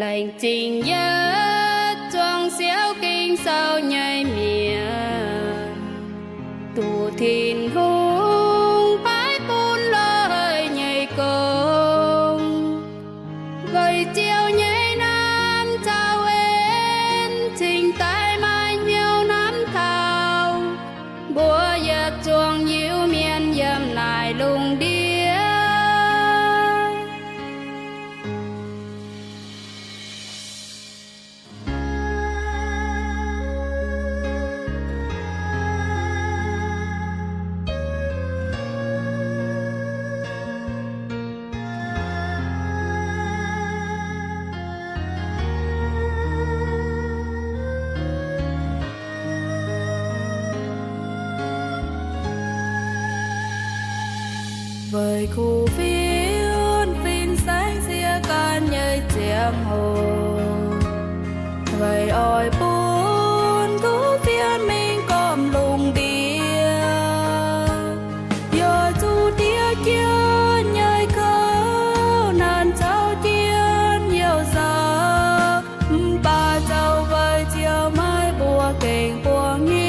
Laengz zingh yietc zuangx siou Ging-Sou nyei mienh, duqv Tin-Hungh paaiv bun loih nyei gong. Weic Ziouv nyei naamh caux en cingx daaih maaih hnyouv hnamv taux mbuo yietc zuangx Iu-Mienh yiem naaiv lungh ndiev. Weic kuv fienx fin-saeng sieqv gan nyei ziangh hoc, weic oix bun kuv fienx mingh gormx lungh ndiev, yaac zuqc diev jienv nyei kouv naanc caux jienv youh nzauh. Mv baac zoux weic Ziouv maiv mbuox gengh buangh hnyouv.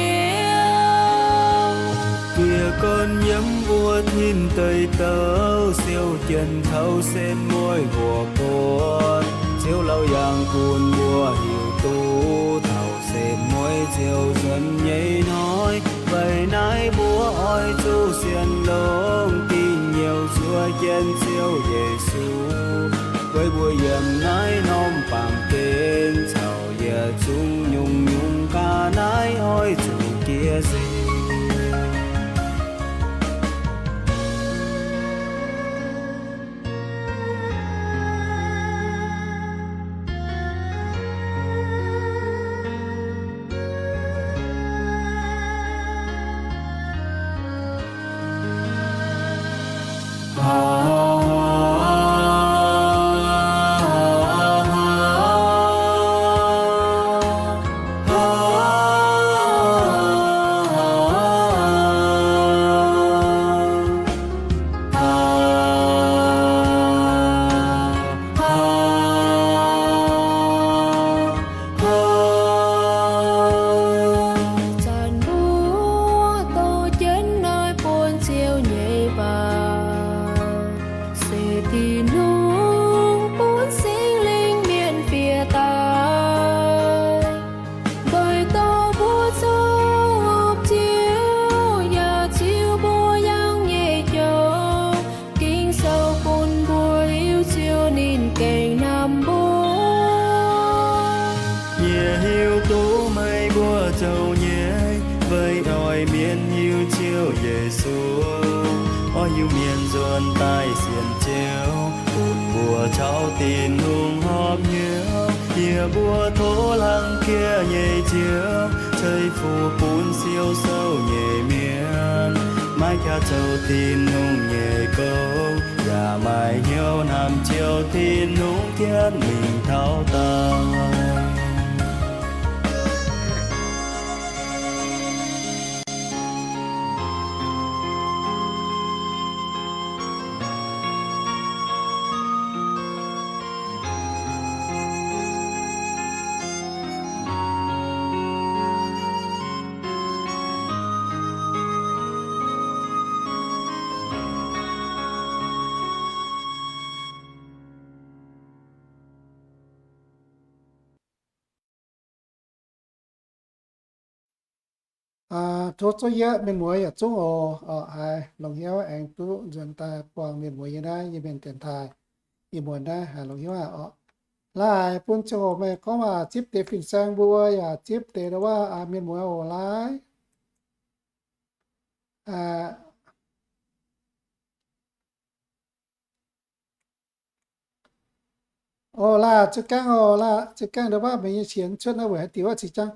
Jiez gorn yiem mbuo tin deic douc, siou jienv taux sen mueiz mbuo buonc. Ziouv Laauc Yaangh Gunv mbuo hiuv duqv taux sen mueiz ziouc nzuonx nyei hnoi. Weic naaiv mbuo oix zuqc sienx longx dingc youh zuov jienv Ziouv Yesu. Weic mbuo yiem naaiv norm baamh gen caux yietc zungv nyungc-nyungc ga'naaiv oix zuqc jiex seix. Zanc mbuo dorh jienv naaiv buonv Ziouv nyei waac, se Tin-Hungh bun Singx Lingh mienh fiev daaih, weic dorh mbuo zoux hopv Ziouv yaac ziux mbuo yangh nyei joux. Ging-Sou bun mbuo hiuv Ziouv ninh gengh hnamv mbuo. Yie hiuv duqv meih mbuo zoux nyei, weic oix mienv hiuv Ziouv Yesu, oix hiuv mienh nzuonx daaih sienx Ziouv, bun mbuo caux Tin-Hungh horpc hnyouv. Yie mbuo tov hlang jiex nyei Ziouv, ceix fuqv bun siou sou nyei mienh, maiv qaqv zoux Tin-Hungh nyei gong, yaac maaih hnyouv hnamv Ziouv Tin-Hungh jienv mingh taux daauh. Tov zuqv yie mienh muoz yietc zungv oc, haiz longc hnyouv aengx duqv nzuonx daaih buangh mienh muoz yie naaiv Iu-Mienh dienx taaih. Ih muonz naaiv haiz longc hnyouv aqv oc. Laaix bun ziangh hoc meih gorngv waac zipv deix fin-saeng mbuo yaac zipv deix ndau waac mienh muoz oc laaix. Oc laaix, zuov gaengh oc laaix, zuov gaengh ndau waac meih nyei sienx cuotv naaiv weic haaix diuc waac cingx jangv.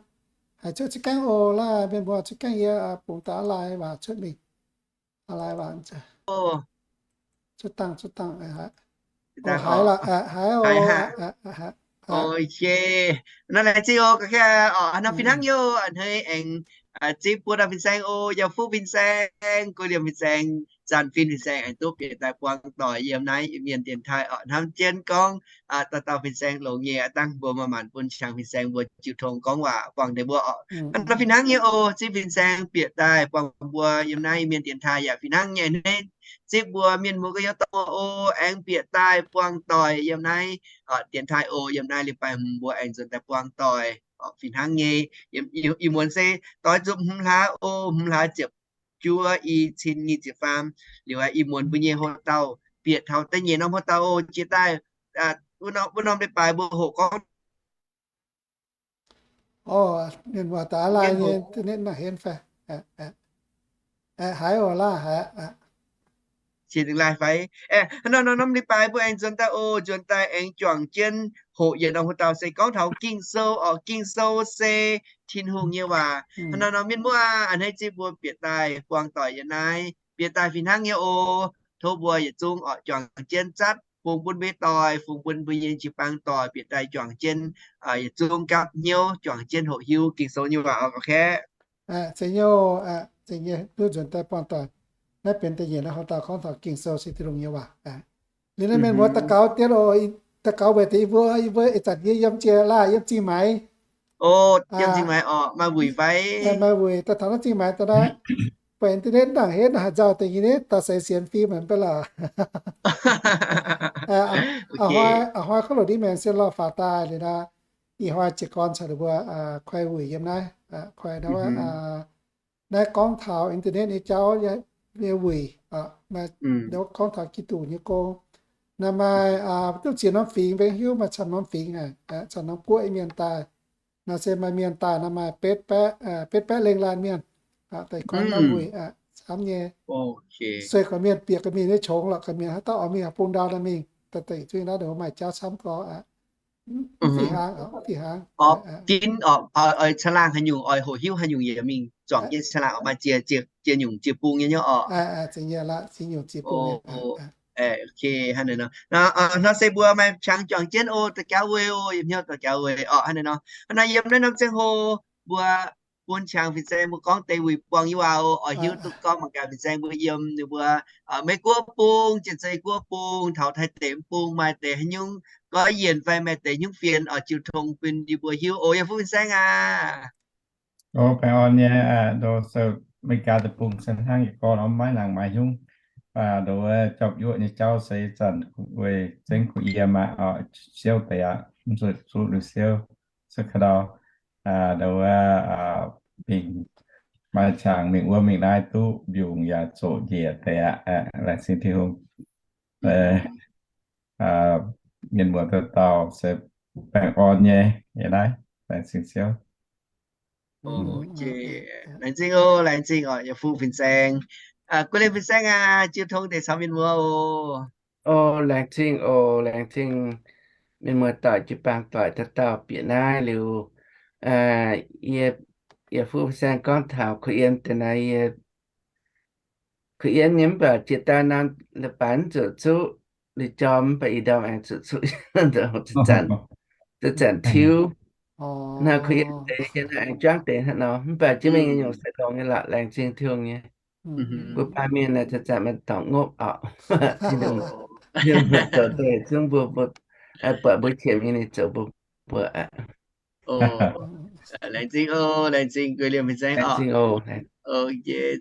Haiz cuotv zuov gaengh oc laaix, mienh muoz zuov gaengh yie bungx daaih laaix waac cuotv mingh. Laaix waac cuotv dangh, cuotv dangh. Haiz, haiz, haiz. Naaiv laengz zingh oc, norm fih hnangv youh a'hneiv aengx zipv buo dauh fin-saeng oc, Yauh Fuqv fin-saeng, Guei Liemh fin-saeng, Zanc fin fin-saeng aengx duqv bieqc daaih buang doic yiem naaiv Iu-Mienh dienx taaih oc. Hnamv jienv gorngv dauh dauh fin-saeng longx nyei aqv, dangh mbuo maaih maanc bun qangx fin-saeng mbuo jiu tong gorngv waac buangh deix mbuo oc. Hnangv nor fih hnangv nyei oc, zipv fin-saeng bieqc daaih buangh mbuo yiem naaiv Iu-Mienh dienx taaih yaac fih hnangv nyei hneiv. Zipv mbuo mienh muoz gu'nyuoz dorh mbuo oc, aengx bieqc daaih buangh doic yiem naaiv dienx taaih oc. Yiem naaiv leiz-baaix hmz mbuo aengx nzuonx daaih buangh doic oc, fih hnangv nyei. Ih muonz se doix nzunc hmz hlaax oc, hmz hlaax ziepc juov i cin nyic ziepc faam. Liuz ih muonz mbuo nyei houx-dauh bieqc taux da'nyeic norm houx-dauh oc, jiex daaih wuov norm leiz-baaix mbuo hoqc gorngv Orv, mienh muoz daaih laaih nyei, internet maiv henv fai? Haiz oc, laaih haiz. Qiex zingh laaih fai? Hnangv nor norm leiz-baaix mbuo aengx nzuonx daaih oc, nzuonx daaih aengx juangc jienv hoqc yietc norm houx-dauh se gorngv taux Ging-Sou oc. Ging-Sou se Tin-Hungh nyei waac. Hnangv nor norm mienh muoz a'hneiv zipv mbuo bieqc daaih buangh doic yiem naaiv, bieqc daaih fih hnangv nyei oc. Tov mbuo yietc zungv oc juangc jienv zatv fungx bun mbuo doic, fungx bun mbuo nyei jiu-baang doic bieqc daaih juangc jienv yietc zungv gapv hnyouv juangc jienv hoqc hiuv Ging-Sou nyei waac oc, kaeqv. Zeiz nyei, zeiz nyei, duqv nzuonx daaih buangh doic. Naaiv benx da'nyeic norm houx-dauh gorngv taux Ging-Sou se Tin-Hungh nyei waac. Liuz naaiv mienh muoz daux gaux dien oc, daux gaux weic deix yie mbuo, yie mbuo ih zanc yie yiem jiex laaih yiem Zingh Maix. Yiem Zingh Maix oc, maaih wuic fai? Maaih wuic, daaih taux naaiv Zingh Maix daaih naaiv, buatc internet ndaangc henv, haaix nzauh deix nyei ni, daaih seix sienx fim maiv baac lorqc. A'hnoi, a'hnoi kov loc ndiev maengx se lorh faaux daaih liuz nor, ih hnoi jiez gorn caux ninh mbuo kuaih wuic yiem naaiv, kuaih naaiv, naaiv gorngv taux internet nyei jauv nyei wuic, gorngv taux Giduc nyei gong. Naaiv maaih duqv ziex norm fingx, mbenc hiuv maaih camv norm fingx, camv norm guoqv mienh daaih. Naaiv se maaih mienh daaih naaiv maaih betv baeqv, betv baeqv lengh laanh mienh. Daaih gorngv norm wuic camv nyei. Sueih gorqv mienh bieqc gorqv mienh nyei qongx lorqc, gorqv mienh haaix dauh oix mingh bung ndau naaiv mingh, daaih dengc zuqc naaiv ndongc maaih jauv camv gorx. Fih hnangv, fih hnangv. Oix ginv oc, oix caangh laangh haaix nyungc, oix hoqc hiuv haaix nyungc yaac mingh zuangx jienv caangh laangh oc, maaih ziex, ziex nyungc ziex bung nyei nyei oc. Nor se mbuo maaih qangx juangc jienv oc, daux gaux weic oc, yiem hnyouv daux gaux weic oc. Hnangv naaiv nor, hnangv naaiv yiem naaiv norm ziangh hoc mbuo bun qangx fin-saeng mbuo gorngv deix wuic buangh nyei waac oc, oix hiuv duqv gorngv mangc gaax fin-saeng mbuo yiem ninh mbuo Meiv Guoqv bung, Janx-Zei Guoqv bung, taux Taiv deic bung maaih deix haaix nyungc goiv yienc fai maaih deix nyungc fienx oix jiu tong bun yie mbuo hiuv oc, yie fu fin-saeng aac. Baengh orn nyei, Meiv Guoqv deic bung se hnangv yietc gorn maiv nangc maaih nyungc. Nduov jauv-yuoqv nyei jauv se zanc weic zengv kuh yiem aqv, siouv deix aqv, mv zuqc zuqv liuz siouv. Se ka'ndau nduov mingh maaih qangx mingh wuov mingh naaiv duqv mbiungc yaac zoqc njiec deix aqv. Laengz zingh Tin-Hungh. Mienh muoz dauh dauh se baengh orn nyei yiem naaiv. Laengz zingh Ziouv. Laengz zingh oc, laengz zingh oc, yie fu fin-saeng. Guoqv Liemh fin-saeng aac, jiu tong deix caux mienh muoz oc. Laengz zingh oc, laengz zingh mienh muoz doic jiu-baang doic dauh dauh bieqc naaiv liuz, yie, yie fu fin-saeng gorngv taux kuh yiem deix naaiv, yie kuh yiem nyei mv baac jiex daaih nor leiz-baaix mv zuqc zuqv, liuz jorm mv baac ih ndorm aengx zuqc zuqv, zanc, zanc tiuv. Naaiv kuh yiem deix yie aengx juangv deix hnangv nor, mv baac jienv mingh nyei nyungc se longx nyei lorqc, laengz zingh Tin-Hungh nyei. Mbuo baamh mienh naaiv zanc-zanc maaih dorngc ngopv oc. Zoux deix zungv mbuo, mbuo buatc mbuo qiemx nyei ninh zoux mbuo, mbuo aqv. Laengz zingh oc, laengz zingh Guoqv Liemh fin-saeng oc.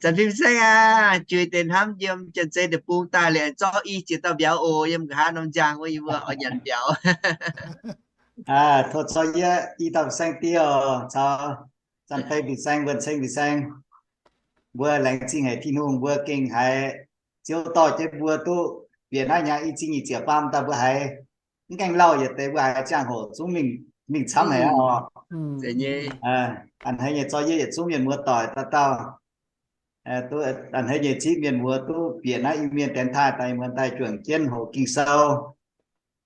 Zanc fin-saeng aac, juix deix hnamv yiem Janx-Zei deic-bung daaih liuz aengx zorqv i jiex dauh mbiauz oc, yiem nqa'haav norm njang wuov yie mbuo oix nyanc mbiauz. Tov zorqv yie i dauh fin-saeng diev oc, caux Zanc Fei fin-saeng, Wuonh Ceng fin-saeng. Mbuo laengz zingh haic Tin-Hungh, mbuo gengh haiz Ziouv dorh jienv mbuo duqv bieqc naaiv hnyangx i cin nyic ziepc faam daaih mbuo haiz mv gaengh lauh yietc deix, mbuo haiz ziangh hoc zungv mingh, mingh camv haic oc. A'hneiv nyei zorqv yie yietc zungv mienh muoz doic dauh dauh, a'hneiv nyei zipv mienh muoz duqv bieqc naaiv Iu-Mienh dienx taaih daaih muonz daaih juangc jienv hoqc Ging-Sou,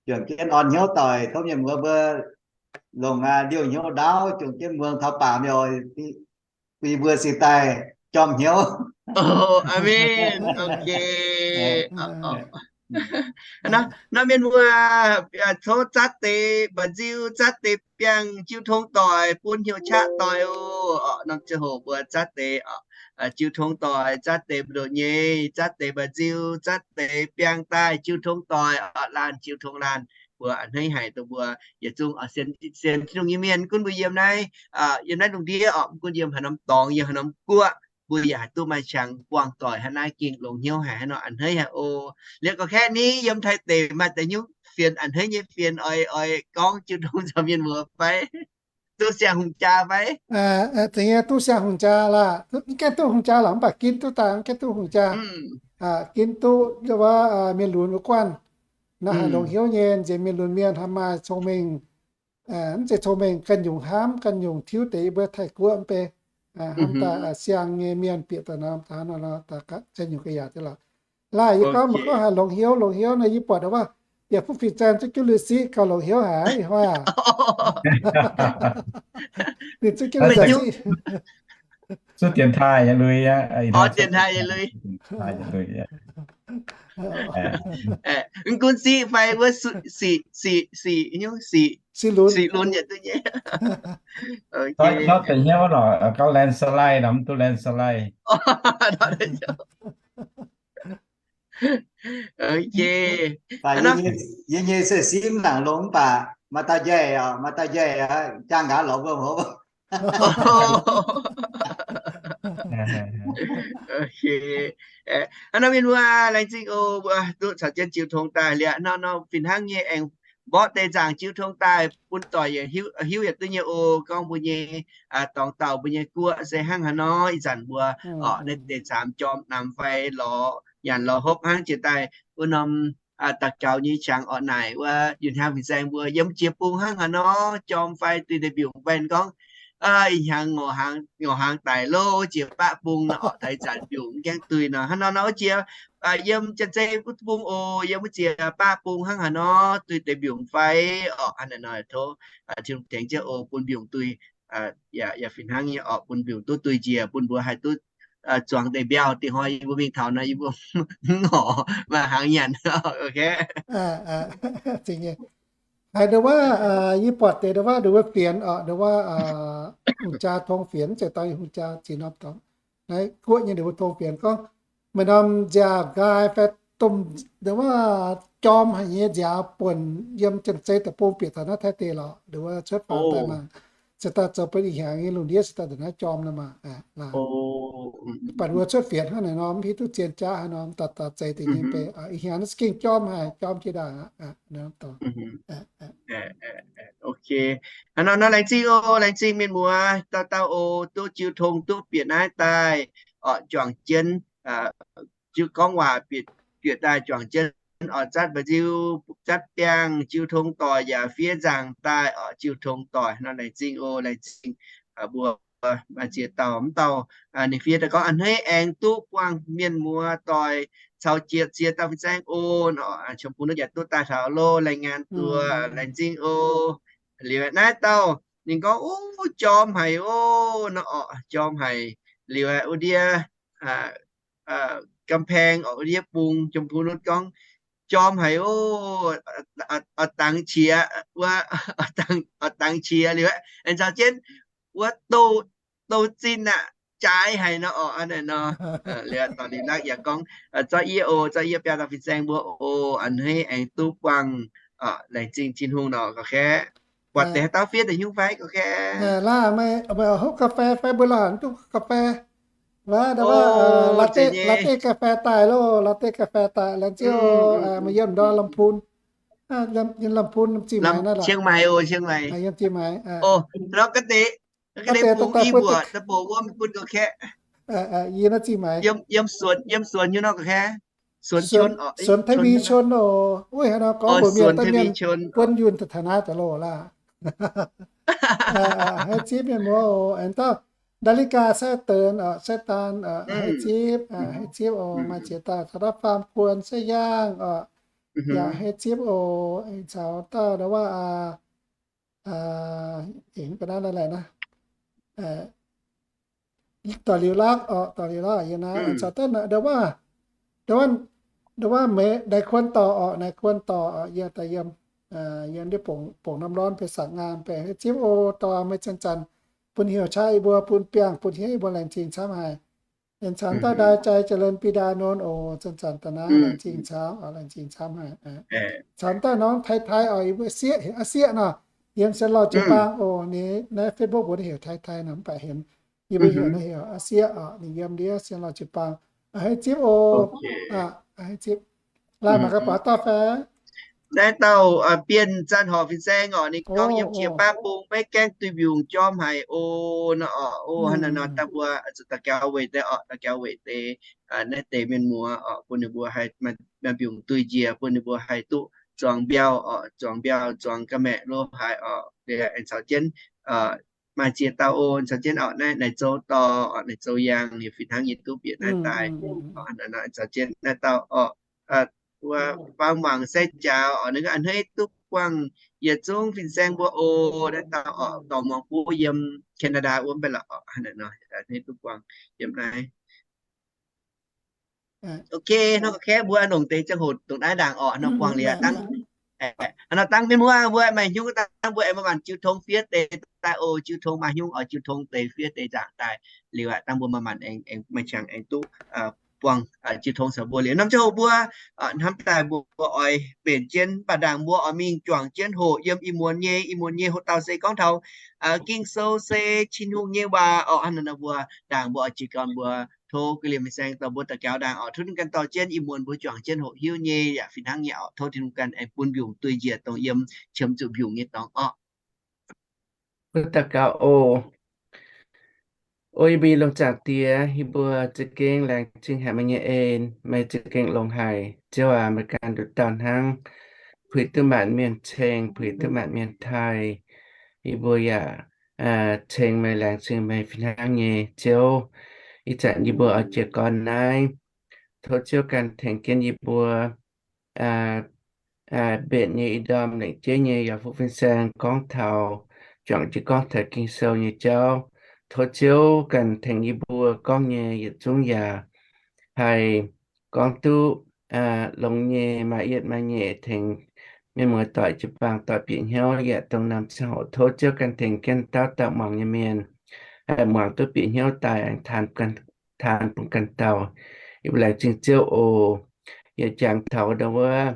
juangc jienv orn hnyouv doic, tov mienh muoz mbuo longc liouh hnyouv ndaauv juangc jienv muangx taux baac mbiauz, bun yie mbuo cingx daaih jorm hnyouv. Aamen. Nor mienh muoz, tov zatv deix mba'nziu, zatv deix biangh jiu tong doic, bun hnyouv qaqv doic oc. Norm ziangh hoc mbuo zatv deix oc. jiu tong doic, zatv deix mbu'ndongx nyei, zatv deix mba'nziu, zatv deix biangh daaih jiu tong doic, laanh jiu tong laanh, mbuo a'hneiv haic dongh mbuo yietc zungv sienx Tin-Hungh nyei mienh, gunv mbuo yiem naaiv, yiem naaiv lungh ndiev orqc, mv gunv yiem haaix norm dorngx, yiem haaix norm guoqv, mbuo yaac haih duqv maaih qangx buangh doic hnangv naaiv, gengh longx hnyouv haic hnangv nor, a'hneiv haic oc. Liuz gorqv-kaeqv ni, yiem Taiv deic maaih deix nyungc fienx, a'hneiv nyei fienx, oix, oix gorngv jiu tong caux mienh muoz fai duqv siang-hungh jaa fai? Zeiz nyei, duqv siang-hungh jaa laah, mv gaengh duqv hungh jaa lorqc, mv baac ginv duqv daaih, mv gaengh duqv hungh jaa. Ginv duqv wuov mienh lunx wuov guanh. Naaiv haiz longx hnyouv nyei, nziex mienh lunx mienh haih maaih cong-mengh, mv zeiz cong-mengh, ganh nyungc hnamv, ganh nyungc tiuv deix yie mbuo Taiv-Guoqv mv bei, hnamv daaih siang nyei mienh bieqc daaih norm daaih nor, daaih ziex nyungc ga'yaauc deix lorqc. Laah yie gorngv maiv gorngv haiz longx hnyouv, longx hnyouv nor yie buatc wuov, yaac fuqv fih zaeng zuqv jienv lui-siqv gauh longx hnyouv haic, ih hnoi aac. Ninh zuqv jienv lui-siqv. Zuqv dienx taaih nyei lui aqv. Dienx taaih nyei lui. Mv gunv siqv fai wuov siqv, siqv, siqv, siqv lunx yietc duqv nyei. Nor deix hnyouv nor, gauh landslide nor, mv duqv landslide. Yie nyei se simv laangc longx mv baac maaih dauh njaih, maaih dauh njaih jaang nqaaz lorz mbuo hov. Hnangv nor mienh muoz, laengz zingh oc, mbuo duqv caux jienv jiu tong daaih liuz nor, nor fih hnangv nyei aengx mborqv deix nzaangc jiu tong daaih bun doic yietc hiuv, hiuv yietc duqv nyei oc. Gorngv mbuo nyei dorngx dauh mbuo nyei guoqv se hnangv haaix nor, ih zanc mbuo orqc naaiv deix caamx jorm namx fai lorz nyanc lorz hopv hnangv jiex daaih wuov norm daux gaux nyei qangx orqc naaic wuov yietc hnyangx fin-saeng mbuo yiem jiex bung hnangv haaix nor, jorm fai duih deix mbiungc fai gorngv ih hnyangx ngorc hnaangx daic lo, jiex baqv bung nor orqc, daaih zanc mbiungc mv gaengh duih nor, hnangv nor nor wuov jiex yiem janx-zei wuov bung oc, yiem wuov jiex baqv bung hnangv haaix nor, duih deix mbiungc fai orqc, hnangv naaic nor tov Tin-Hungh tengx jienv oc, bun mbiungc duih, yaac fih hnangv nyei orqc, bun mbiungc duqv duih njiec, bun mbuo haih duqv zuangx deix mbiauh. Dingc hnoi yie mbuo mingh taux nor, yie mbuo mv ngorc maaih hnaangx nyanc. Haiz ndau wuov, yie buatc deix ndau wuov, ndau wuov fienx orqc, ndau wuov hungh jaa tong fienx, mv zeiz dorngx hungh jaa, zinh norm dorngx. Naaiv guoqv nyei ndau wuov tong fienx gorngv maaih norm nziaaux nqaai fai domh ndau wuov jorm haic nyei nziaaux buonc yiem janx-zei deic-bung bieqc taux naaiv Taiv deic lorqc, ndau wuov cuotv faaux daaih maah. Se daaih zoux bun ih hnyangx nyei lungh ndiev se daaih ndongc naaiv jorm nor maah. Mv baac ndau wuov cuotv fienx hnangv naaic nor, mv hiuv duqv zien jaav haaix nor, mv daaih daaih zeiz deix nyei bei. Ih hnyangx naaiv za'gengh jorm haic, jorm jiex ndaangc aqv. Hnangv nor, laengz zingh oc, laengz zingh mienh muoz dauh dauh oc, duqv jiu tong duqv bieqc naaiv daaih orqc, juangc jienv jiu gorngv waac bieqc daaih juangc jienv orqc, zatv mba'nziu, zatv biangh jiu tong doic yaac fiev nzangc daaih orqc, jiu tong doic nor. Laengz zingh oc, laengz zingh mbuo maaih ziex dauh, mv dauh ninh fiev daaih gorngv a'hneiv aengx duqv buangh mienh muoz doic caux jiex ziex dauh fin-saeng oc. Qiemx bung nor yaac duqv daaih taux loh, รายงานตัว, laengz zingh oc. Liuz naaiv dauh ninh gorngv, Ov, jorm haic oc, nor orqc, jorm haic. Liuz wuov ndiev กำแพง orqc, wuov ndiev bung, Qiemx bung nor gorngv, Jorm haic oc, oix dangx qiex wuov, oix dangx qiex liuz aengx caux jienv wuov douh zinh aqv, jaaix haic nor orqc. Hnangv naaic nor, liuz dorh liuz naaiv yaac gorngv, Zorqv yie oc, zorqv yie biaa dauh fin-saeng mbuo oc, a'hneiv aengx duqv buangh, laengz zingh Tin-Hungh nor. Gorqv-kaeqv, buatc deix haaix dauh fiev deix nyungc fai? Gorqv-kaeqv, laaix meih hopv กาแฟ fai mbuo laaix duqv กาแฟ wuov, latte กาแฟ daaih loh, latte กาแฟ daaih, laengz zingh oc. Meih yiem ndorm ลำพูน, yiem ลำพูน Zingh Maix naaiv lorqc. Yiem Zingh Maix. Yie naaiv Zingh Maix. สวนไทวี ชล oc. Wuov haaix nor gorngv mbuox mienh, daaih mienh buonv yunh taux naaiv daaih loh laah. Haaix zipv mienh muoz oc, aengx dauh นาฬิกา sai deix oc, sai daan oc, haaix zipv, haaix zipv oc. Maaih ziex dauh caux dauh faam kuon sai yaangh oc, yaac haaix zipv oc. Aengx caux dauh ndau wuov, aengx ga'naaiv naaiv laeh naaiv, Dorc Liuz Lakv oc, Dorc Liuz Lakv yiem naaiv. Caux dauh ndau wuov, ndau wuov, ndau wuov meih naaiv kuon dorc oc, naaiv kuon dorc oc, yie daaih yiem, yiem ndiev bongc norm lorn beiv sangx ngaam beiv haaix zipv oc. Dorh meih zanc-zanc bun heuc qaqv yie mbuo, bun biangh bun hniev yie mbuo laengz zingh camv haic. Aengx caux daaih ndaaih jai jaax lenh bih ndaaih nor oc, zanc-zanc daaih naaiv laengz zingh camv, laengz zingh camv haic. Caux daaih norm tai-tai oc, yie mbuo sieqv heuc a'sieqv nor, yiem sienx lauh jiu-baang oc, ninh naaiv Facebook mbuo heuc tai-tai nor mv baac heuc, yie mbuo heuc naaiv heuc a'sieqv oc, ninh yiem ndiev sienx lauh jiu-baang. A'hneiv zipv oc. A'hneiv zipv. Laai mangc gaax buatc dauh fai? Naaiv dauh Bienh Zanh Horc fin-saeng oc, ninh gorngv yiem qiex baav bung maiv gaengh duih mbiungc jorm haic oc nor oc. Oc, hnangv naaiv nor dangh mbuo zuqc daux gaux weic deix oc, daux gaux weic deix naaiv deix mienh muoz oc, bun ninh mbuo haih maaih mbiungc duih njiec, bun ninh mbuo haih duqv zuangx mbiauh oc, zuangx mbiauh, zuangx ga'maeqc lo haaix oc, aengx caux jienv maaih ziex dauh oc, caux jienv oc, naaiv Naaic Zou Dorh oc, Naaic Zou Yangh, ninh fih hnangv nyei duqv bieqc naaiv daaih. Caux jienv naaiv dauh oc, mbuo faam mangc sai jaax oc, ninh a'hneiv duqv buangh yietc zungv fin-saeng mbuo oc, naaiv dauh oc, dorh muangx buov yiem Canada wuov mv baac lorqc oc, a'hneiv duqv buangh yiem naaiv. Ok, hnangv kaeqv mbuo longc deix ziangh hoc dongh naaiv ndaangc oc, hnangv buangh liuz dangh, hnangv nor dangh mienh muoz mbuo maaih hnyouv dangh mbuo aengx maaih maanc jiu tong fiev deix daaih oc, jiu tong maaih hnyouv oix jiu tong deix fiev deix nzaangc daaih liuz aqv, dangh mbuo maaih maanc aengx, aengx maaih qangx aengx duqv buangh jiu tong caux mbuo liuz. Norm ziangh hoc mbuo hnamv daaih mbuo oix mbenc jienv, mv baac ndaangc mbuo oix mingh juangc jienv hoqc yiem ih muonz nyei, ih muonz nyei hoqc dauh se gorngv taux Ging-Sou se Tin-Hungh nyei waac oc. Hnangv naaiv nor mbuo ndaangc mbuo oix jiez gorn mbuo tov ga'liemh fin-saeng dorh mbuo daux gaux ndaangc oc, tov Tin-Hungh ganh dorh jienv ih muonz mbuo juangc jienv hoqc hiuv nyei yaac fih hnangv nyei oc. Tov Tin-Hungh ganh aengx bun mbiungc duih njiec dongh yiem qiemx zuqc mbiungc nyei dorngx oc. Mbuo daux gaux oc. O yie mbuo nyei lungh zaangc Diex, yie mbuo za'gengh laengz zingh haic meih nyei en, meih za'gengh longx haic. Ziouv aac, meih ganh nduqc dauh hnangv, puix duqv maanc mienh ceng, puix duqv maanc mienh taaih. Yie mbuo yaac ceng meih, laengz zingh meih fih hnangv nyei Ziouv. Ih zanc yie mbuo oix jiez gorn naaiv, tov Ziouv ganh tengx jienv yie mbuo mbenc nyei ih ndorm lengc jeiv nyei yaac fuqv fin-saeng gorngv taux, juangc jienv gorngv taux Ging-Sou nyei jauv. Tov Ziouv ganh tengx yie mbuo gorngv nyei yietc zungv yaac haih gorngv duqv longx nyei, maaih yietv maaih nyeic, tengx mienh muoz-doic jiu-baang doic bieqc hnyouv yaac dongh norm ziangh hoc tov Ziouv ganh tengx jienv dauh dauh muangx nyei mienh haih muangx duqv bieqc hnyouv daaih aengx taan bun ganh dauh. Yie mbuo laengz zingh Ziouv oc. Yaac jangx taux ndau wuov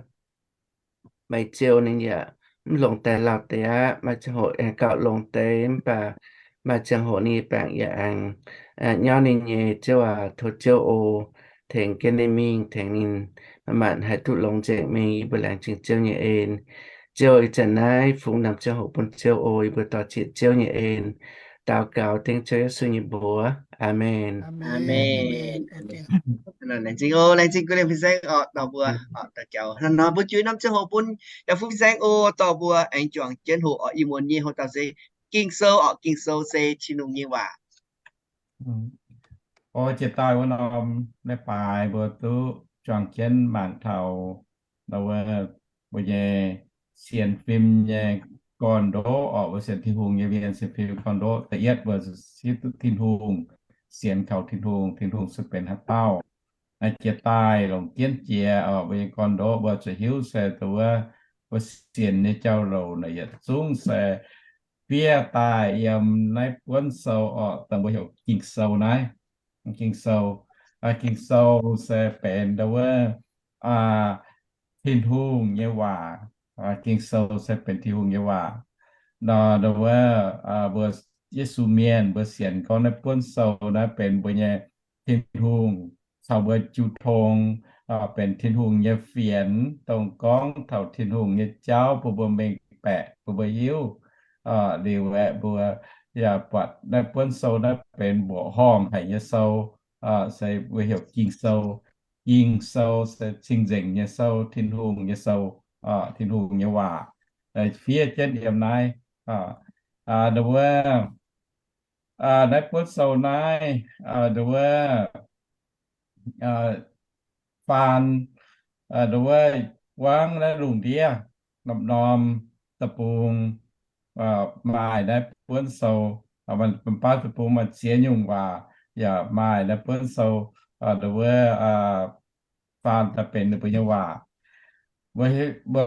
Maiv Ziouv ninh yaac mv longx deix lauh deix aqv. Maaih ziangh hoc aengx gauh longx deix mv baac maaih ziangh hoc ninh baengc yaac aengx nyauv ninh nyei. Ziouv aac, tov Ziouv oc, tengx jienv ninh mingh, tengx ninh manc-manc haih duqv longx nzengc mingh. Yie mbuo laengz zingh Ziouv nyei en. Ziouv, ih zanc naaiv fungx norm ziangh hoc bun Ziouv oc. Yie mbuo dorh zieqc Ziouv nyei en daux gaux dengv Ziouv Yesu nyei mbuox. Aamen. Laengz zingh oc, laengz zingh guv liemh fin-saeng oc, dorh mbuo oc daux gaux hnangv nor. Mbuo juix norm ziangh hoc bun yaac fuqv fin-saeng oc, dorh mbuo aengx juangc jienv hoqc oc, ih muonz nyei hoqc dauh se Ging-Sou oc. Ging-Sou se Tin-Hungh nyei waac. O jiex daaih wuov norm leiz-baaix mbuo duqv juangc jienv mangc taux wuov mbuo nyei sienx fim nyei gorn-ndoqv oc, mbuo sienx Tin-Hungh nyei mienh sienx fim gorn-ndoqv. Da'yietv mbuo hiuv duqv Tin-Hungh, sienx kaux Tin-Hungh, Tin-Hungh se benx haaix dauh. Naaiv jiex daaih longc jienv jiex oc, mbuo nyei gorn-ndoqv mbuo zuqc hiuv se dongh wuov mbuo sienx nyei jauv-louc naaic yietc zungv se fiev daaih yiem naaiv buonv sou oc, dongh mbuo heuc Ging-Sou naaiv. Ging-Sou, Ging-Sou se benx dongh wuov Tin-Hungh nyei waac. Ging-Sou se benx Tin-Hungh nyei waac. Nor dongh wuov mbuo Yesu mienh mbuo sienx gorngv naaiv buonv sou naaiv benx mbuo nyei Tin-Hungh caux mbuo jiu tong, benx Tin-Hungh nyei fienx, dongh gorngv taux Tin-Hungh nyei jauv bun mbuo mengh baeqc, bun mbuo hiuv. Liuz aeqv, mbuo yaac buatc naaiv buonv sou naaiv benx mbuoqc horngh haic nyei sou, se mbuo heuc Ging-Sou. Ging-Sou se cing-nzengc nyei sou, Tin-Hungh nyei sou, Tin-Hungh nyei waac. Fiev jienv yiem naaiv, dongh wuov naaiv buonv sou naaiv, dongh wuov faan, dongh wuov buangv naaiv lungh ndiev norm-norm deic-bung maaih naaiv buonv sou. Baav deic-bung maaih ziex nyungc waac yaac maaih naaiv buonv sou, dongh wuov faan daaih benx ninh mbuo nyei waac. Mbuo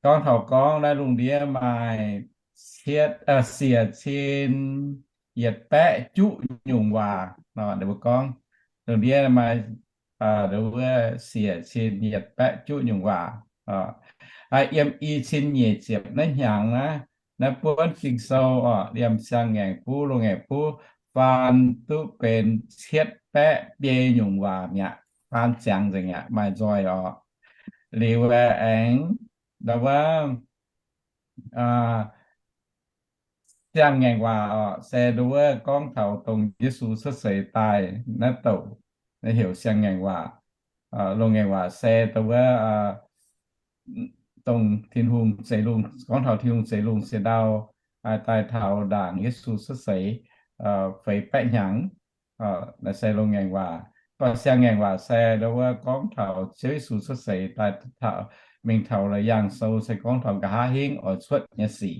gorngv taux gorngv naaiv lungh ndiev maaih siec cin yietc baeqv juqv nyungc waac nor, ninh mbuo gorngv Lungh ndiev maaih wuov siec cin yietc baeqv juqv nyungc waac. Yiem i cin nyic ziepc naaiv hnyangx naaiv, naaiv buonv Ging-Sou oc, liemh siang-ngaengc buv, loz-ngaengc buv, faan duqv benx cietv baeqv biei nyungc waac mi'aqv. Faan ziangx nzengc aqv, maaih nzoih oc. Liuz aengx ndau wuov siang-ngaengc waac oc, se ndau wuov gorngv taux dongh Yesu cuotv seix daaih naaiv douc, naaiv heuc siang-ngaengc waac. Loz-ngaengc waac se ndau wuov dongh Tin-Hungh zeix lungh, gorngv taux Tin-Hungh zeix lungh zeix ndau, daaih taux ndaangc Yesu cuotv seix feix baeqv hnyangx. Naaiv se loz-ngaengc waac. Mv baac siang-ngaengc waac se ndau wuov gorngv taux Ziouv Yesu cuotv seix daaih taux, mingh taux Laauc Yaangh Sou se gorngv taux nqa'haav hingv oix cuotv nyei sic.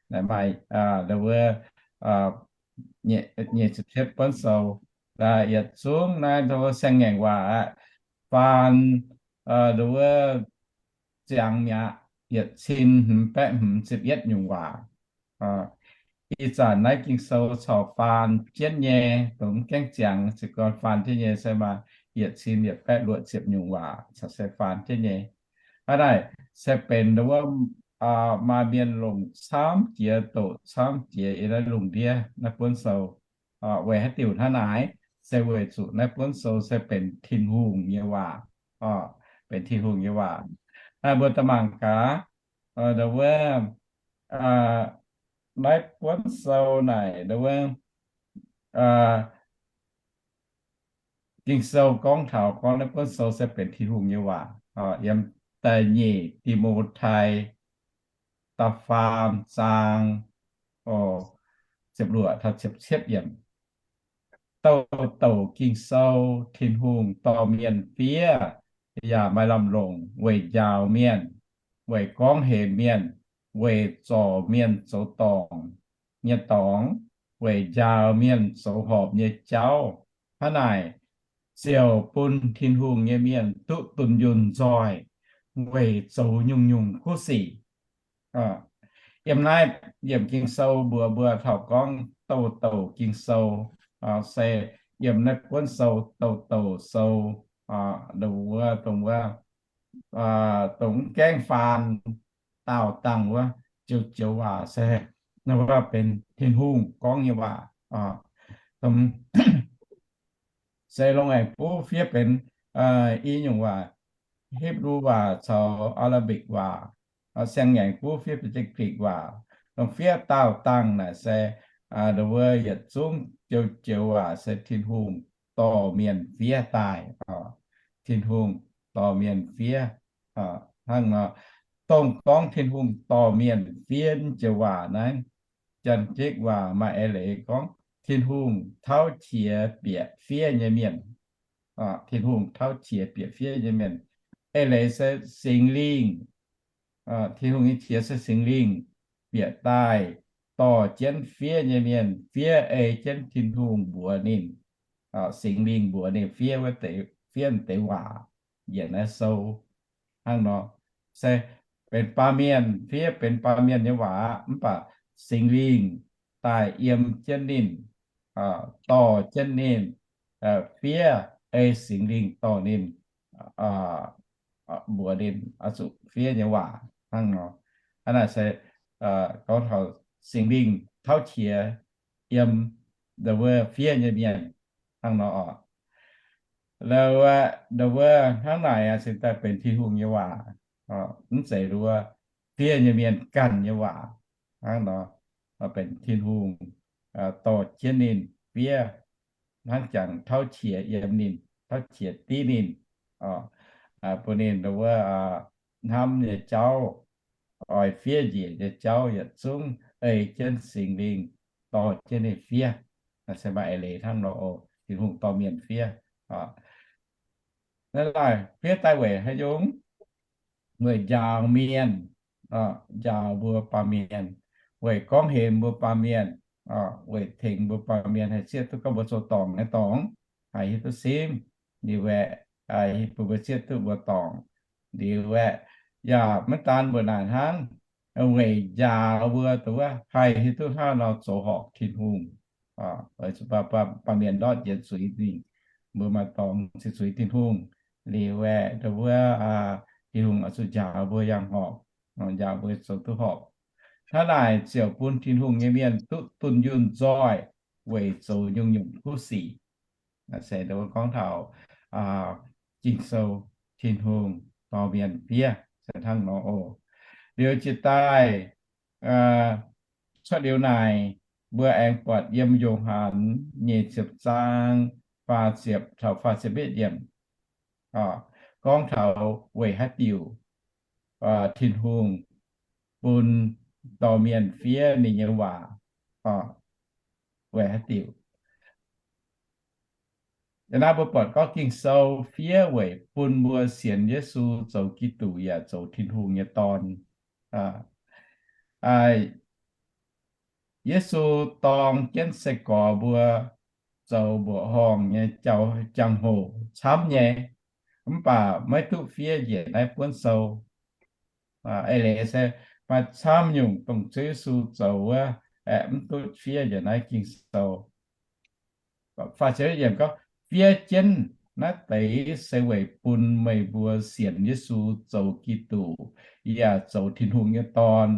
Naaiv maaih ndau wuov nyic ziepc cietv buonv sou. Yietc zungv naaiv ndau wuov siang-ngaengc waac aqv, faan ndau wuov ziangx mi'aqv, yietc cin hmz baeqv hmz ziepc yietv nyungc waac. Ih zanc naaiv Ging-Sou corc faan jienv nyei, dongh mv gaengh ziangx, se gorngv faan jienv nyei se maaih yietc cin yietc baeqv luoqc ziepc nyungc waac corc se faan jienv nyei. Hnangv naaic se benx ndau wuov maaih mienh longc camv jiex doqc camv jiex yiem naaiv lungh ndiev naaiv buonv sou. Weic haaix diuc hnangv naaic? Se weic zuqc naaiv buonv sou se benx Tin-Hungh nyei waac. Benx Tin-Hungh nyei waac. Mbuo daaih mangc gaax, ndau wuov naaiv buonv sou naaic, ndau wuov Ging-Sou gorngv taux gorngv naaiv buonv sou se benx Tin-Hungh nyei waac. Yiem da'nyeic Ti^mo^tai da'faam zaang ziepc luoqc taux ziepc cietv yiemc. Douc douc Ging-Sou Tin-Hungh dorh mienh fiev, yaac maaih lamh longc weic njaaux mienh, weic gorngv hemx mienh, weic zorc mienh zoux dorngc nyei dorngx, weic njaaux mienh zoux horpc nyei jauv. Hnangv naaic ziouc bun Tin-Hungh nyei mienh duqv dunh yunh nzoih weic zoux nyungc-nyungc kuv sic. Yiem naaiv yiemc Ging-Sou mbuox mbuo taux gorngv douc douc Ging-Sou se yiem naaiv buonv sou douc douc sou, wuov dongh wuov, dongh mv gaengh faan daauh dangh wuov joux-joux waac se wuov benx Tin-Hungh gorngv nyei waac. Se loz-ngaengc buv fiev benx i nyungc waac, Hipv^lu waac caux Aa^laa^mbik waac, siang-ngaengc buv fiev benx Gikc waac. Dongh fiev daauh dangh naaic se ndau wuov yietc zungv joux-joux waac se Tin-Hungh dorh mienh fiev daaih. Tin-Hungh dorh mienh fiev hnangv nor. Dongh gorngv Tin-Hungh dorh mienh fiev joux waac naaiv, Janx-Gikc waac maaih eix leiz gorngv Tin-Hungh tauv qiex bieqc fiev nyei mienh. Tin-Hungh tauv qiex bieqc fiev nyei mienh. Eix leiz se Singx Lingh, Tin-Hungh nyei qiex se Singx Lingh bieqc daaih dorh jienv fiev nyei mienh fiev ei jienv Tin-Hungh mbuox ninh. Singx Lingh mbuox ninh fiev wuov deix, fiev deix waac yietc naaiv sou hnangv nor. Se benx baamh mienh fiev benx baamh mienh nyei waac, mv baac Singx Lingh daaih yiem jienv ninh, dorh jienv ninh fiev, ei Singx Lingh dorh ninh, mbuox ninh oix zuqc fiev nyei waac hnangv nor. Hnangv naaic se gorngv taux Singx Lingh tauv qiex yiem ndau wuov fiev nyei mienh hnangv nor oc. Ndau wuov hnangv naaic cingx daaih benx Tin-Hungh nyei waac, mv zeiz ndau wuov fiev nyei mienh ganh nyei waac hnangv nor. Benx Tin-Hungh dorh jienv ninh fiev, hnangv jangx tauv qiex yiem ninh, tauv qiex div ninh, bun ninh ndau wuov hnamv nyei jauv, oix fiev njiec nyei jauv yietc zungv ei jienv Singx Lingh dorh jienv ninh fiev. Se maaih eix leiz hnangv nor oc. Tin-Hungh dorh mienh fiev. Naaiv laaic fiev daaih weic haaix nyungc? Weic njaaux mienh, njaaux mbuo baamh mienh, weic gorngv hemx mbuo baamh mienh, weic tengx mbuo baamh mienh haih zieqv duqv gorngv mbuo zoux dorngc nyei dorngx, haih hiuv duqv simv, liuz aeqv, bun mbuo zieqv duqv mbuo dorngc, liuz aeqv, yaac maiv daan mbuo naaic hnangv, weic njaaux mbuo dongh wuov haih hiuv duqv hnangv nor zoux horpc Tin-Hungh. Baamh mienh ndortv njiec zuiz mingh, mbuo maaih dorngx ceix zuiz Tin-Hungh liuz aeqv, ndau wuov Tin-Hungh oix zuqc njaaux mbuo yangh horpc, njaaux mbuo zoux duqv horpc. Hnangv naaic ziouc bun Tin-Hungh nyei mienh duqv dunh yunh nzoih weic zoux nyungc-nyungc kuv sic. Se gorngv taux Ging-Sou, Tin-Hungh dorh mienh fiev se hnangv nor oc. Liuz jiex daaih cuotv liuz naaic, mbuo aengx buatc yiem Yo^han nyei ziepc zaang faah ziepc taux faah ziepc yietv yiemc, gorngv taux weic haaix diuc Tin-Hungh bun dorh mienh fiev ninh nyei waac, weic haaix diuc. Naaiv mbuo buatc gorngv Ging-Sou fiev weic bun mbuo sienx Yesu zoux Giduc yaac zoux Tin-Hungh nyei Dorn. Yesu dorng jienv sai-gorx mbuo zoux mbuoqc horngh nyei jangx-hoc camv nyei, mv baac maiv duqv fiev njiec naaiv buonv sou. Eix leiz se maaih camv nyungc dongh Ziouv Yesu zoux wuov, aeqv, mv duqv fiev njiec naaiv Ging-Sou. Faah ziepc yietv yiemc gorngv, fiev jienv naaiv deix se weic bun meih mbuo sienx Yesu zoux Giduc, yaac zoux Tin-Hungh nyei Dorn,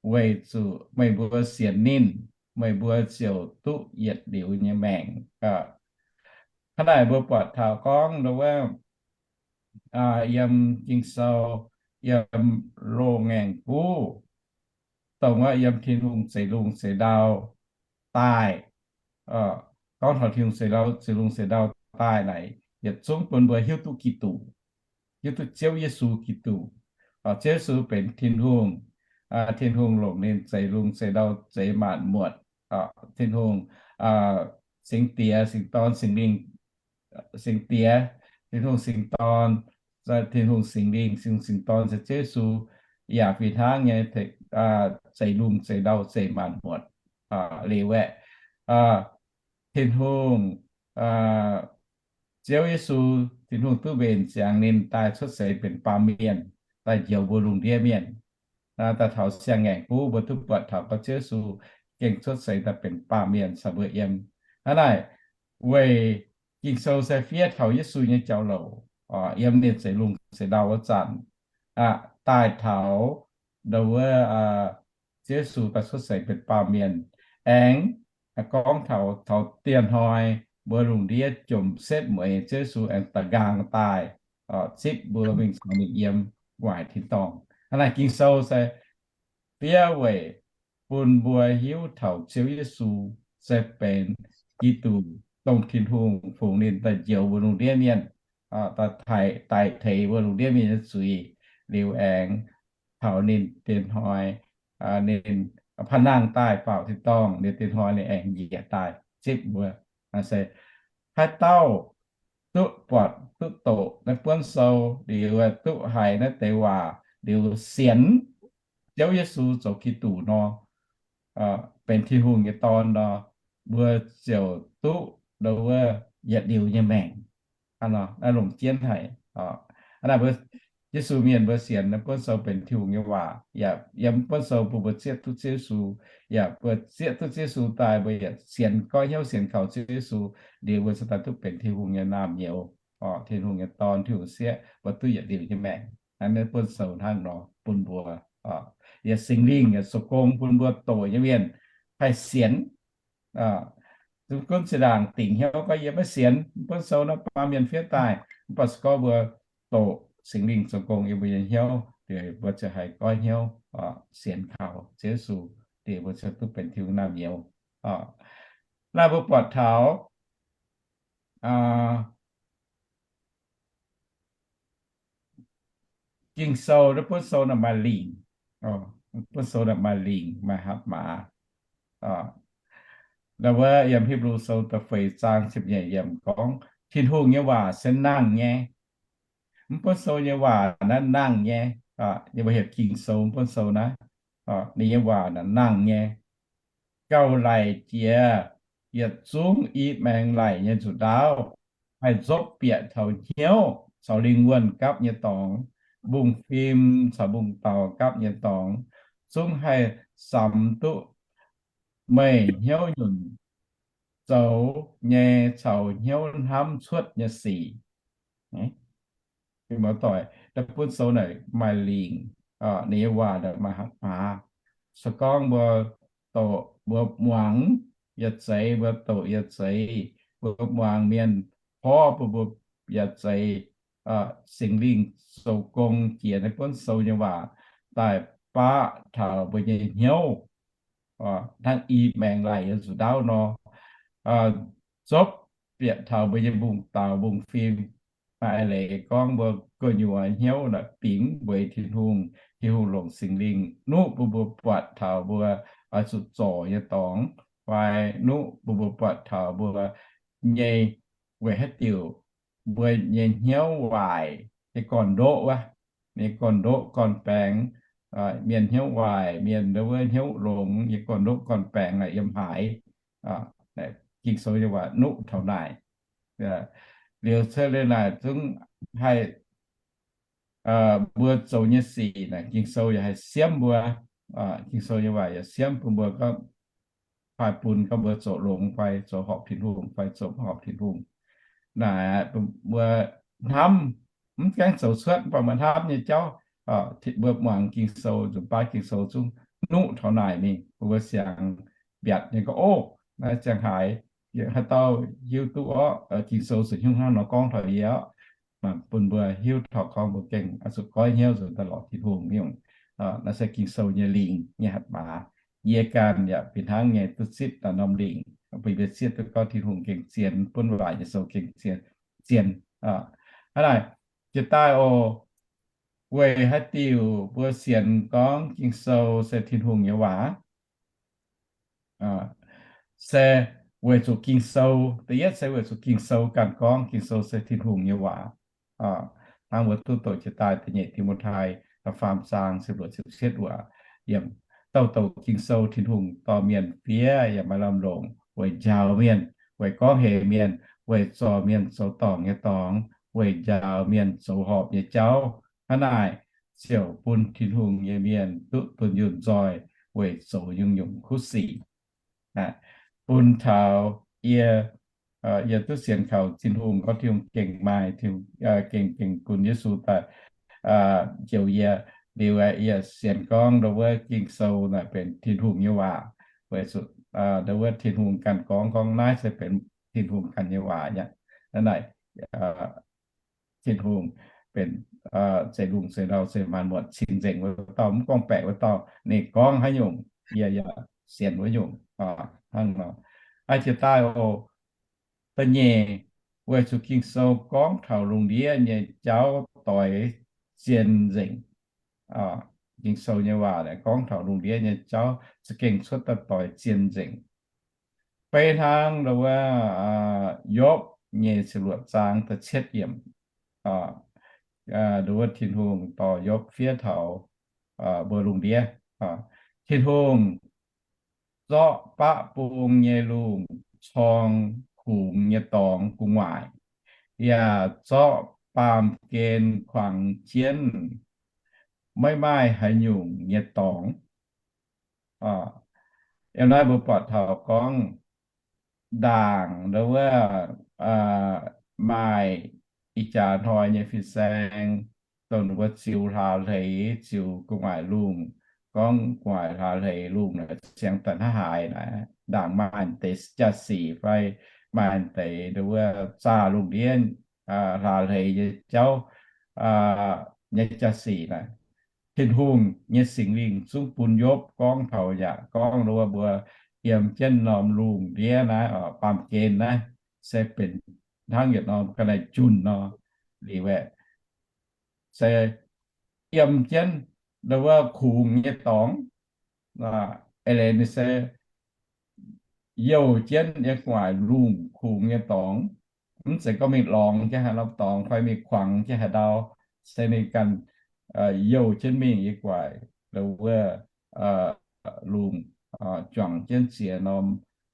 weic zuqc meih mbuo sienx ninh, meih mbuo ziouc duqv yietc liuz nyei maengc. Hnangv naaic mbuo buatc taux gorngv wuov, yiem Ging-Sou, yiem Loz-Ngaengc Guv, dongh wuov yiem Tin-Hungh zeix lungh zeix ndau daaih, gorngv taux Tin-Hungh zeix lungh zeix ndau daaih naaic, yietc zungv bun mbuo hiuv duqv Giduc, hiuv duqv Ziouv Yesu Giduc. Ziouv Yesu benx Tin-Hungh. Tin-Hungh longc ninh zeix lungh zeix ndau zeix maanc muotc. Tin-Hungh, Singx Diex, Singx Dorn, Singx Lingh, Singx Diex, Tin-Hungh Singx Dorn, Tin-Hungh Singx Lingh, Tin-Hungh Singx Dorn se Ziouv Yesu, yaac fih hnangv nyei zeix lungh zeix ndau zeix maanc muotc. Liuz aeqv, Tin-Hungh, Ziouv Yesu, Tin-Hungh duqv mbenc ziangx ninh daaih cuotv seix benx baamh mienh, daaih njoux mbuo lungh ndiev mienh. Daaih taux Siang-Ngaengc Guv mbuo duqv buatc taux gorngv Ziouv Yesu gengh cuotv seix daaih benx baamh mienh caux mbuo yiem. Hnangv naaic, weic Ging-Sou se fiev taux Yesu nyei jauv-louc, yiem ninh zeix lungh zeix ndau wuov zanc, daaih taux ndau wuov Ziouv Yesu daaih cuotv seix benx baamh mienh. Aengx gorngv taux, taux dieh hnoi mbuo lungh ndiev jomc setv mueiz, Ziouv Yesu aengx da'nqaang daaih zipv mbuo mingh caux ninh yiem waaic tin-dorngh. Hnangv naaic Ging-Sou se fiev weic bun mbuo hiuv taux Ziouv Yesu se benx Giduc, dongh Tin-Hungh fungx ninh daaih njoux mbuo lungh ndiev mienh, daaih teix mbuo lungh ndiev mienh nyei zuiz, liuz aengx taux ninh dieh hnoi, ninh panh nangh daaih faaux tin-dorngh, ninh dieh hnoi ninh aengx njiec daaih zipv mbuo. Se haaix dauh duqv buatc duqv doqc naaiv buonv sou liuz, duqv haiz naaiv deix waac liuz sienx Ziouv Yesu zoux Giduc nor, benx Tin-Hungh nyei Dorn nor, mbuo ziouc duqv ndau wuov yietc liuz nyei maengc. Naaiv longc jienv haic. Hnangv naaic mbuo Yesu mienh mbuo sienx naaiv buonv sou benx Tin-Hungh nyei waac, yaac yiem buonv sou bun mbuo zieqv duqv Ziouv Yesu, yaac mbuo zieqv duqv Ziouv Yesu daaih, mbuo yaac sienx goiv hnyouv sienx kaux Ziouv Yesu, liuz mbuo cingx daaih duqv benx Tin-Hungh nyei naamh nyouz, Tin-Hungh nyei dorn, Tin-Hungh sieqv, mbuo duqv yietc liuz nyei maengc. Naaiv buonv sou hnangv nor bun mbuo, yaac Singx Lingh yaac zoux gong bun mbuo doqc nyei mienh haih sienx. Zungv gunv zinh ndaangc dingc hnyouv gorngv yie maiv sienx buonv sou naaiv baamh mienh fiev daaih, mv baac se gorngv mbuo doqc Singx Lingh zoux gong yiem mbuo nyei hnyouv, mbuo ziouc haih goiv hnyouv sienx kaux Ziouv Yesu, liuz mbuo ziouc duqv benx Tin-Hungh naamh nyouz. Naaiv mbuo buatc taux Ging-Sou naaiv buonv sou naaiv maaih lingc, buonv sou naaiv maaih lingc, maaih hatc maaz. Naaiv wuov yiem Hipv^lu Sou da'feix zaang ziepc nyeic yiemc gorngv Tin-Hungh nyei waac se nangh nyei. Mv buonv sou nyei waac naaiv nangh nyei. Yie mbuo heuc Ging-Sou mv buonv sou naaiv, ninh nyei waac naaiv nangh nyei. Gauh laic jiex yietc zungv i maengx laic nyei nzuqc ndaauv, haih nzopv bieqc taux hnyouv caux lingh wuonh gapv nyei dorngx, mbungv-fim caux mbungv-daux gapv nyei dorngx, zungv haih samx duqv meih hnyouv nyunc zoux nyei caux hnyouv hnamv cuotv nyei sic. Doic, da'bunv sou naaic maaih lingc, ninh nyei waac naaic maaih hatc maaz. Se gorngv mbuo doqc mbuo muangx yietc zeiz, mbuo doqc yietc zeiz, mbuo muangx mienh porv bun mbuo yietc zeiz, Singx Lingh zoux gong jiex naaiv buonv sou nyei waac daaih baqv taux mbuo nyei hnyouv, hnangv i maengx laic yiem zuqc ndaauv nor, zopv bieqc taux mbuo nyei mbungv daux mbungv fim. Maaih eix leiz gorngv mbuo gu'nyuoz hnyouv naaic bingx weic Tin-Hungh, Tin-Hungh longc Singx Lingh nuqv bun mbuo buatc taux mbuo oix zuqc zorc nyei dorngx, fai nuqv bun mbuo buatc taux mbuo nyei weic haaix diuc mbuo nyei hnyouv waaic nyei gorn-ndoqv wuov, nyei gorn-ndoqv gorn-baengx, mienh hnyouv waaic, mienh wuov hnyouv longx nyei gorn-ndoqv gorn-baengx yiem haaix. Ging-Sou nyei waac nuqv taux naaic. Liuz cuotv liuz naaic zungv haih mbuo zoux nyei sic naaic Ging-Sou yaac haih siemv mbuo. Ging-Sou nyei waac yaac siemv bun mbuo gorngv, haih bun gorngv mbuo zoux longx fai zoux horpc Tin-Hungh fai zoux mv horpc Tin-Hungh. Naaic mbuo hnamv, mv gaengh zoux cuotv, mv baac mbuo hnamv nyei jauv, mbuo muangx Ging-Sou, nzunc baav Ging-Sou zungv nuqv taux naaic mingh, mbuo siangx mbiatc nyei gorngv, ov, naaiv ziangh haaix, haaix dauh hiuv duqv orqc, Ging-Sou zuqc hiuv hnangv nor gorngv taux yie orqc. Bun mbuo hiuv taux gorngv mbuo gengh oix zuqc goiv hnyouv nzuonx daaih lorz Tin-Hungh nyungc. Naaiv se Ging-Sou nyei lingc nyei hatc maaz. Yie ganh yaac fih hnangv nyei duqv zipv daaih norm lingc, bun mbuo zieqv duqv gorngv Tin-Hungh gengh zien, buonv waac nyei sou gengh zien, zien. Hnangv naaic, jiex daaih oc, weic haaix diuc mbuo sienx gorngv Ging-Sou se Tin-Hungh nyei waac? Se weic zuqc Ging-Sou, da'yietv se weic zuqc Ging-Sou ganh gorngv Ging-Sou se Tin-Hungh nyei waac. Hnangv mbuo duqv doqc jiex daaih da'nyeic Ti^mo^tai da'faam zaang ziepc luoqc ziepc cietv waac, yiem, Douh douc Ging-Sou Tin-Hungh dorh mienh fiev yaac maaih lamh longc weic njaaux mienh, weic gorngv heix mienh, weic zorc mienh zoux dorngc nyei dorngx, weic njaaux mienh zoux horpc nyei jauv. Hnangv naaic ziouc bun Tin-Hungh nyei mienh duqv dunh yunh nzoih weic zoux nyungc-nyungc kuv sic. Bun taux yie, yie duqv sienx kaux Tin-Hungh gorngv Tin-Hungh gengh maaih, gengh, gengh gunv Yesu daaih njoux yie. Liuz yie sienx gorngv ndo wuov Ging-Sou naaic benx Tin-Hungh nyei waac, weic zuqc ndo wuov Tin-Hungh ganh gorngv, gorngv naaiv se benx Tin-Hungh ganh nyei waac aqv. Hnangv naaic, Tin-Hungh benx zeix lungh zeix ndau, zeix maanc muotc, cing-nzengc wuov dauh, mv gorngv-baeqc wuov dauh. Ninh gorngv haaix nyungc, yie yaac sienx wuov nyungc. Hnangv nor, aa, jiex daaih oc. Da'nyeic, weic zuqc Ging-Sou gorngv taux lungh ndiev nyei jauv doix zien nzengc. Ging-Sou nyei waac gorngv taux lungh ndiev nyei jauv za'gengh cuotv daaih doix zien nzengc. Beiv hnangv ndo wuov Yopv nyei ziepc luoqc zaang da'cietv yiemc, ndo wuov Tin-Hungh dorh Yopv fiev taux mbuo lungh ndiev. Tin-Hungh zorqv baqv bung nyei lungh corng kungx nyei dorngx gu'nguaaic, yaac zorqv baamh gen kuangx jienv maiv maaih haaix nyungc nyei dorngx. Yiem naaiv mbuo buatc taux gorngv ndaangc ndo wuov maaih ih jaax hnoi nyei fin-saeng, dongh mbuo ziux hlaax hleix, ziux gu'nguaaic lungh, gorngv gu'nguaaic hlaax hleix lungh naaic ziangx daaih hnangv haaix naaic, ndaangc maaih deix jaa-sic fai maaih deix ndo wuov zaah lungh ndiev hlaax hleix nyei jauv nyei jaa-sic naaic, Tin-Hungh nyei Singx Lingh zungv bun Yopv gorngv taux yaac gorngv ndo wuov mbuo yiem jienv norm lungh ndiev naaiv, baamh gen naaiv se benx hnangv yietc norm ga'naaiv-junh nor, liuz aeqv, se yiem jienv ndo wuov kungx nyei dorngx. Eix leiz ninh se youh jienv yiem gu'nguaaic lungh kungx nyei dorngx. Mv zeiz gorngv mingh lorngx jienv haaix norm dorngx fai mingh kuangx jienv haaix ndau, se ninh ganh youh jienv mingh yiem gu'nguaaic ndo wuov lungh, juangc jienv ziex norm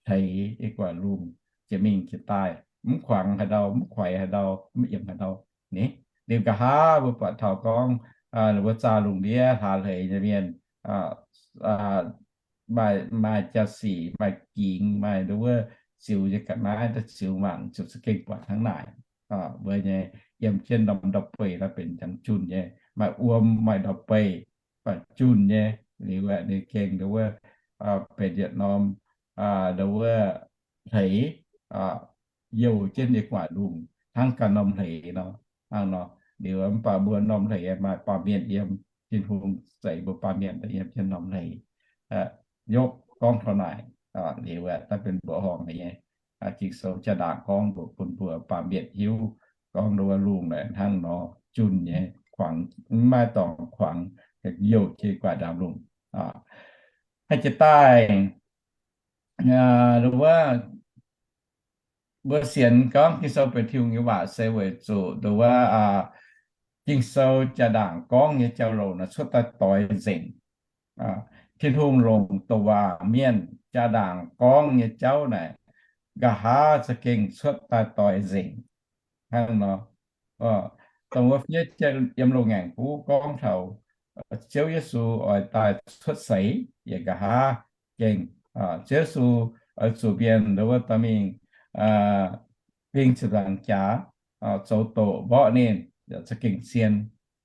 hleix yiem gu'nguaaic lungh jiex mingh jiex daaih, mv kuangx haaix ndau, mv kuaix haaix ndau, mv yiemc haaix ndau. Ni, liuz nqa'haav mbuo buatc taux gorngv mbuo zaah lungh ndiev hlaax hleix nyei mienh, maaih, maaih jaa-sic, maaih gingx, maaih ndo wuov ziux nyei ga'naaiv, daaih ziux mangc ziouc za'gengh buatc hnangv naaic. Mbuo nyei yiem jienv norm ndau-beih naaiv benx jangx junh nyei, maaih wuom maaih ndau-beih, baac junh nyei. Liuz aeqv, ninh gengh nduov wuov benx yietc norm nduov wuov hleix, youh jienv nyei gu'nguaaic lungh hnangv ganh norm hleix nor. Hnangv nor, liuz mv baac mbuo norm hleix maaih baamh mienh yiem, Tin-Hungh zeix mbuo baamh mienh daaih yiem jienv norm hleix. Yopv gorngv taux naaic, liuz aeqv, daaih benx mbuoqc horngh nyei Ging-Sou jaa-ndaangc gorngv mbuox bun mbuo baamh mienh hiuv gorngv nduov wuov lungh naaic hnangv nor junh nyei, kuangx, mv maaih dorngx kuangx, youh jienv gu'nguaaic ndaamv-lungh. Haaix jiex daaih, nduov wuov, mbuo sienx gorngv Ging-Sou benx Tin-Hungh nyei waac se weic zuqc nduov wuov Ging-Sou jaa-ndaangc gorngv nyei jauv-louc naaic cuotv daaih doix nzengc. Tin-Hungh longc douc waac mienh jaa-ndaangc gorngv nyei jauv naaic, nqa'haav za'gengh cuotv daaih doix nzengc. Hnangv nor, dongh wuov fiev jienv yiem loz-ngaengc buv gorngv taux Ziouv Yesu oix daaih cuotv seix, yaac nqa'haav gengh, Ziouv Yesu oix zuqc mienh nduov wuov dorh mingh bing ziepc nzaangc jaax, zoux doqc mborqv ninh, za'gengh zien.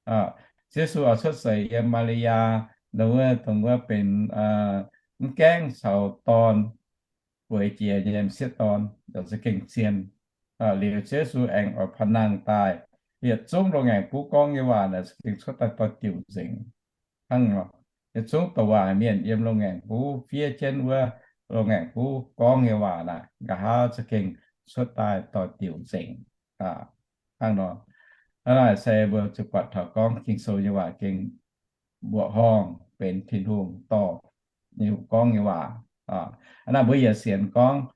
Ziouv Yesu oix cuotv seix yiem Maa^li^yaa, nduov wuov, dongh wuov benx mv gaengh caux dorn bueix jiex nyei m'sieqv dorn, za'gengh zien. Liuz Ziouv Yesu aengx oix panh nangh daaih, yietc zungv loz-ngaengc buv gorngv nyei waac naaic za'gengh cuotv daaih doix-diuc nzengc. Hnangv nor, yietc zungv douc waac mienh yiem loz-ngaengc buv fiev jienv wuov loz-ngaengc buv gorngv nyei waac naaic, nqa'haav za'gengh cuotv daaih doix-diuc nzengc. Hnangv nor, hnangv naaic se mbuo zuqc buatc taux gorngv Ging-Sou nyei waac gengh mbuoqc horngh benx Tin-Hungh dorh nyei gorngv nyei waac. Hnangv naaic mbuo yaac sienx gorngv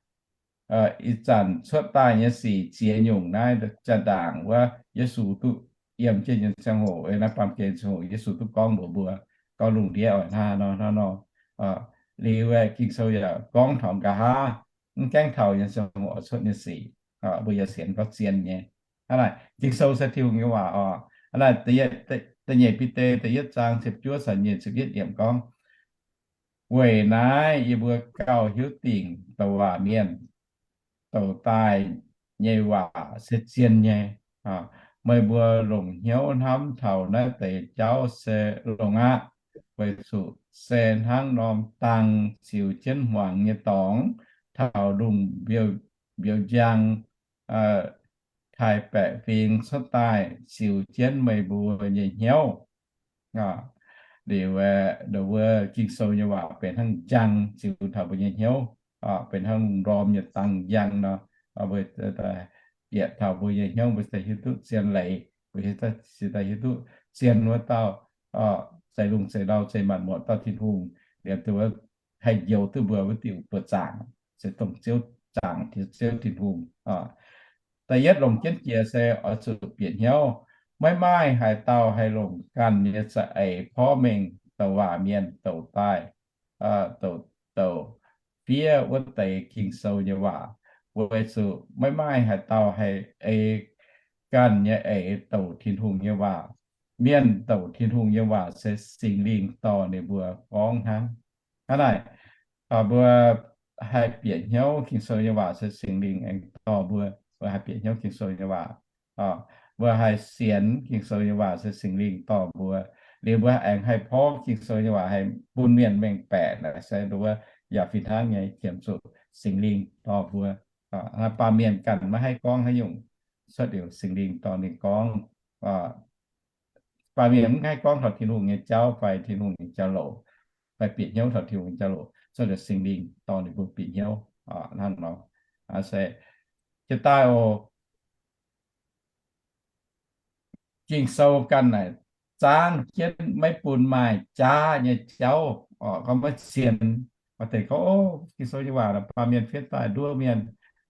ih zanc cuotv daaih nyei sic ziex nyungc naaiv jaa-ndaangc wuov Yesu duqv yiem jienv nyei ziangh hoc, naaiv baamh gen ziangh hoc Yesu duqv gorngv mbuox mbuo, gorngv lungh ndiev oix hnangv nor hnangv nor. Liuz aeqv, Ging-Sou yaac gorngv taux nqa'haav mv gaengh taux nyei ziangh hoc oix cuotv nyei sic, mbuo yaac sienx gorngv zien nyei. Hnangv naaic, Ging-Sou se Tin-Hungh nyei waac oc. Hnangv naaic, da'nyeic Bide da'yietv zaang ziepc juov caux nyic ziepc yietv yiemc gorngv, weic naaiv yie mbuo gauh hiuv dingc douc waac mienh douc daaih nyei waac se zien nyei. Meih mbuo longc hnyouv hnamv taux naaiv deix jauv se longx aqv, weic zuqc se hnangv norm dang ziux jienv hmuangx nyei dorngx taux lungh mbiouh njang taaih baeqc fingx cuotv daaih ziux jienv meih mbuo nyei hnyouv. Liuz aeqv, nduov wuov Ging-Sou nyei waac benx hnangv njang ziux taux mbuo nyei hnyouv, benx hnangv lungh ndorm nyei dang njang nor, mbuo bieqc taux mbuo nyei hnyouv, mbuo se hiuv duqv zien leiz, mbuo se daaih hiuv duqv zien wuov dauh, zeiz lungh zeiz ndau zeiz maanc muotc dauh Tin-Hungh, liuz nduov wuov haih njoux duqv mbuo wuov diuc buoqc zaangc, se dongh Ziouv zaangc, Ziouv Tin-Hungh. Da'yietv longc jienv jiex se oix zuqc bieqc hnyouv, maiv maaih haaix dauh haih longc ganh nyei za'eix porv mengh douc waac mienh douc daaih, douc, douc fiev wuov deix Ging-Sou nyei waac, weic zuqc maiv maaih haaix dauh haih ei ganh nyei eix douc Tin-Hungh nyei waac. Mienh douc Tin-Hungh nyei waac se Singx Lingh dorh ninh mbuo gorngv hnangv. Hnangv naaic, mbuo haih bieqc hnyouv Ging-Sou nyei waac se Singx Lingh aengx dorh mbuo, mbuo haih bieqc hnyouv Ging-Sou nyei waac. Mbuo haih sienx Ging-Sou nyei waac se Singx Lingh dorh mbuo. Liuz mbuo aengx haih porv Ging-Sou nyei waac haih bun mienh mengh baeqc naaic se nduov wuov yaac fih hnangv nyei, qiemx zuqc Singx Lingh dorh mbuo. Baamh mienh ganh maiv haih gorngv haaix nyungc, cuotv liuz Singx Lingh dorh ninh gorngv. Baamh mienh mv haih gorngv taux Tin-Hungh nyei jauv fai Tin-Hungh nyei jauv-louc, fai bieqc hnyouv taux Tin-Hungh nyei jauv-louc, cuotv liuz Singx Lingh dorh ninh mbuo bieqc hnyouv hnangv nor. Se jiex daaih oc, Ging-Sou ganh naaic zaangv jienv maiv bun maaih jaav nyei jauv, gorngv maiv sienx. Maaih deix gorngv, Ging-Sou nyei waac baamh mienh fiev daaih nduov mienh,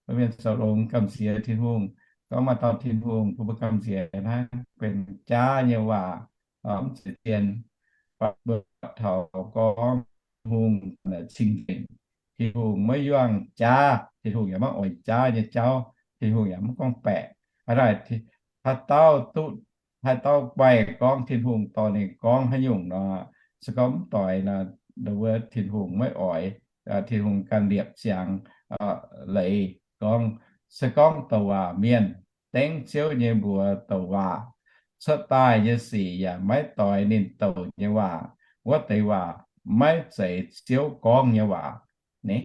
mbuo mienh zoux longx gamh nziex Tin-Hungh. Gorngv maaih dauh Tin-Hungh bun mbuo gamh nziex hnangv, benx jaav nyei waac, mv zeiz zien. Mbuo taux gorngv Tin-Hungh cing-nzengc, Tin-Hungh maiv yuangh jaav, Tin-Hungh yaac maiv oix jaav nyei jauv, Tin-Hungh yaac maiv gorngv-baeqc. Haaix dauh duqv, haaix dauh guaih gorngv Tin-Hungh dorh ninh gorngv haaix nyungc nor, se gorngv mv doix nor, wuov Tin-Hungh maiv oix, Tin-Hungh ganh liepc ziangx, leiz gorngv, se gorngv douc waac mienh dengv Ziouv nyei mbuox douc waac cuotv daaih nyei sic yaac maiv doix ninh douc nyei waac, wuov deix waac maiv zeiz Ziouv gorngv nyei waac ni.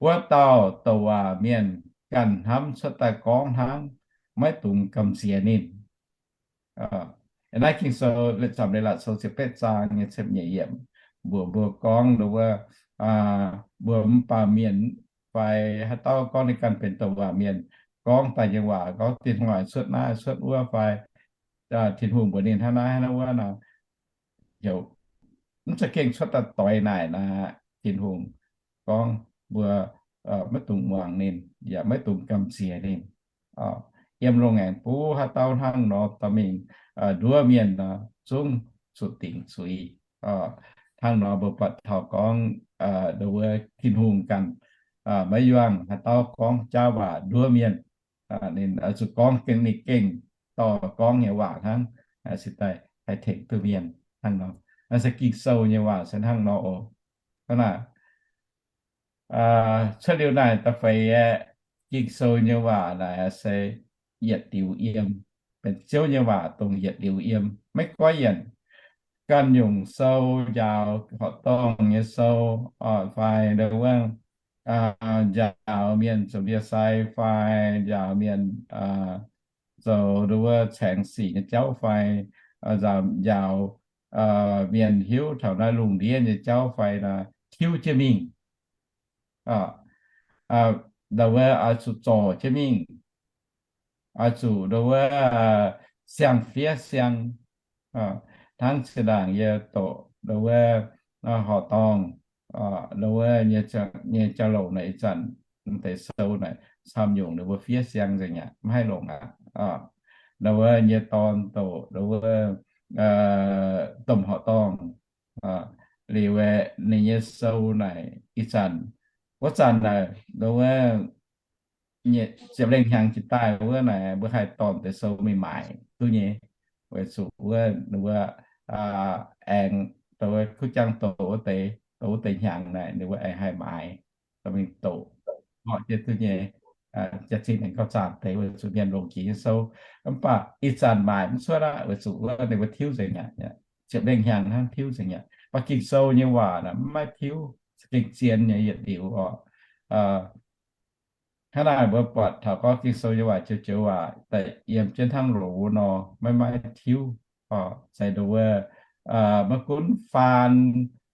Wuov dauh douc waac mienh ganh hnamv cuotv daaih gorngv hnangv, maiv dungx gamh nziex ninh. Naaiv Ging-Sou Zaamc Leiz-Latc Sou ziepc betv zaang nyei ziepc nyeic yiemc mbuox mbuo gorngv wuov, mbuo mv baac mienh fai haaix dauh gorngv ninh ganh benx douc waac mienh gorngv daaih nyei waac, gorngv Tin-Hungh cuotv naaiv cuotv wuov fai Tin-Hungh mbuox ninh hnangv naaiv hnangv wuov nor, heuc mv za'gengh cuotv daaih doix naaic nor, Tin-Hungh gorngv mbuo maiv dungx muangx ninh, yaac maiv dungx gamh nziex ninh. Yiem longx aengx buv haaix dauh hnangv nor dorh mingh nduov mienh nor, zungv zuqc dingc zuiz. Hnangv nor mbuo buatc taux gorngv wuov Tin-Hungh ganh maiv yuangh haaix dauh gorngv jaav waac nduov mienh. Ninh oix zuqc gorngv gengh ninh gengh dorh gorngv nyei waac hnangv, se daaih haih tengx duqv mienh hnangv nor. Naaiv se Ging-Sou nyei waac se hnangv nor oc. Hnangv naaic, cuotv liuz naaic da'feix aeqv, Ging-Sou nyei waac naaic se yietc liuz yiem, benx Ziouv nyei waac dongh yietc liuz yiem, maiv goiv yienc. Ganh nyungc sou, njaaux horqc dorngh nyei sou, fai nduov wuov njaaux mienh zoux ndie-sai fai njaaux mienh zoux nduov wuov caengx sic nyei jauv fai njaaux mienh hiuv taux naaiv lungh ndiev nyei jauv fai nor, tiuv jienv mingh. Nduov wuov oix zuqc zorc jienv mingh, oix zuqc nduov wuov siang-fiev siang. Hnangv zinh ndaangc yie doqc nduov wuov horqc dorngh, nduov wuov nyei jauv-louc naaic ih zanc deix sou naaic camv nyungc ninh mbuo fiev siang nzengc aqv, maiv haih longc aqv. Nduov wuov nyei dorn doqc nduov wuov domh horqc dorngh liuz aeqv, ninh nyei sou naaic ih zanc, wuov zanc naaic nduov wuov ziepc lengh hnyangx jiex daaih wuov naaic mbuo haih dorh deix sou mingh maaic duqv nyei, weic zuqc wuov ninh mbuo aengx nduov wuov kuv jangv doqc wuov deix, doqc wuov deix hnyangx naaic ninh mbuo aengx haih maaiz, dorh mingh doqc, horqc jienv duqv nyei. Jaax-zinh aengx gauh zaanc deix weic zuqc mienh longc jiex nyei sou. Mv baac ih zanc maaic mv cuotv aqv weic zuqc wuov ninh mbuo tiuv nzengc aqv. Ziepc lengh hnyangx hnangv tiuv nzengc aqv. Mv baac Ging-Sou nyei waac naaic mv maaih tiuv, za'gengh zien nyei yietc liuz oc. Hnangv naaic mbuo buatc taux gorngv Ging-Sou nyei waac joux joux waac daaih yiem jienv hnangv loz nor, maiv maaih tiuv. Zeiz nduov wuov, maiv gunv faan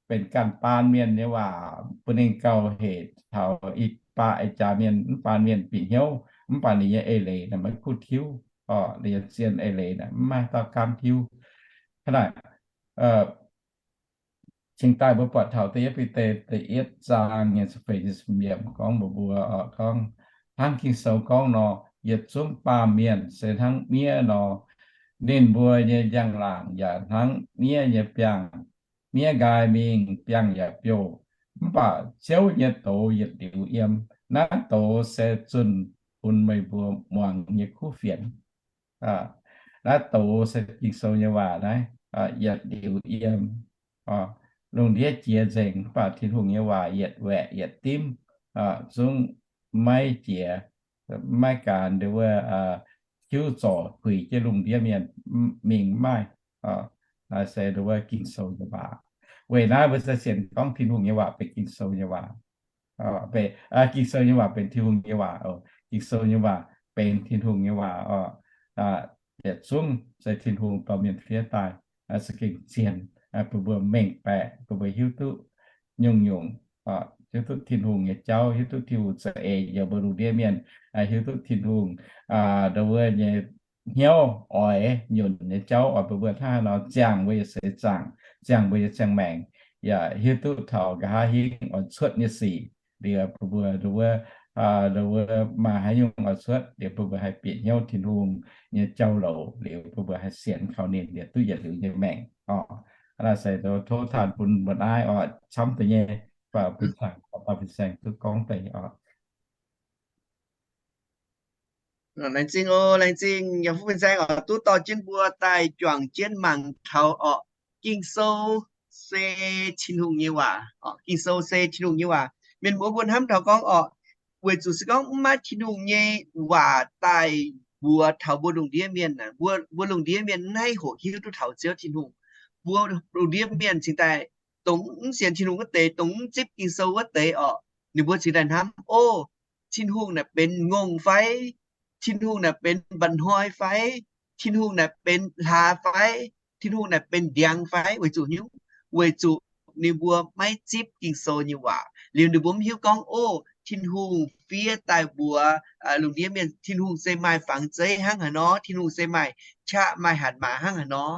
benx ganh baan mienh nyei waac bun ninh gauh hec taux ih baac ih jaax mienh mv baan mienh bieqc hnyouv, mv baac ninh nyei eix leiz naaic maiv kuv tiuv. Ninh nyei zien eix leiz naaic mv maaih dauh gaamv tiuv. Hnangv naaic, cingx daaih mbuo buatc taux da'yietv Bide da'yietv zaang nyei ziepc feix nyei ziepc yiemc gorngv mbuox mbuo, gorngv hnangv Ging-Sou gorngv nor, yietc zungv baamh mienh se hnangv miev nor, ninh mbuo nyei njang-laangc yaac hnangv miev nyei biangh. Miev nqaai mingh, biangh yaac biouv, mv baac Ziouv nyei doz yietc liuz yiem. Naaiv doz se zunh bun meih mbuo muangx nyei kuv fienx. Naaiv doz se Ging-Sou nyei waac naaiv, yietc liuz yiem. Lungh ndiev jiex nzengc, mv baac Tin-Hungh nyei waac yietc waeqc yietc dimv, zungv maiv jiex, maiv gaanx nduov wuov tiuv zorc puix jienv lungh ndiev mienh mingh, mv maaih. Naaiv se nduov wuov Ging-Sou nyei waac. Weic naaiv mbuo se sienx gorngv Tin-Hungh nyei waac benx Ging-Sou nyei waac. Ging-Sou nyei waac benx Tin-Hungh nyei waac. Ging-Sou nyei waac benx Tin-Hungh nyei waac oc. Yietc zungv se Tin-Hungh dorh mienh fiev daaih, za'gengh zien bun mbuo mengh baeqc, bun mbuo hiuv duqv nyungc-nyungc, hiuv duqv Tin-Hungh nyei jauv, hiuv duqv Tin-Hungh za'eix yiem mbuo lungh ndiev mienh, hiuv duqv Tin-Hungh nduov wuov nyei hnyouv oix nyunc nyei jauv oix bun mbuo hnangv haaix nor ziangh mbuo nyei seix zaangc, ziangh mbuo nyei ziangh maengc, yaac hiuv duqv taux nqa'haav hingv oix cuotv nyei sic. Liuz bun mbuo nduov wuov, nduov wuov maaih haaix nyungc oix cuotv, liuz bun mbuo haih bieqc hnyouv Tin-Hungh nyei jauv-louc, liuz bun mbuo haih sienx kaux ninh liuz duqv yietc liuz nyei maengc oc. Naaiv se tov tanh bun mbuo naaiv oc, camv deix nyei, bun saeng, bun saeng duqv gorngv deix oc. Laengz zingh oc, laengz zingh yaac fuqv fin-saeng oc, duqv dorh jienv mbuo daaih juangc jienv mangc taux oc. Ging-Sou se Tin-Hungh nyei waac oc. Ging-Sou se Tin-Hungh nyei waac. Mienh muoz mbuo hnamv taux gorngv orqc, weic zuqc se gorngv mv maaih Tin-Hungh nyei waac daaih mbuox taux mbuo lungh ndiev mienh, mbuo, mbuo lungh ndiev mienh mv haih hoqc hiuv duqv taux Ziouv Tin-Hungh. Mbuo lungh ndiev mienh cingx daaih, dongh mv sienx Tin-Hungh wuov deix, dongh mv zipv Ging-Sou wuov deix orqc, ninh mbuo cingx daaih hnamv, o, Tin-Hungh naaic benx ngongh fai? Tin-Hungh naaic benx mba'hnoi fai? Tin-Hungh naaic benx hlaax fai? Tin-Hungh naaic benx ndiangx fai? Weic zuqc nyungc, weic zuqc ninh mbuo maiv zipv Ging-Sou nyei waac. Liuz ninh mbuo mv hiuv gorngv, o, Tin-Hungh fiev daaih mbuox lungh ndiev mienh Tin-Hungh se maaih fangx zeiv hnangv haaix nor, Tin-Hungh se maaih qaqv maaih hatc maaz hnangv haaix nor.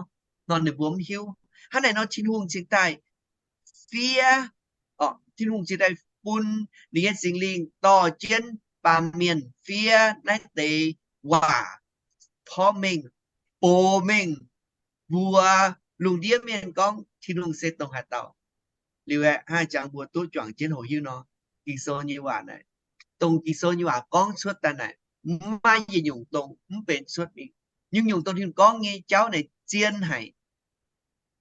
Nor ninh mbuo mv hiuv. Hnangv naaic nor Tin-Hungh cingx daaih fiev, Tin-Hungh cingx daaih bun ninh nyei Singx Lingh dorh jienv baamh mienh fiev naaiv deix waac porv mengh, box mengh mbuox lungh ndiev mienh gorngv Tin-Hungh se dongh haaix dauh. Liuz aeqv, hnangv jangx mbuo duqv juangc jienv hoqc hiuv nor, Ging-Sou nyei waac naaic, dongh Ging-Sou nyei waac gorngv cuotv daaih naaic, mv maaih yietc nyungc dongh mv benx cuotv mingh. Nyungc-nyungc dongh Tin-Hungh gorngv nyei jauv naaic zien haic.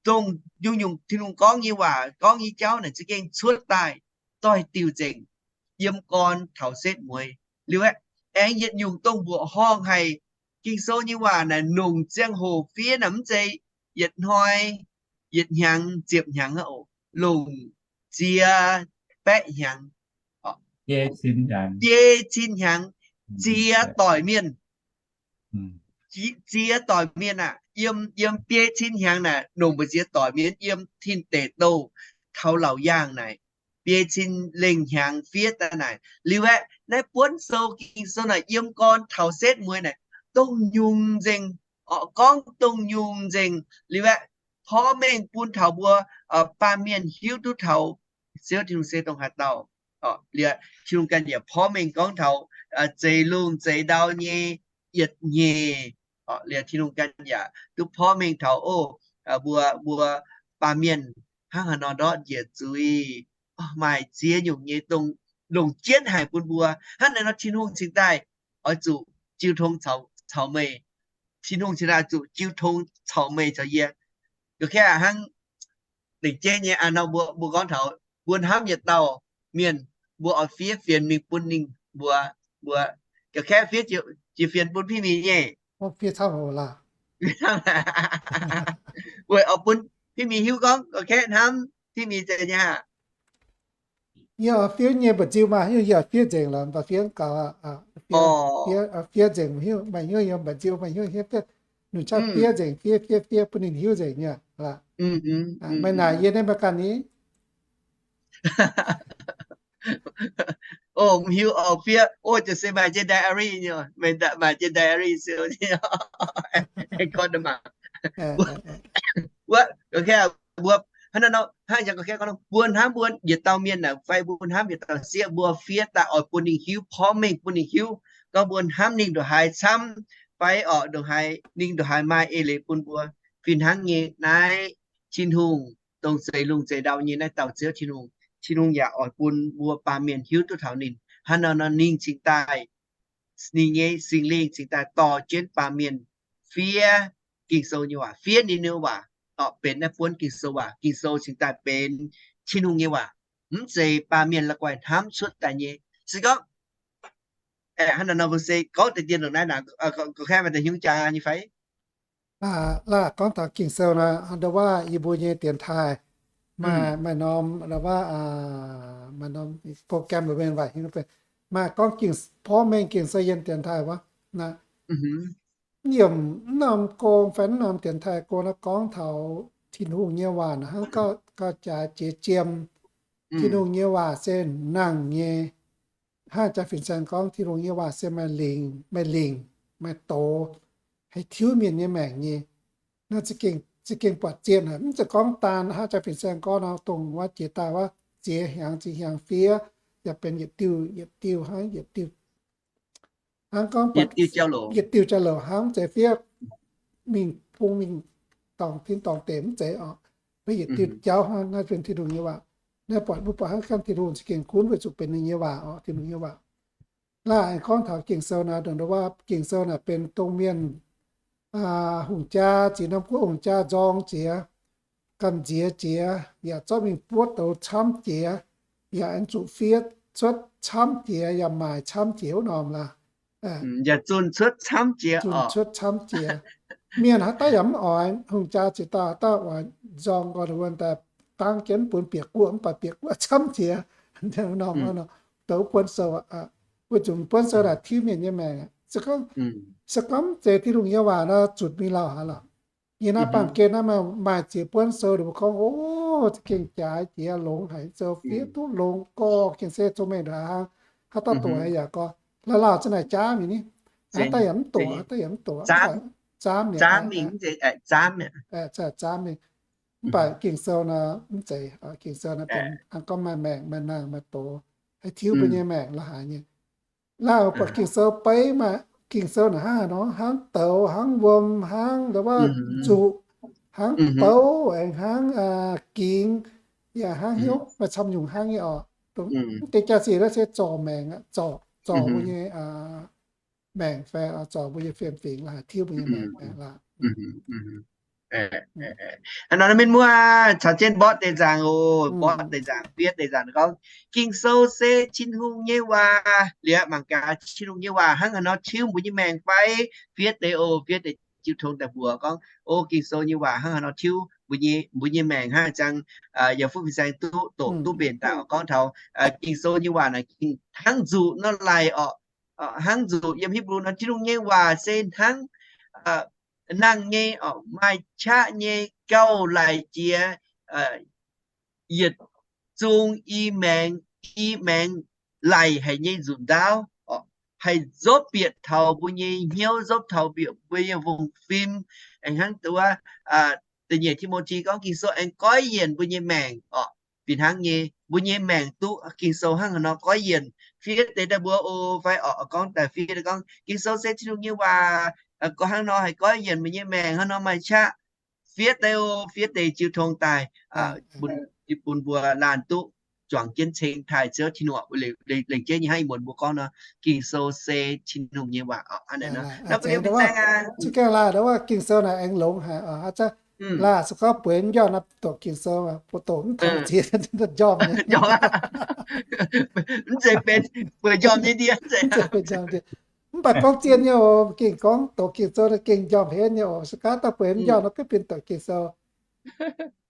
Dongh nyungc-nyungc Tin-Hungh gorngv nyei waac, gorngv nyei jauv naaic za'gengh cuotv daaih doix-diuh nzengc, yiem gorn taux setv mueiz. Liuz aeqv, aengx yietc nyungc dongh mbuoqc horngh haic. Ging-Sou nyei waac naaic longc ziangh hoc fiev naaic mv zeiz yietc hnoi, yietc hnyangx, ziepc hnyangx aqv oc. Longc ziex baeqv hnyangx, biei cin hnyangx, ziex doic mienh. Ziex doic mienh aah, yiem, yiem biei cin hnyangx naaic, longc mbu'ziex doic mienh yiem tin deic douh taux laauc yaangh naaic, biei cin lengh hnyangx fiev daaih naaic. Liuz aeqv, naaiv buonv sou Ging-Sou naaic yiem gorn taux setv mueiz naaic, dongh nyungc nzengc, orqc, gorngv dongh nyungc nzengc. Liuz aeqv, porv mengh bun taux mbuo baamh mienh hiuv duqv taux Ziouv Tin-Hungh se dongh haaix dauh. Liuz Tin-Hungh ganh yaac porv mengh gorngv taux zeix lungh zeix ndau nyei yietc nyeic. Liuz Tin-Hungh ganh yaac duqv porv mengh taux, o, mbuo, mbuo baamh mienh hnangv haaix nor ndortv njiec zuiz, maaih ziex nyungc nyei dongh longc jienv haic bun mbuo. Hnangv naaiv nor Tin-Hungh cingx daaih oix zuqc jiu tong caux meih. Tin-Hungh cingx daaih zuqc jiu tong caux meih caux yie. Ga'kv hnangv lengc jeiv nyei aa nor mbuo, mbuo gorngv taux mbuo hnamv yietc dauh mienh, mbuo oix fiev fienx mingh bun ninh mbuo, mbuo ga'kv fiev jiex fienx bun Piv Mingh nyei. Weic oix bun Piv Mingh hiuv gorngv ga'kv hnamv Piv Mingh zeiz nyei aqv. Yie fiev nyei mba'nziu maah, yie fiev nzengc lorqc, mba'fiev gaux, fiev nzengc, maaih hnyouv yiem mba'nziu, maaih hnyouv hiuv duqv, ninh qaqv fiev nzengc, fiev fiev fiev bun ninh hiuv nzengc nyei. Meih naaic yie naaiv meih ganh ni. O, mv hiuv oix fiev, o, ziouc se maaih jienv diary nyei, maaih jienv diary se gorngv mangc. Wuov, ga'kv mbuo, hnangv nor, hnangv jangx ga'kv gorngv nor, mbuo hnamv mbuo yietc dauh mienh naaic fai mbuo hnamv yietc dauh sieqv, mbuo fiev daaih oix bun ninh hiuv, porv mengh bun ninh hiuv gorngv mbuo hnamv ninh ndongc haaix camv fai orqc, ndongc haaix, ninh ndongc haaix maaih eix leiz bun mbuo. Fih hnangv nyei naaiv, Tin-Hungh dongh zeix lungh zeix ndau nyei naaiv dauh Ziouv Tin-Hungh, Tin-Hungh yaac oix bun mbuo baamh mienh hiuv duqv taux ninh. Hnangv nor nor ninh cingx daaih, ninh nyei Singx Lingh cingx daaih dorh jienv baamh mienh fiev Ging-Sou nyei waac, fiev ninh nyei waac, orqc, benx naaiv buonv Ging-Sou waac. Ging-Sou cingx daaih benx Tin-Hungh nyei waac, mv zeiz baamh mienh la'guaih hnamv cuotv daaih nyei. Se gorngv, hnangv naaiv nor mbuo se gorngv deix dien ndongc naaiv naaic, ga'kv maaih deix hnyouv jaa nyei fai? Laah, gorngv taux Ging-Sou naaic, ndo waac yie mbuo nyei dienx taaih maaih, maaih norm, ndo waac, maaih norm program mbuo mienh waaic hnyouv benx, maaih gorngv Ging, porv mengh Ging-Sou yiem dienx taaih wuov. Naaiv, yiem mv norm gong fai mv norm dienx taaih gong naaiv gorngv taux Tin-Hungh nyei waac naaic hnangv gauh, gauh jaaix jiex jiem. Tin-Hungh nyei waac se nangh nyei. Hnangv jaa fin-saeng gorngv, Tin-Hungh nyei waac se maaih lingc, maaih lingc, maaih doz, haih tiuv mienh nyei maengc nyei. Naaiv za'gengh, za'gengh buatc zien haic. Mv zeiz gorngv daan hnangv jaa fin-saeng gorngv nor, dongh wuov jiex daaih wuov ziex hnyangx, ziex hnyangx fiev, yaac benx yietc diuh, yietc diuh hnangv, yietc diuh hnangv gorngv buatc yietc diuh jauv-louc hnangv, mv zeiz fiev mingh bung mingh dorngc tin dorngc deic, mv zeiz orqc. Fiev yietc diuh jauv hnangv. Naaiv benx Tin-Hungh nyei waac. Naaiv buatc, mbuo buatc hnangv ganh Tin-Hungh za'gengh gunv weic zuqc benx ninh nyei waac orqc, Tin-Hungh nyei waac. Laah, aengx gorngv taux Ging-Sou naaic, ndongc waac Ging-Sou naaic benx dongh mienh hungh jaa, ziex norm guoqv hungh jaa nzorng jiex, gamh nziex jiex, yaac zorqv mingh buov douz camv jiex. yaac aengx zuqc fiev cuotv camv jiex, yaac maaic camv jiex wuov norm laaix. Zunh cuotv camv jiex. Mienh haaix dauh yaac mv oix, hungh jaa ziex dauh haaix dauh oix nzorng nqoi wuon daaih dangv jienv bun bieqc guoqv, mv baac bieqc guoqv camv jiex. Norm, dongh buonv sou, wuov nzunc buonv sou naaic tiuv mienh nyei maengc. Se gorngv, se gorngv mv zeiz Tin-Hungh nyei waac nor, zutc mingh lauh haaix lorqc. Yie naaiv baamh gen naaiv maaih ziex buonv sou, ninh mbuo gorngv, o, za'gengh jaaix jiex, longx haic, sou fiev duqv longx gorx, gengh se cong-mengh ndongc haaix hnangv. Haaix dauh doqc yaac gorngv, lauh lauh za'naaic jaamv mingh ni. Haaix dauh yaac mv doqc, haaix dauh yaac mv doqc, zaamv mingh, zaamv mingh. Mv baac Ging-Sou nor mv zeiz. Ging-Sou nor benx hnangv gorngv maaih maengc, maaih nangh, maaih doz, haih tiuv mbuo nyei maengc la'haaix nyei. Lauh buatc Ging-Sou beiv maaih, Ging-Sou naaic hnangv haaix nor, hnangv douz, hnangv wuom, hnangv nduov wuov nzuqc, hnangv bouv, aengx hnangv gingx, yaac hnangv hnyouv, maaih camv nyungc hnangv nyei orqc. Dongh mv deix jaa-sic naaiv se zorc maengc aqv, zorc, zorc mbuo nyei maengc fai zorc mbuo nyei fiem-fingx laaix, tiuv mbuo nyei maengc fai laaix. Hnangv nor mienh muoz caux jienv mborqv deix nzaangc oc, mborqv deix nzaangc, fiev deix nzaangc gorngv, Ging-Sou se Tin-Hungh nyei waac. Liuz mangc gaax Tin-Hungh nyei waac hnangv haaix nor tiuv mbuo nyei maengc fai? Fiev deix oc, fiev deix jiu tong daaih mbuox gorngv, o, Ging-Sou nyei waac hnangv haaix nor tiuv mbuo nyei, mbuo nyei maengc hnangv haaix. Ziangh yaac fu fin-saeng duqv doqc duqv mbenc daaih oc, gorngv taux Ging-Sou nyei waac naaic gengh hnangv nzuqc nor laic orqc. Hnangv nzuqc yiem Hipv^lu nor, Tin-Hungh nyei waac se hnangv nangh nyei orqc, maaih qaqv nyei, gauh laic jiex yietc zung i maengx, i maengx laic haic nyei nzunc ndaauv orqc, haih nzopv bieqc taux mbuo nyei hnyouv, nzopv taux bieqc mbuo nyei fong fim. Aengx hnangv da'nyeic Ti^mo^ti gorngv Ging-Sou aengx goiv yienc mbuo nyei maengc orqc. Fih hnangv nyei, mbuo nyei maengc duqv Ging-Sou hnangv haaix nor goiv yienc. Fiev deix daaih mbuo oc, fai orqc gorngv daaih fiev deix gorngv Ging-Sou se Tin-Hungh nyei waac, hnangv nor haih goiv yienc meih nyei maengc, hnangv nor maaih qaqv. Fiev deix oc, fiev deix jiu tong daaih bun mbuo laanh duqv zuangx jienv ceng taaih Ziouv Tin-Hungh. Lengc jeiv nyei hnangv ih muonz mbuo gorngv nor, Ging-Sou se Tin-Hungh nyei waac. Za'gengh laaih wuov Ging-Sou naaic aengx longx haic. Laaih se gorngv bueix njormh naaiv doqc Ging-Sou, buo doqc mv taux ziex njormh nyei. Mv zeiz benx bueix njormh nyei ndie. Mv baac gorngv zien nyei oc, gengh gorngv doqc Ging-Sou naaiv gengh njormh henv nyei oc. Se gorngv daaih bueix mv njormh nor, gengh benx doqc Ging-Sou.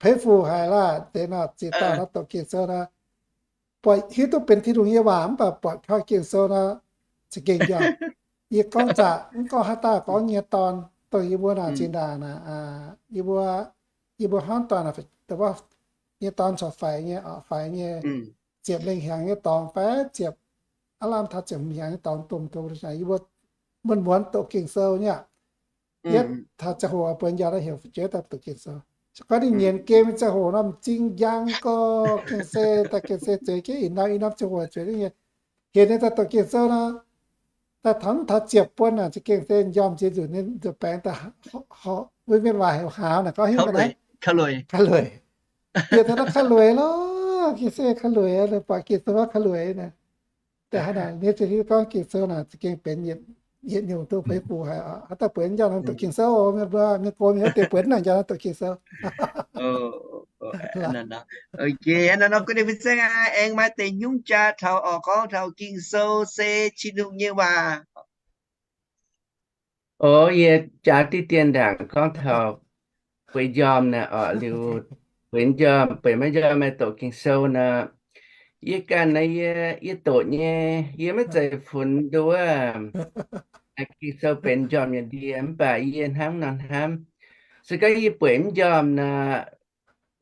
Peix fu haic laah, deix nor ziex dauh nor doqc Ging-Sou nor, buatc hiuv duqv benx Tin-Hungh nyei waac mv baac buatc koi Ging-Sou nor, za'gengh njormh. Yie gorngv zaqc, mv gorngv haaix dauh gorngv nyei dorn, dongh yie mbuo naaic zinh ndaangc naaic, yie mbuo, yie mbuo hnamv dorn, nyei dorn corc faix nyei, faix nyei, ziepc lengh hnyangx nyei dorngx fai ziepc, aav lamh taux ziepc hmz hnyangx nyei dorngx domh domh, yie mbuo muonz-muonz doqc Ging-Sou nyei aqv. Yietv taux ziangh hoc bueix njormh naaiv heuc fu'jueiv daaih doqc Ging-Sou. Se gorngv ninh nyienz gemh nyei ziangh hoc nor, m'zing njang gorx, gengh se daaih gengh se zueiz jienv ih norm ih norm ziangh hoc zueiz jienv nyei. Heuc ninh daaih doqc Ging-Sou nor, daaih taux mv taux ziepc buonc naaic, za'gengh se njormh ziex nzunc, ninh nzuonx baengx daaih, wuov mienh waac heuc hauz naaic gorngv hiuv ga'naaiv, ka'lueic. Bieqc taux naaiv ka'lueic lorqc, gengh se ka'lueic, buatc Ging-Sou gorngv ka'lueic naaic. Da'haaix naaic, ninh ziouc hiuv gorngv Ging-Sou naaic za'gengh benx yietc nyungc duqv fei fu haic oc. Haaix dauh bueix njormh nor doqc Ging-Sou oc, mienh mbuo, mienh gox mienh wuov deix bueix njormh nor doqc Ging-Sou. Ok, nor gunv ninh fin-saeng aengx maaih deix hnyungv jaa taux oc, gorngv taux Ging-Sou se Tin-Hungh nyei waac. O, yie jaax diqv dien ndaangc gorngv taux bueix njormh naaic oc, liuz bueix njormh, bueix maiv njormh maaih doqc Ging-Sou nor, yie ganh naaiv yie, yie doqc nyei, yie maiv zeiz funx nduov Ging-Sou benx njormh nyei ndie, mv baac yie hnamv nor hnamv, se gorngv yie bueix mv njormh nor,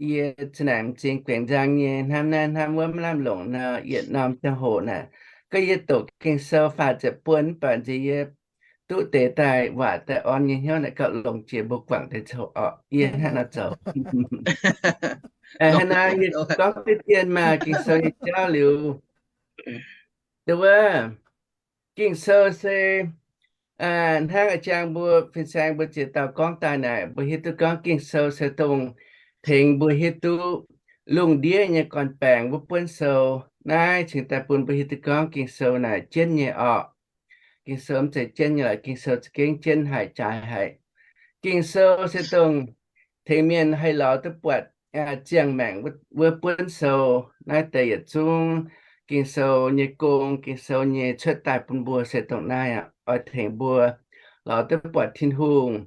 yie za'naaic m'zing guaengx nzang nyei, hnamv naaiv hnamv wuov maiv lamh longc nor, yietc norm ziangh hoc naaic, gorngv yie doqc Ging-Sou faah ziepc buonc mv baac nziex yie duqv deix daaih waac daaih orn nyei hnyouv naaic gauh longx jiex mbuo guangc deix ziangh hoc orqc. Yie hnangv nor zoux. Hnangv naaiv yie gorngv diqv dien maah, Ging-Sou nyei jauv liuz, nduov, Ging-Sou se hnangv a'jang mbuo fin-saeng mbuo ziex dauh gorngv daaih naaic, mbuo hiuv duqv gorngv Ging-Sou se dongh tengx mbuo hiuv duqv lungh ndiev nyei gorn-baengx wuov buonv sou. Naaiv cingx daaih bun mbuo hiuv duqv gorngv Ging-Sou naaic jienv nyei orqc. Ging-Sou mv zeiz jienv nyei lorqc, Ging-Sou za'gengh jienv haic, jaaix haic. Ging-Sou se dongh tengx mienh haih lorz duqv buatc ziangh maengc wuov buonv sou. Naaiv deix yietc zungv Ging-Sou nyei gong, Ging-Sou nyei cuotv daaih bun mbuo se dongh naaiv aqv. Oix tengx mbuo lorz duqv buatc Tin-Hungh.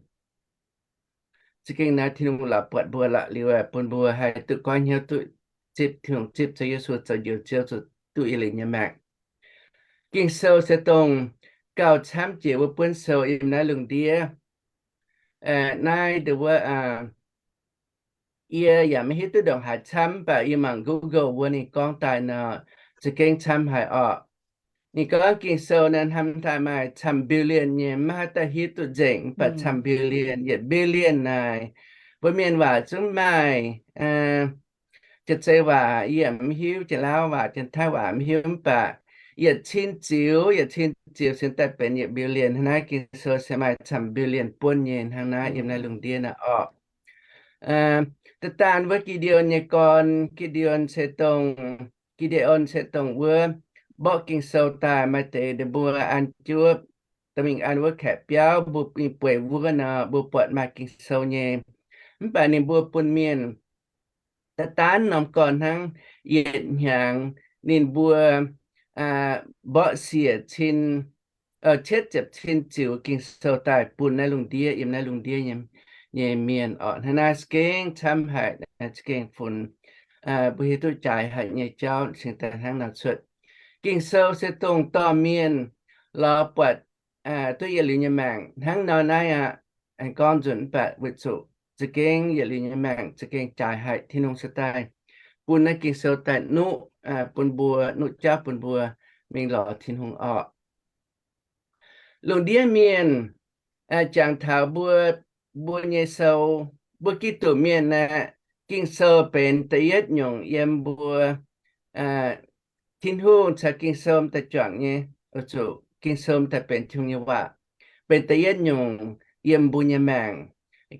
Za'gengh naaiv Tin-Hungh lorz buatc mbuo lorqc liuz, bun mbuo haih duqv goiv hnyouv duqv zipv Tin-Hungh, zipv Ziouv Yesu zoux Njoux Ziouv, zuqc duqv yietc liuz nyei maengc. Ging-Sou se dongh gauh camv jiex wuov buonv sou yiem naaiv lungh ndiev. Naaiv nduov wuov, yie yaac maiv hiuv duqv ndongc haaix camv, mv baac yie mangc Google wuov ninh gorngv daaih nor, za'gengh camv haic orqc. Ninh gorngv Ging-Sou naaiv hnamv daaih maaih camv billion nyei, maiv haih daaih hiuv duqv nzengc, mv baac camv billion, yietc billion naaic, mbuo mienh waac zungv maaih. Janx-Zei waac yie mv hiuv, Janx-Lauv waac, Janx-Taiv waac mv hiuv, mv baac yietc cin ziux, yietc cin ziux cingx daaih benx yietc billion. Hnangv naaiv Ging-Sou se maaih camv billion buonv nyei hnangv naaiv yiem naaiv lungh ndiev naaiv orqc. Da'daan wuov Gi^nde^on nyei gorn, Gi^nde^on se dongh, Gi^nde^on se dongh wuov mborqv Ging-Sou daaih, maaih deix ninh mbuo an juov, dorh mingh an wuov kaeqv biauv, mbuo mingh bueix wuov nor, mbuo buatc maaih Ging-Sou nyei. Mv baac ninh mbuo bun mienh da'daan norm gorn hnangv yietc hnyangx ninh mbuo mborqv siec cin, cietv ziepc cin ziux Ging-Sou daaih bun naaiv lungh ndiev, yiem naaiv lungh ndiev nyei mienh orqc. Hnangv naaiv za'gengh camv haic, za'gengh funx mbuo hiuv duqv jaaix haic nyei jauv cingx daaih hnangv nor cuotv. Ging-Sou se dongh dorh mienh lorz buatc duqv yietc liuz nyei maengc. Hnangv nor naaiv aqv, aengx gorngv nzunc mv baac weic zuqc za'gengh yietc liuz nyei maengc za'gengh jaaix haic, Tin-Hungh se daaih bun naaiv Ging-Sou daaih nuqv bun mbuo, nuqv jauv bun mbuo mingh lorz Tin-Hungh orqc. Lungh ndiev mienh jangx taux mbuo, mbuo nyei sou, mbuo Giduc mienh aeqv, Ging-Sou benx da'yietv nyungc yiem mbuo Tin-Hungh caux Ging-Sou daaih juangc nyei, zuqc Ging-Sou daaih benx Tin-Hungh nyei waac, benx da'yietv nyungc yiem mbuo nyei maengc.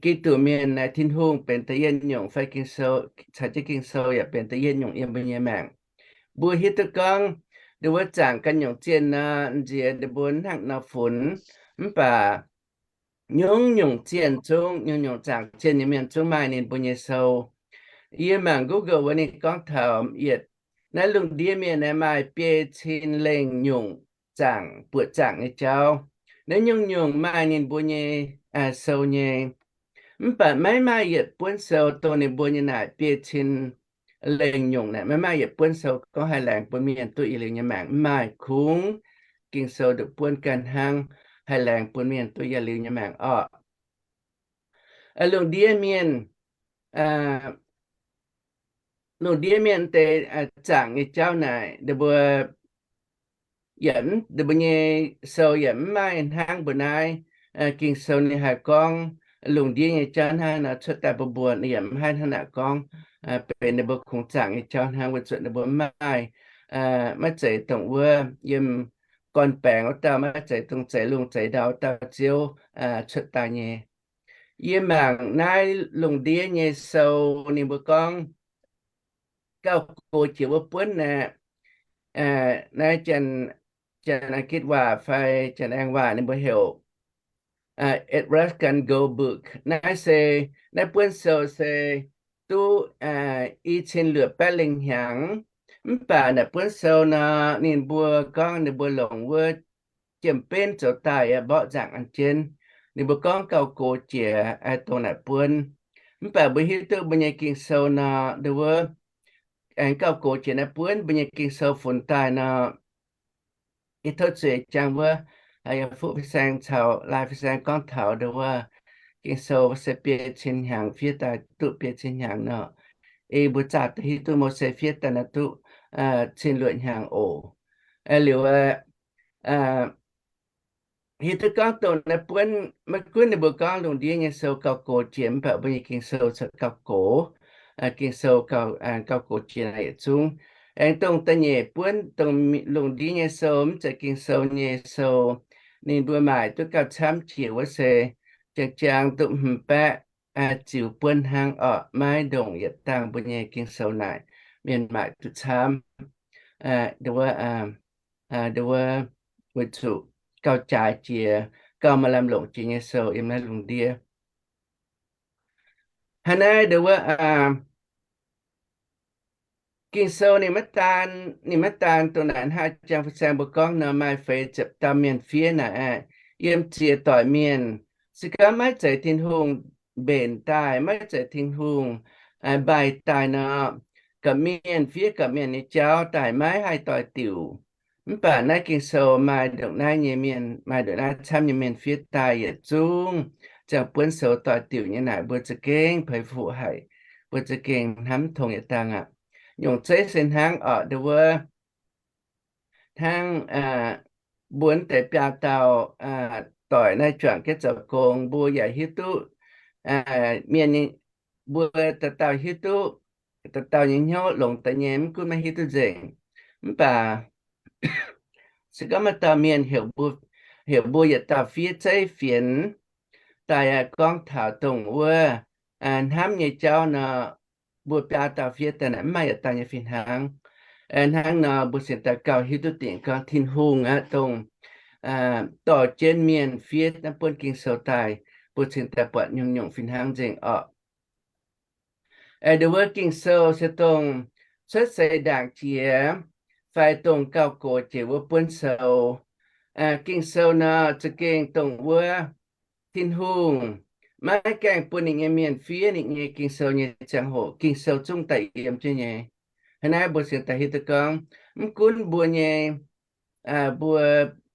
Giduc mienh aeqv, Tin-Hungh benx da'yietv nyungc fai Ging-Sou, caux jienv Ging-Sou yaac benx da'yietv nyungc yiem mbuo nyei maengc. Mbuo hiuv duqv gorngv nduov wuov zaangc ganh nyungc zienh nor, nziex ninh mbuo hnangv nor funx, mv baac nyungc-nyungc zienh zungv, nyungc-nyungc zaangc zienh nyei mienh zungv maaih ninh mbuo nyei sou. Yie mangc Google wuov ninh gorngv taux yietc, naaiv lungh ndiev mienh aeqv, maaih biei cin lengh nyungc zaangc, buoqc zaangc nyei jauv. Naaiv nyungc-nyungc maaih ninh mbuo nyei sou nyei. Mv baac maiv maaih yietc buonv sou dongh ninh mbuo nyei naaic biei cin lengh nyungc naaic, maiv maaih yietc buonv sou gorngv haih laengz bun mienh duqv yietc liuz nyei maengc. Mv maaih, kungx Ging-Sou nduqc buonv ganh hnangv haih laengz bun mienh duqv yietc liuz nyei maengc orqc. Lungh ndiev mienh, lungh ndiev mienh deix zaangc nyei jauv naaic, ninh mbuo yaac, ninh mbuo nyei sou yaac mv maaih hnangv mbuo naaiv Ging-Sou ninh haih gorngv lungh ndiev nyei jauv hnangv nor cuotv daaih bun mbuo, ninh yaac mv haih hnangv naaic gorngv benx ninh mbuo kungx zaangc nyei jauv hnangv, weic zuqc ninh mbuo mv maaih, maiv zeiz dongh wuov yiem gorn-baengx wuov dauh, maiv zeiz dongh zeix lungh zeix ndau wuov dauh ziouv cuotv daaih nyei. Yie mangc naaiv lungh ndiev nyei sou, ninh mbuo gorngv gauh gox jiex wuov buonv aeqv, naaiv Janx-Gitv waac fai Janx-Aengx waac ninh mbuo heuc Etruscan Gold Book. Naaiv se, naaiv buonv sou se duqv i cin luoqc baeqv lengh hnyangx. Mv baac naaic buonv sou nor, ninh mbuo gorngv ninh mbuo longc wuov jiem-benv zoux daaih mborqv nzaangc an jienv. Ninh mbuo gorngv gauh gox jiex dongh naaic buonv. Mv baac mbuo hiuv duqv mbuo nyei Ging-Sou nor, nduov wuov, aengx gauh gox jiex naaiv buonv mbuo nyei Ging-Sou funx daaih nor, yie tov zuiz jangx wuov, yie fuqv fin-saeng caux laai fin-saeng gorngv taux nduov wuov, Ging-Sou se biei cin hnyangx fiev daaih duqv biei cin hnyangx nor, ei mbuo zaah daaih hiuv duqv Mose fiev daaih nor duqv cin luoqc hnyangx oc. Liuz, hiuv duqv gorngv dongh naaiv buonv, maiv gunv ninh mbuo gorngv lungh ndiev nyei sou gauh gox jiex, mv baac mbuo nyei Ging-Sou cuotv gauh gox. Ging-Sou gauh, gauh gox jiex naaic yietc zungv. Aengx dongh da'nyeic buonv, dongh lungh ndiev nyei sou, mv zeiz Ging-Sou nyei sou, ninh mbuo maaic duqv gauh camv jiex wuov se jangx-jangx duqv hmz baeqv ziux buonv hnangv orqc. Maiv ndongc yietc dangh mbuo nyei Ging-Sou naaic mienh maaic duqv camv. Nduov wuov, nduov wuov, weic zuqc gauh jaaix jiex, gauh maaih lamh longc jiex nyei sou yiem naaiv lungh ndiev. Hnangv naaiv nduov wuov, Ging-Sou ninh maiv daan, ninh maiv daan dongh naaic hnangv jang fin-saeng mbuo gorngv nor, maaih feix ziepc dauh mienh fiev naaic aqv, yiem ziex doic mienh. Se gorngv maiv zeiz Tin-Hungh mbenc daaih, maiv zeiz Tin-Hungh mbaih daaih nor, gorqv-mienh fiev gorqv-mienh nyei jauv daaih maiv haih doix-diuc. Mv baac naaiv Ging-Sou maaih ndongc naaiv nyei mienh, maaih ndongc naaiv camv nyei mienh fiev daaih yietc zungv ziangh buonv sou doix-diuc nyei naaic, mbuo za'gengh peix fuqv haic, mbuo za'gengh hnamv tongx yietc dangh aqv. Nyungc zeiv se hnangv orqc, ndau wuov hnangv mbuo deix biaa dauh doic naaiv juangc jienv zoux gong, mbuo yaac hiuv duqv, mienh, mbuo dauh dauh hiuv duqv, dauh dauh nyei hnyouv longx deix nyei, mv gunv maiv hiuv duqv nzengc. Mv baac se gorngv maaih dauh mienh heuc mbuo, heuc mbuo yietc dauh fiev zeiv fienx daaih gorngv taux dongh wuov hnamv nyei jauv nor, mbuo biaa dauh fiev daaih naaic mv maaih yietc dauh nyei fih hnangv. Hnangv nor mbuo cingx daaih gauh hiuv duqv dingc gorngv Tin-Hungh aqv dongh dorh jienv mienh fiev naaiv buonv Ging-Sou daaih, mbuo cingx daaih buatc nyungc-nyungc fih hnangv nzengc orqc. Ndau wuov Ging-Sou se dongh cuotv seix ndaangc jiex fai dongh gauh gox jiex wuov buonv sou. Ging-Sou nor za'gengh dongh wuov Tin-Hungh maiv gaengh bun ninh nyei mienh fiev ninh nyei Ging-Sou nyei ziangh hoc, Ging-Sou zungv daaih yiem jienv nyei. Hnangv naaiv mbuo cingx daaih hiuv duqv gorngv, mv gunv mbuo nyei, mbuo,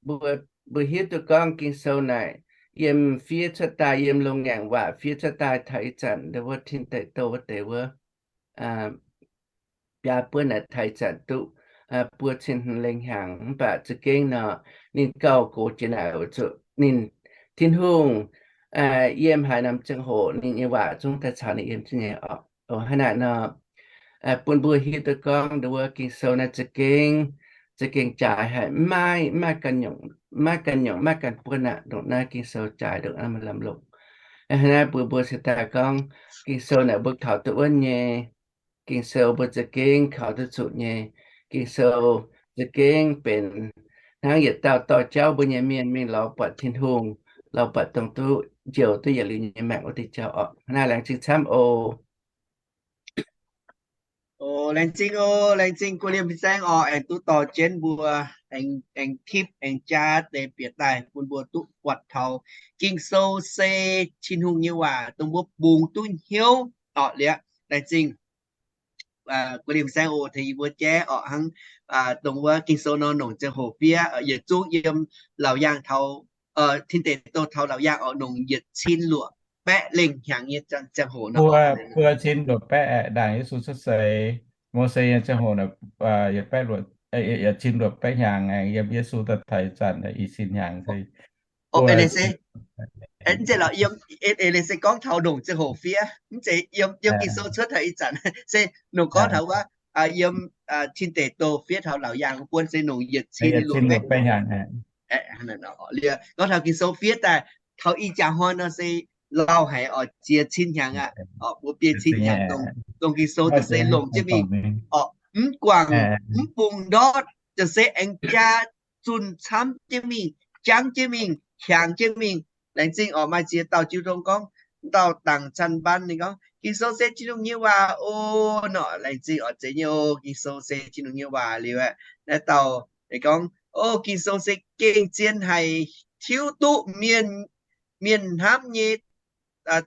mbuo, mbuo hiuv duqv gorngv Ging-Sou naaic yiem fiev cuotv daaih, yiem longx ngaengc waac fiev cuotv daaih taux ih zanc ndau wuov tin deic douh wuov deix wuov biaa buonv naaic taux ih zanc duqv buo cin hmz lengh hnyangx, mv baac za'gengh nor, ninh gauh gox jiex naaic weic zuqc ninh, Tin-Hungh, yiem haaix norm ziangh hoc ninh nyei waac zungv daaih caux ninh yiem jienv nyei orqc. Hnangv naaic nor, bun mbuo hiuv duqv gorngv ndau wuov Ging-Sou naaiv za'gengh, za'gengh jaaix haic, maiv, maiv ganh nyungc, maiv ganh nyungc, maiv ganh buonv aqv. Ndongc naaiv Ging-Sou jaaix ndongc naaiv maaih lamh longc. Hnangv naaiv mbuo, mbuo cingx daaih gorngv Ging-Sou naaic mbuo kaux duqv wuonv nyei. Ging-Sou mbuo za'gengh kaux duqv zuqc nyei. Ging-Sou za'gengh benx hnangv yietc dauh dorh jauv mbuo nyei mienh mingh lorz buatc Tin-Hungh, lorz buatc dongh duqv njoux duqv yietc liuz nyei maengc wuov diuh jauv orqc. Hnangv naaiv laengz zingh camv oc. O, laengz zingh o, laengz zingh guo liemh fin-saeng orqc, aengx duqv dorh jienv mbuo aengx, aengx tipv aengx jaa deix bieqc daaih bun mbuo duqv buatc taux Ging-Sou se Tin-Hungh nyei waac dongh mbuo bungx duqv hnyouv orqc liuz. Laengz zingh guo liemh fin-saeng oc, tengx yie mbuo jaiv orqc hnangv dongh wuov Ging-Sou nor longc ziangh hoc fiev, yietc zungv yiem Laauc Yaangh taux, tin deic douh taux Laauc Yaangh orqc, longc yietc cin luoqc baeqv lengh hnyangx nyei ziangh hoc nor. Buo cin luoqc baeqv aeqv, ndaangc Yesu cuotv seix, Mose nyei ziangh hoc, yietc baeqv luoqc, yietc cin luoqc baeqv hnyangx aengx yiem Yesu daaih taux ih zanc i cin hnyangx se. Eix leiz se, eix leiz se gorngv taux longc ziangh hoc fiev, mv zeiz yiem, yiem Ging-Sou cuotv taux ih zanc, se longc gorngv taux wuov, yiem tin deic douh fiev taux Laauc Yaangh buonv se longc yietc cin luoqc baeqv hnyangx. Liuz gorngv taux Ging-Sou fiev daaih taux ih jaax hnoi nor se lauh haic orqc, ziex cin hnyangx aqv. Orqc, mbuo biei cin hnyangx dongh, dongh Ging-Sou daaih se longc jienv mingh. Orqc, mv guangc, mv bungx ndortv, daaih se aengx jaa zunh camv jienv mingh, jangv jienv mingh, hiaangx jienv mingh. Laengz zingh orqc, maaih ziex dauh jiu tong gorngv, dauh Dangc Canh Mban ninh gorngv, Ging-Sou se Tin-Hungh nyei waac o. Nor laengz zingh orqc, zeiz nyei o, Ging-Sou se Tin-Hungh nyei waac liuz aqv. Naaiv dauh ninh gorngv, o, Ging-Sou se gengh zien haic, tiuv duqv mienh, mienh hnamv nyei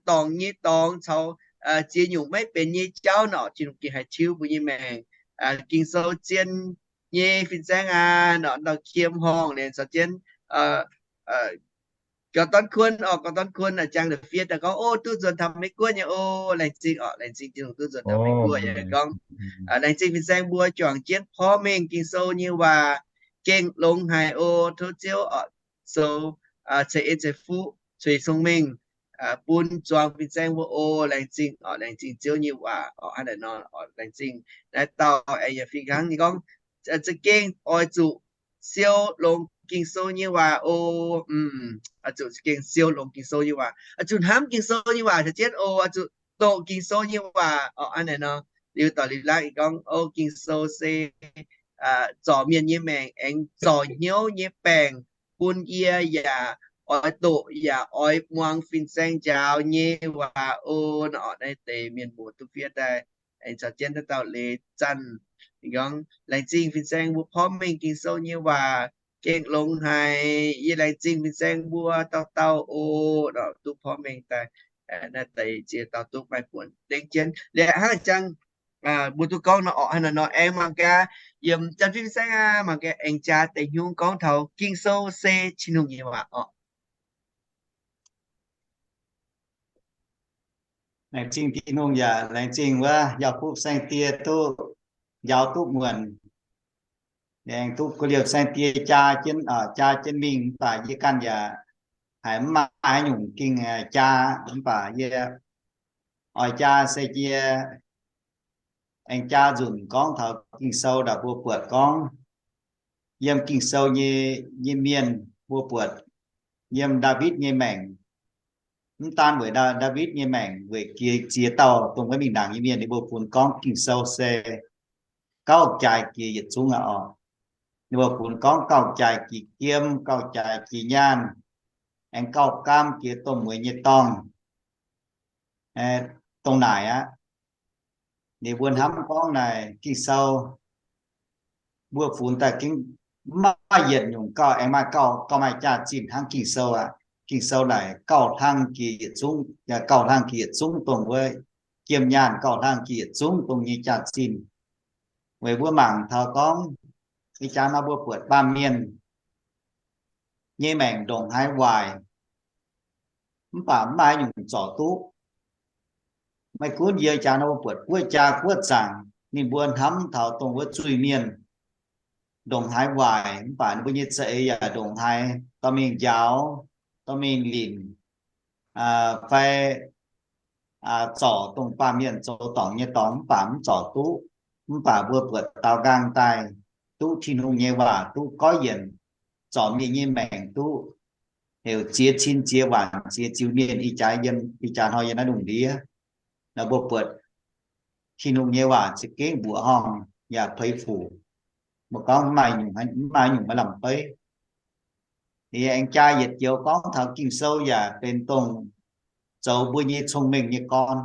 dorngc nyei dorngx caux ziex nyungc maiv benx nyei jauv nor, Tin-Hungh gengh haih tiuv mbuo nyei maengc. Ging-Sou zien nyei fin-saeng aac, nor dauh Kiem Horngh liuz caux jienv Gauv Dorn Kuon, orqc, Gauv Dorn Kuon jangx fiev daaih gorngv, o, duqv nzuonx taux Meiv Guoqv nyei o. Laengz zingh orqc, laengz zingh Tin-Hungh duqv nzuonx taux Meiv Guoqv nyei gorngv, laengz zingh fin-saeng mbuo juangc jienv porv mengh Ging-Sou nyei waac gengh longx haic o. Tov Ziouv orqc, sou ceix en ceix fuqv ceix cong-mengh bun zuangx fin-saeng mbuo o. Laengz zingh orqc, laengz zingh Ziouv nyei waac orqc. Hnangv naaic nor orqc, laengz zingh naaiv dauh aengx yaac fih hnangv nyei gorngv, za'gengh oix zuqc siou longx Ging-Sou nyei waac o. Oix zuqc za'gengh siou longx Ging-Sou nyei waac, oix zuqc hnamv Ging-Sou nyei waac caux jienv o. Oix zuqc doqc Ging-Sou nyei waac orqc. Hnangv naaic nor, liuz doic liuz laangv gorngv, o, Ging-Sou se zorc mienh nyei maengc aengx zorc hnyouv nyei baengc, bun yie yaac oix doqc yaac oix muangx fin-saeng njaaux nyei waac o. Nor orqc, naaiv deix mienh muoz duqv fiev daaih aengx caux jienv dauh dauh leiz zanc. Ninh gorngv, laengz zingh fin-saeng mbuo porv mengh Ging-Sou nyei waac gengh longx haic. Yie laengz zingh fin-saeng mbuo dauh dauh oc. Duqv porv mengh daaih, naaiv deix ziex dauh duqv maaih buonc dengv jienv. Liuz hnangv jangx mbuo duqv gorngv nor orqc, hnangv naaiv nor aengx mangc gaax, yiem Janx-Fin fin-saeng aqv, mangc gaax aengx jaa deix hnyungv gorngv taux Ging-Sou se Tin-Hungh nyei waac orqc. Laengz zingh Tin-Hungh yaac laengz zingh wuov Yauh Kuv Saeng-Die duqv njaaux duqv muonc, aengx duqv gu'liemh Saeng-Die jaa jienv, jaa jienv mingh. Mv baac yie ganh yaac haiz mv maaih haaix nyungc gengh jaa, mv baac yie oix jaa se yie aengx jaa nzunc gorngv taux Ging-Sou ndaaih mbuo buatc gorngv, yiem Ging-Sou nyei, nyei mienh mbuo buatc, yiem Ndaawitv nyei maengc, mv daan weic Ndaawitv nyei maengc, weic ziex dauh dongh wuov mingh ndaangc nyei mienh, ninh mbuo funx gorngv Ging-Sou se gauh jaaix jiex yietc zungv aqv orqc. Ninh mbuo funx gorngv gauh jaaix jiex jiem, gauh jaaix jiex nyaanh, aengx gauh gaam jiex domh mueiz nyei dorngh, dongh naaic aqv. Ninh mbuo hnamv gorngv naaic Ging-Sou mbuo funx daaih gengh mv maaih yietc nyungc gauh aengx maaih gauh, gauh maaih jaax-zinh hnangv Ging-Sou aqv. Ging-Sou naaic gauh hlang jiex yietc zungv, gauh hlang jiex yietc zungv dongh wuov jiem nyaanh, gauh hlang jiex yietc zungv dongh nyei jaax-zinh. Weic mbuo mangc taux gorngv, ih jaax nor mbuo buatc baamh mienh nyei maengc ndongc haaix waaic, mv baac mv maaih nyungc zorc duqv. Maiv gunv yie jaax nor mbuo buatc guoqv jaa guoqv zaangc, ninh mbuo hnamv taux dongh wuov zuiz-mienh ndongc haaix waaic, mv baac ninh mbuo nyei za'eix yaac ndongc haaix dorh mingh njaaux, dorh mingh linc, fai zorc dongh baamh mienh zoux dorngc nyei dorngx, mv baac mv zorc duqv. Mv baac mbuo buatc daaux nqaang daaih duqv Tin-Hungh nyei waac duqv goiv yienc, zorc mienh nyei maengc duqv heuc ziex cin ziex waanc ziex ziux mienh. Ih jaax yiem, ih jaax hnoi yiem naaiv lungh ndiev, nor mbuo buatc Tin-Hungh nyei waac za'gengh mbuoqc horngh yaac peix fuc. Mbuo gorngv mv maaih nyungc, mv maaih nyungc maaih lamh beiv. Ninh aengx jaa yietc joux gorngv taux Ging-Sou yaac benx dongh zoux mbuo nyei cong-mengh nyei gorn.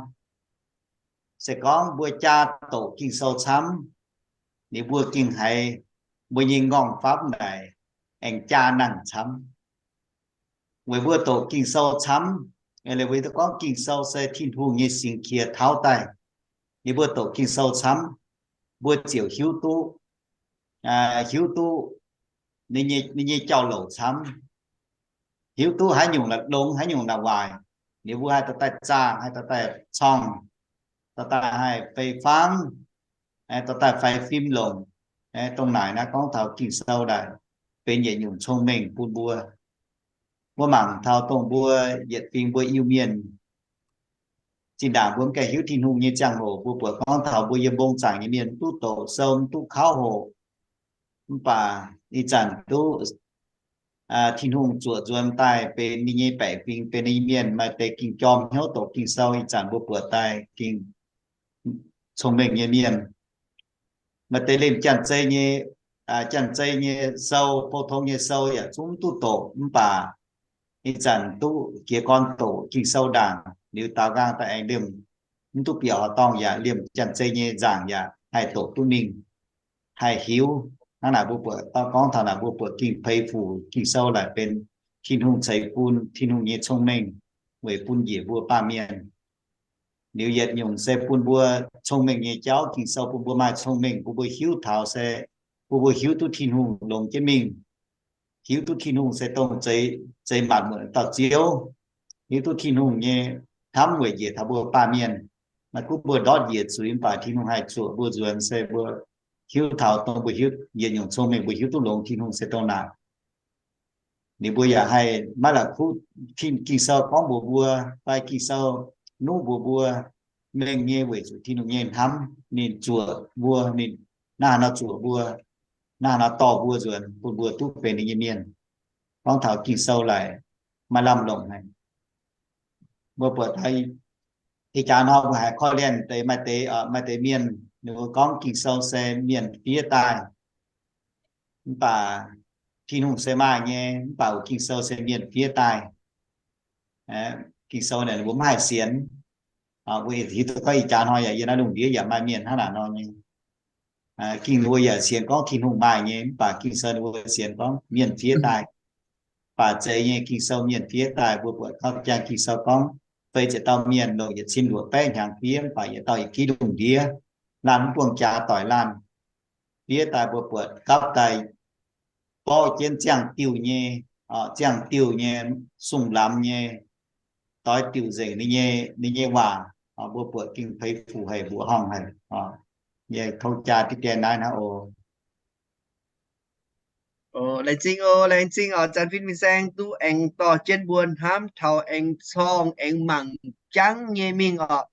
Se gorngv mbuo jaa doqc Ging-Sou camv, ninh mbuo gengh haiz mbuo nyei m'nqorngv-famv naaic aengx jaa nangh camv. Weic mbuo doqc Ging-Sou camv, weic gorngv Ging-Sou se Tin-Hungh nyei singx qiex tauv daaih. Ninh mbuo doqc Ging-Sou camv, mbuo ziouc hiuv duqv, hiuv duqv ninh nyei jauv-louc camv, hiuv duqv haaix nyungc longx, haaix nyungc la'waaic. Ninh mbuo haih dorh daaih zaah, haih dorh daaih corngh, dorh daaih haih fei fangv, dorh daaih faix fim longc. Dongh naaic naaiv gorngv taux Ging-Sou daaih benx yietc nyungc cong-mengh bun mbuo. Mbuo mangc taux dongh mbuo yietc fingx mbuo Iu-Mienh, zinh ndaangc mbuo mv gaengh hiuv Tin-Hungh nyei ziangh hoc, mbuo buatc gorngv taux mbuo yiem mbong zaangc nyei mienh mv duqv doqc sou, mv duqv kauv hoqc. Mv baac ih zanc duqv Tin-Hungh zuoqc nzuonx daaih benx ninh nyei baeqc fingx, benx ninh nyei mienh, maaih deix gengh jorm hnyouv doqc Ging-Sou. Ih zanc mbuo buatc daaih gengh cong-mengh nyei mienh. Maaih deix liemh janx-zei nyei, janx-zei nyei sou, pou-tong nyei sou yaac zungv mv duqv doqc, mv baac ih zanc duqv jiez gorn doqc Ging-Sou ndaangc, liuz daaux nqaang daaih aengx liemh, mv duqv bieqc horqc dorngh yaac liemh janx-zei nyei nzaangc yaac haih doqc duqv mingh, haih hiuv. Hnangv naaic mbuo buatc gorngv taux naaic mbuo buatc gengh peix fuc Ging-Sou laaic benx Tin-Hungh ceix bun, Tin-Hungh nyei cong-mengh weic bun njiec mbuo baamh mienh. Liuz yietc nyungc se bun mbuo cong-mengh nyei jauv, Ging-Sou bun mbuo maaih cong-mengh, bun mbuo hiuv taux se, bun mbuo hiuv duqv Tin-Hungh longx jienv mingh, hiuv duqv Tin-Hungh se dongh zeix maanc muotc dauh Ziouv, hiuv duqv Tin-Hungh nyei hnamv weic njiec taux mbuo baamh mienh. Maiv gunv mbuo ndortv njiec zuiz mv baac Tin-Hungh haih zuoqc mbuo nzuonx se mbuo hiuv taux dongh mbuo hiuv yietc nyungc cong-mengh, mbuo hiuv duqv longx Tin-Hungh se dongh naaic. Ninh mbuo yaac haih maiv la'kuqv Ging-Sou gorngv mbuox mbuo, fai Ging-Sou nuqv mbuox mbuo mengh nyei weic zuqc Tin-Hungh nyei hnamv ninh zuoqc mbuo, ninh naaiv haaix nor zuoqc mbuo, naaiv haaix nor dorh mbuo nzuonx bun mbuo duqv benx ninh nyei mienh. Gorngv taux Ging-Sou laaic maaih lamh longc haic. Mbuo buatc ih jaax hnoi mbuo haiz korv-lienh deix maaih deix, maaih deix mienh ninh mbuo gorngv Ging-Sou se mienh fiev daaih. Mv baac Tin-Hungh se maaih nyei, mv baac Ging-Sou se mienh fiev daaih. Ging-Sou naaic mbuo maiv haih sienx. Mbuo hiuv duqv gorngv ih jaax hnoi yaac yiem naaiv lungh ndiev yaac maaih mienh hnangv naaic nor nyei. Ging-Sou yaac sienx gorngv Tin-Hungh maaih nyei, mv baac Ging-Sou ninh mbuo sienx gorngv mienh fiev daaih. Baac zeiz nyei, Ging-Sou mienh fiev daaih, mbuo buatc gauh jangx Ging-Sou gorngv, feix ziepc dauh mienh longc yietc cin luoqc baeqv hnyangx fiev, mv baac yietc dauh yietc giv lungh ndiev, laanh mv buangh jaax doic laanh. Fiev daaih mbuo buatc gapv daaih borqv jienv ziangh diuh nyei, ziangh diuh nyei, sung lamz nyei, doix diuc nzengc ninh nyei, ninh nyei waac. Mbuo buatc ging-peix fuc haic, mbuoqc horngh haic. Yie tov jaa diqv dien naaiv hnangv oc. Laengz zingh oc, laengz zingh oc, Zanx Fin Fin-Saeng duqv aengx dorh jienv mbuo hnamv taux aengx corng aengx mangc jangv nyei mingh oc.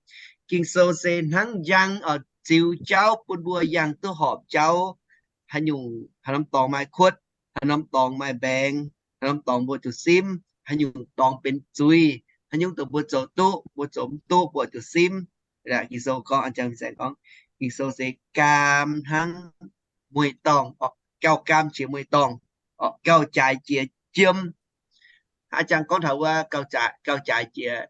Ging-Sou se hnangv njang oc, ziux jauv bun mbuo yangh duqv horpc jauv. Haaix nyungc, haaix norm dorngx maaih kuotv, haaix norm dorngx maaih mbaengx, haaix norm dorngx mbuo zuqc simv, haaix nyungc dorngx benx zuiz, haaix nyungc dongh mbuo zoux duqv, mbuo zoux mv duqv, mbuo zuqc simv. Ging-Sou gorngv, Zanx Fin-Saeng gorngv, Ging-Sou se gaam hnangv mueiz-dorngh, gauh gaam jiex mueiz-dorngh, gauh jaaix jiex jiem. Hnangv jangx gorngv taux wuov gauh jaaix jiex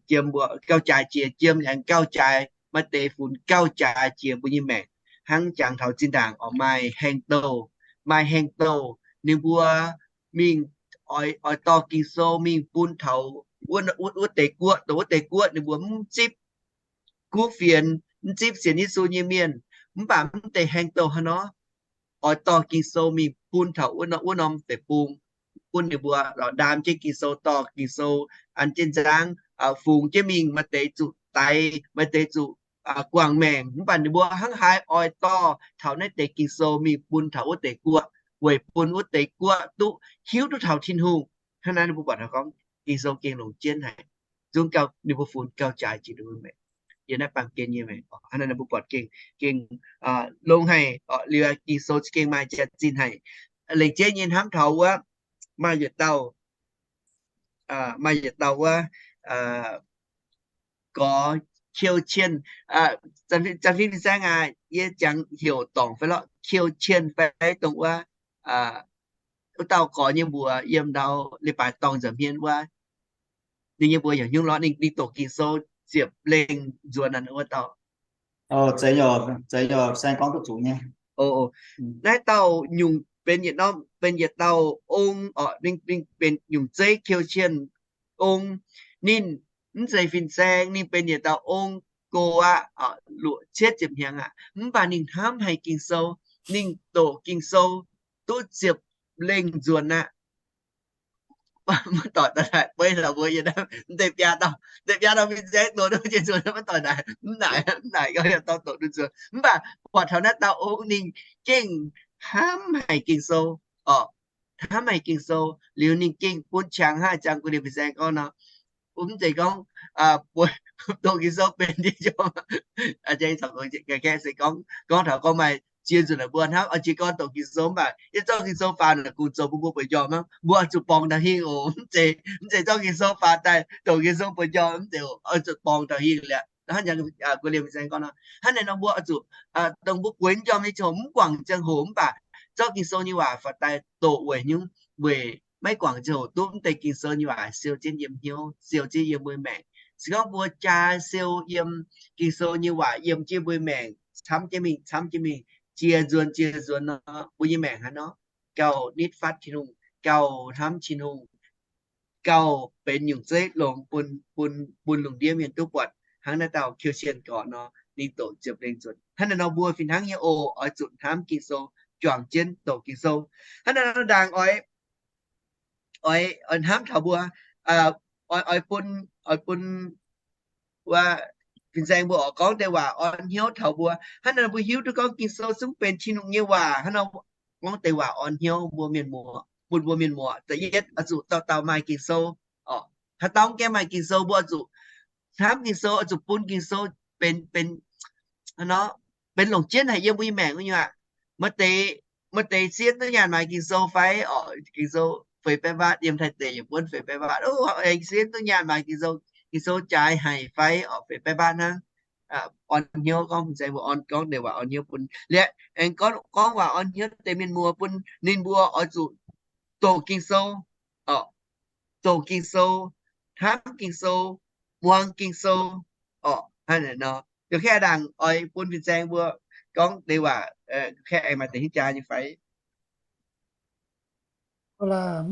jiem, mbuo gauh jaaix jiex jiem, aengx gauh jaaix, maaih deix funx gauh jaaix jiex mbuo nyei maengc. Hnangv jangx taux zinh ndaangc oix maaih haeng douh, maaih haeng douh, ninh mbuo mingh oix dorh Ging-Sou mingh bun taux wuov deix guoqv, dongh wuov deix guoqv ninh mbuo mv zipv kuv fienx, mv zipv sienx Yesu nyei mienh, mv baac mv deix haeng douh hnangv nor, oix dorh Ging-Sou mingh bun taux wuov norm deic-bung, bun ninh mbuo lorz ndaam jienv Ging-Sou, dorh Ging-Sou an jienv nzangv, fungx jienv mingh. Maaih deix zuqc daix, maaih deix zuqc guangc maengc, mv baac ninh mbuo hnangv haaix oix dorh taux naaiv deix Ging-Sou mingh bun taux wuov deix guoqv, weic bun wuov deix guoqv duqv hiuv duqv taux Tin-Hungh. Hnangv naaiv ninh mbuo buatc taux gorngv Ging-Sou gengh longc jienv haic. Zungv gauh ninh mbuo funx gauh jaaix jiex ninh mbuo maengc, yiem naaiv baamh gen nyei maengc. Hnangv naaiv ninh mbuo buatc gengh, gengh longx haic. Liuz Ging-Sou za'gengh maaih jaax-zinh haic. Lengc jeiv nyei hnamv taux wuov, maaih yietc dauh, maaih yietc dauh wuov gorx Qiu Qienv, Zanx Fin Fin-Saeng aac, yie jangx heuc dorngc fai lorqc, Qiu Qienv fai dongh wuov, wuov dauh gorx nyei mbuox yiem ndau leiz-baaix dorngh nza'hmien wuov, ninh nyei mbuox yaac hnyouv lorqc, ninh, ninh doqc Ging-Sou ziepc lengh nzuonx aqv wuov dauh. Naaiv dauh nyungc benx yietc norm, benx yietc dauh ong orqc, ninh, ninh benx nyungc zeiv Qiu Qienv ong. Ninh mv zeiz fin-saeng, ninh benx yietc dauh ong go aqv, luoqc cietv ziepc hnyangx aqv. Mv baac ninh hnamv haic Ging-Sou, ninh doqc Ging-Sou duqv ziepc lengh nzuonx aqv. Maiv doic daaih beiv taux mbuo yiem naaiv deix biaa dauh, deix biaa dauh fin-saeng doqc duqv nzuonx, maiv doic naaic, mv naaic, mv naaic gauh yaac dorh doqc duqv nzuonx. Mv baac buatc taux naaiv dauh ong ninh gengh hnamv haic Ging-Sou orqc, hnamv haic Ging-Sou liuz ninh gengh bun qangx hnangv jangx gu'nyuoz fin-saeng gorngv nor, mv zeiz gorngv doqc Ging-Sou benx njormh. Se gorngv, gorngv taux gorngv maaih ziex nzunc naaic mbuo hnamv oix jiez gorn doqc Ging-Sou, mv baac yietc zorqv Ging-Sou faaux naaic kungx zoux bun mbuo bueix njormh hnangv, mbuo oix zuqc borngz taux hingh oc. Mv zeiz, mv zeiz zorqv Ging-Sou faaux daaih doqc Ging-Sou bueix njormh, mv zeiz oc, oix zuqc borngz taux hingh liuz. Hnangv naaic nor, hnangv naaic nor mbuo oix zuqc, dongh mbuo bueix njormh nyei ziangh hoc mv guangc ziangh hoc, mv baac zorqv Ging-Sou nyei waac faaux daaih doqc weic nyungc, weic maiv guangc ziangh hoc duqv mv deix Ging-Sou nyei waac siou jienv yiem hnyouv, siou jienv yiem mbuo maengc. Se gorngv mbuo jaa siou yiem Ging-Sou nyei waac yiem jienv mbuo maengc camv jienv mingh, camv jienv mingh, jiex nzuonx jiex nzuonx nor, mbuo nyei maengc hnangv nor gauh nitv fatv Tin-Hungh, gauh hnamv Tin-Hungh, gauh benx nyungc zeiv longx bun, bun, bun lungh ndiev mienh duqv buatc. Hnangv naaiv dauh Qiu Qienv gorx nor, ninh doqc ziepc lengh nzuonx. Hnangv naaiv nor mbuo fih hnangv nyei oc, oix zuqc hnamv Ging-Sou, juangc jienv doqc Ging-Sou. Hnangv naaiv nor ndaangc oix, oix, oix hnamv taux mbuo, oix, oix bun, oix bun wuov fin-saeng mbuo oix gorngv deix waac orn hnyouv taux mbuo. Hnangv naaiv nor mbuo hiuv duqv gorngv Ging-Sou zungv benx Tin-Hungh nyei waac. Hnangv nor gorngv deix waac orn hnyouv mbuo mienh muoz, bun mbuo mienh muoz da'yietv oix zuqc dauh dauh maaih Ging-Sou. Haaix dauh mv gaengh maaih Ging-Sou mbuo oix zuqc hnamv Ging-Sou, oix zuqc bun Ging-Sou benx, benx, nor, benx longc jienv haic yiem mbuo nyei maengc wuov nyungc aqv. Maaih deix, maaih deix sieqv duqv nyaanh maaiz Ging-Sou fai orqc, Ging-Sou feix baeqv mbaatv, yiem Taiv deic yietc buonv feix baeqv mbaatv. Aengx sieqv duqv nyaanh maaiz Ging-Sou, Ging-Sou jaaix haic fai orqc, feix baeqv mbaatv hnangv. Orn hnyouv gorngv fin-saeng mbuo orn gorngv deix waac orn hnyouv bun liuz, aengx gorngv, gorngv waac orn hnyouv deix mienh muoz bun ninh mbuo oix zuqc doqc Ging-Sou, doqc Ging-Sou, hnamv Ging-Sou, muangx Ging-Sou, orqc. Hnangv naaic nor, ga'keh ndaangc oix bun fin-saeng mbuo gorngv deix waac, ga'keh aengx maaih deix hiuv jaax nyei fai?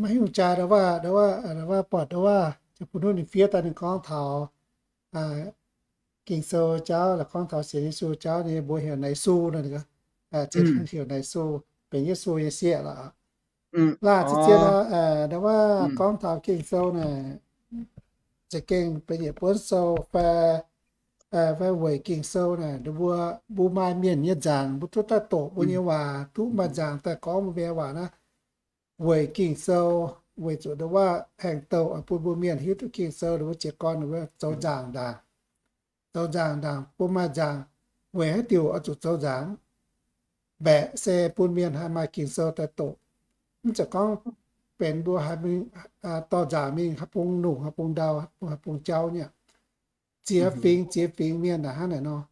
Maiv hiuv jaax ndau wuov, ndau wuov buatc ndau wuov ziouc bun ninh fiev daaih ninh gorngv taux Ging-Sou jauv, la'gorngv taux sienx Yesu jauv nyei, mbuo heuc Naix Su nor, heuc Naix Su, benx Yesu nyei sieqv lorqc. Laah ziex ziex nor, ndau wuov gorngv taux Ging-Sou naaic, za'gengh benx yietc buonv sou fai, fai weic Ging-Sou naaic, mbuo, mbuo maaih mienh nyei nzaangc, mbuo duqv daaih doqc mbuo nyei waac, duqv maaih nzaangc daaih gorngv mbuo mienh waac naaiv, weic Ging-Sou, weic zuqc ndau wuov aengx douc bun mbuo mienh hiuv duqv Ging-Sou, ninh mbuo jiez gorn ninh mbuo zoux nzaangc ndaangc, zoux nzaangc ndaangc, bun maaih nzaangc, weic haaix diuc oix zuqc zoux nzaangc, mbaeqc se bun mienh haih maaih Ging-Sou daaih doqc. Mv zeiz gorngv benx mbuo haiz mingh dorh nzaangc mingh haaix bung nungc, haaix bung ndau, haaix bung jauv nyei. Ziex fingx ziex fingx mienh hnangv naaic nor.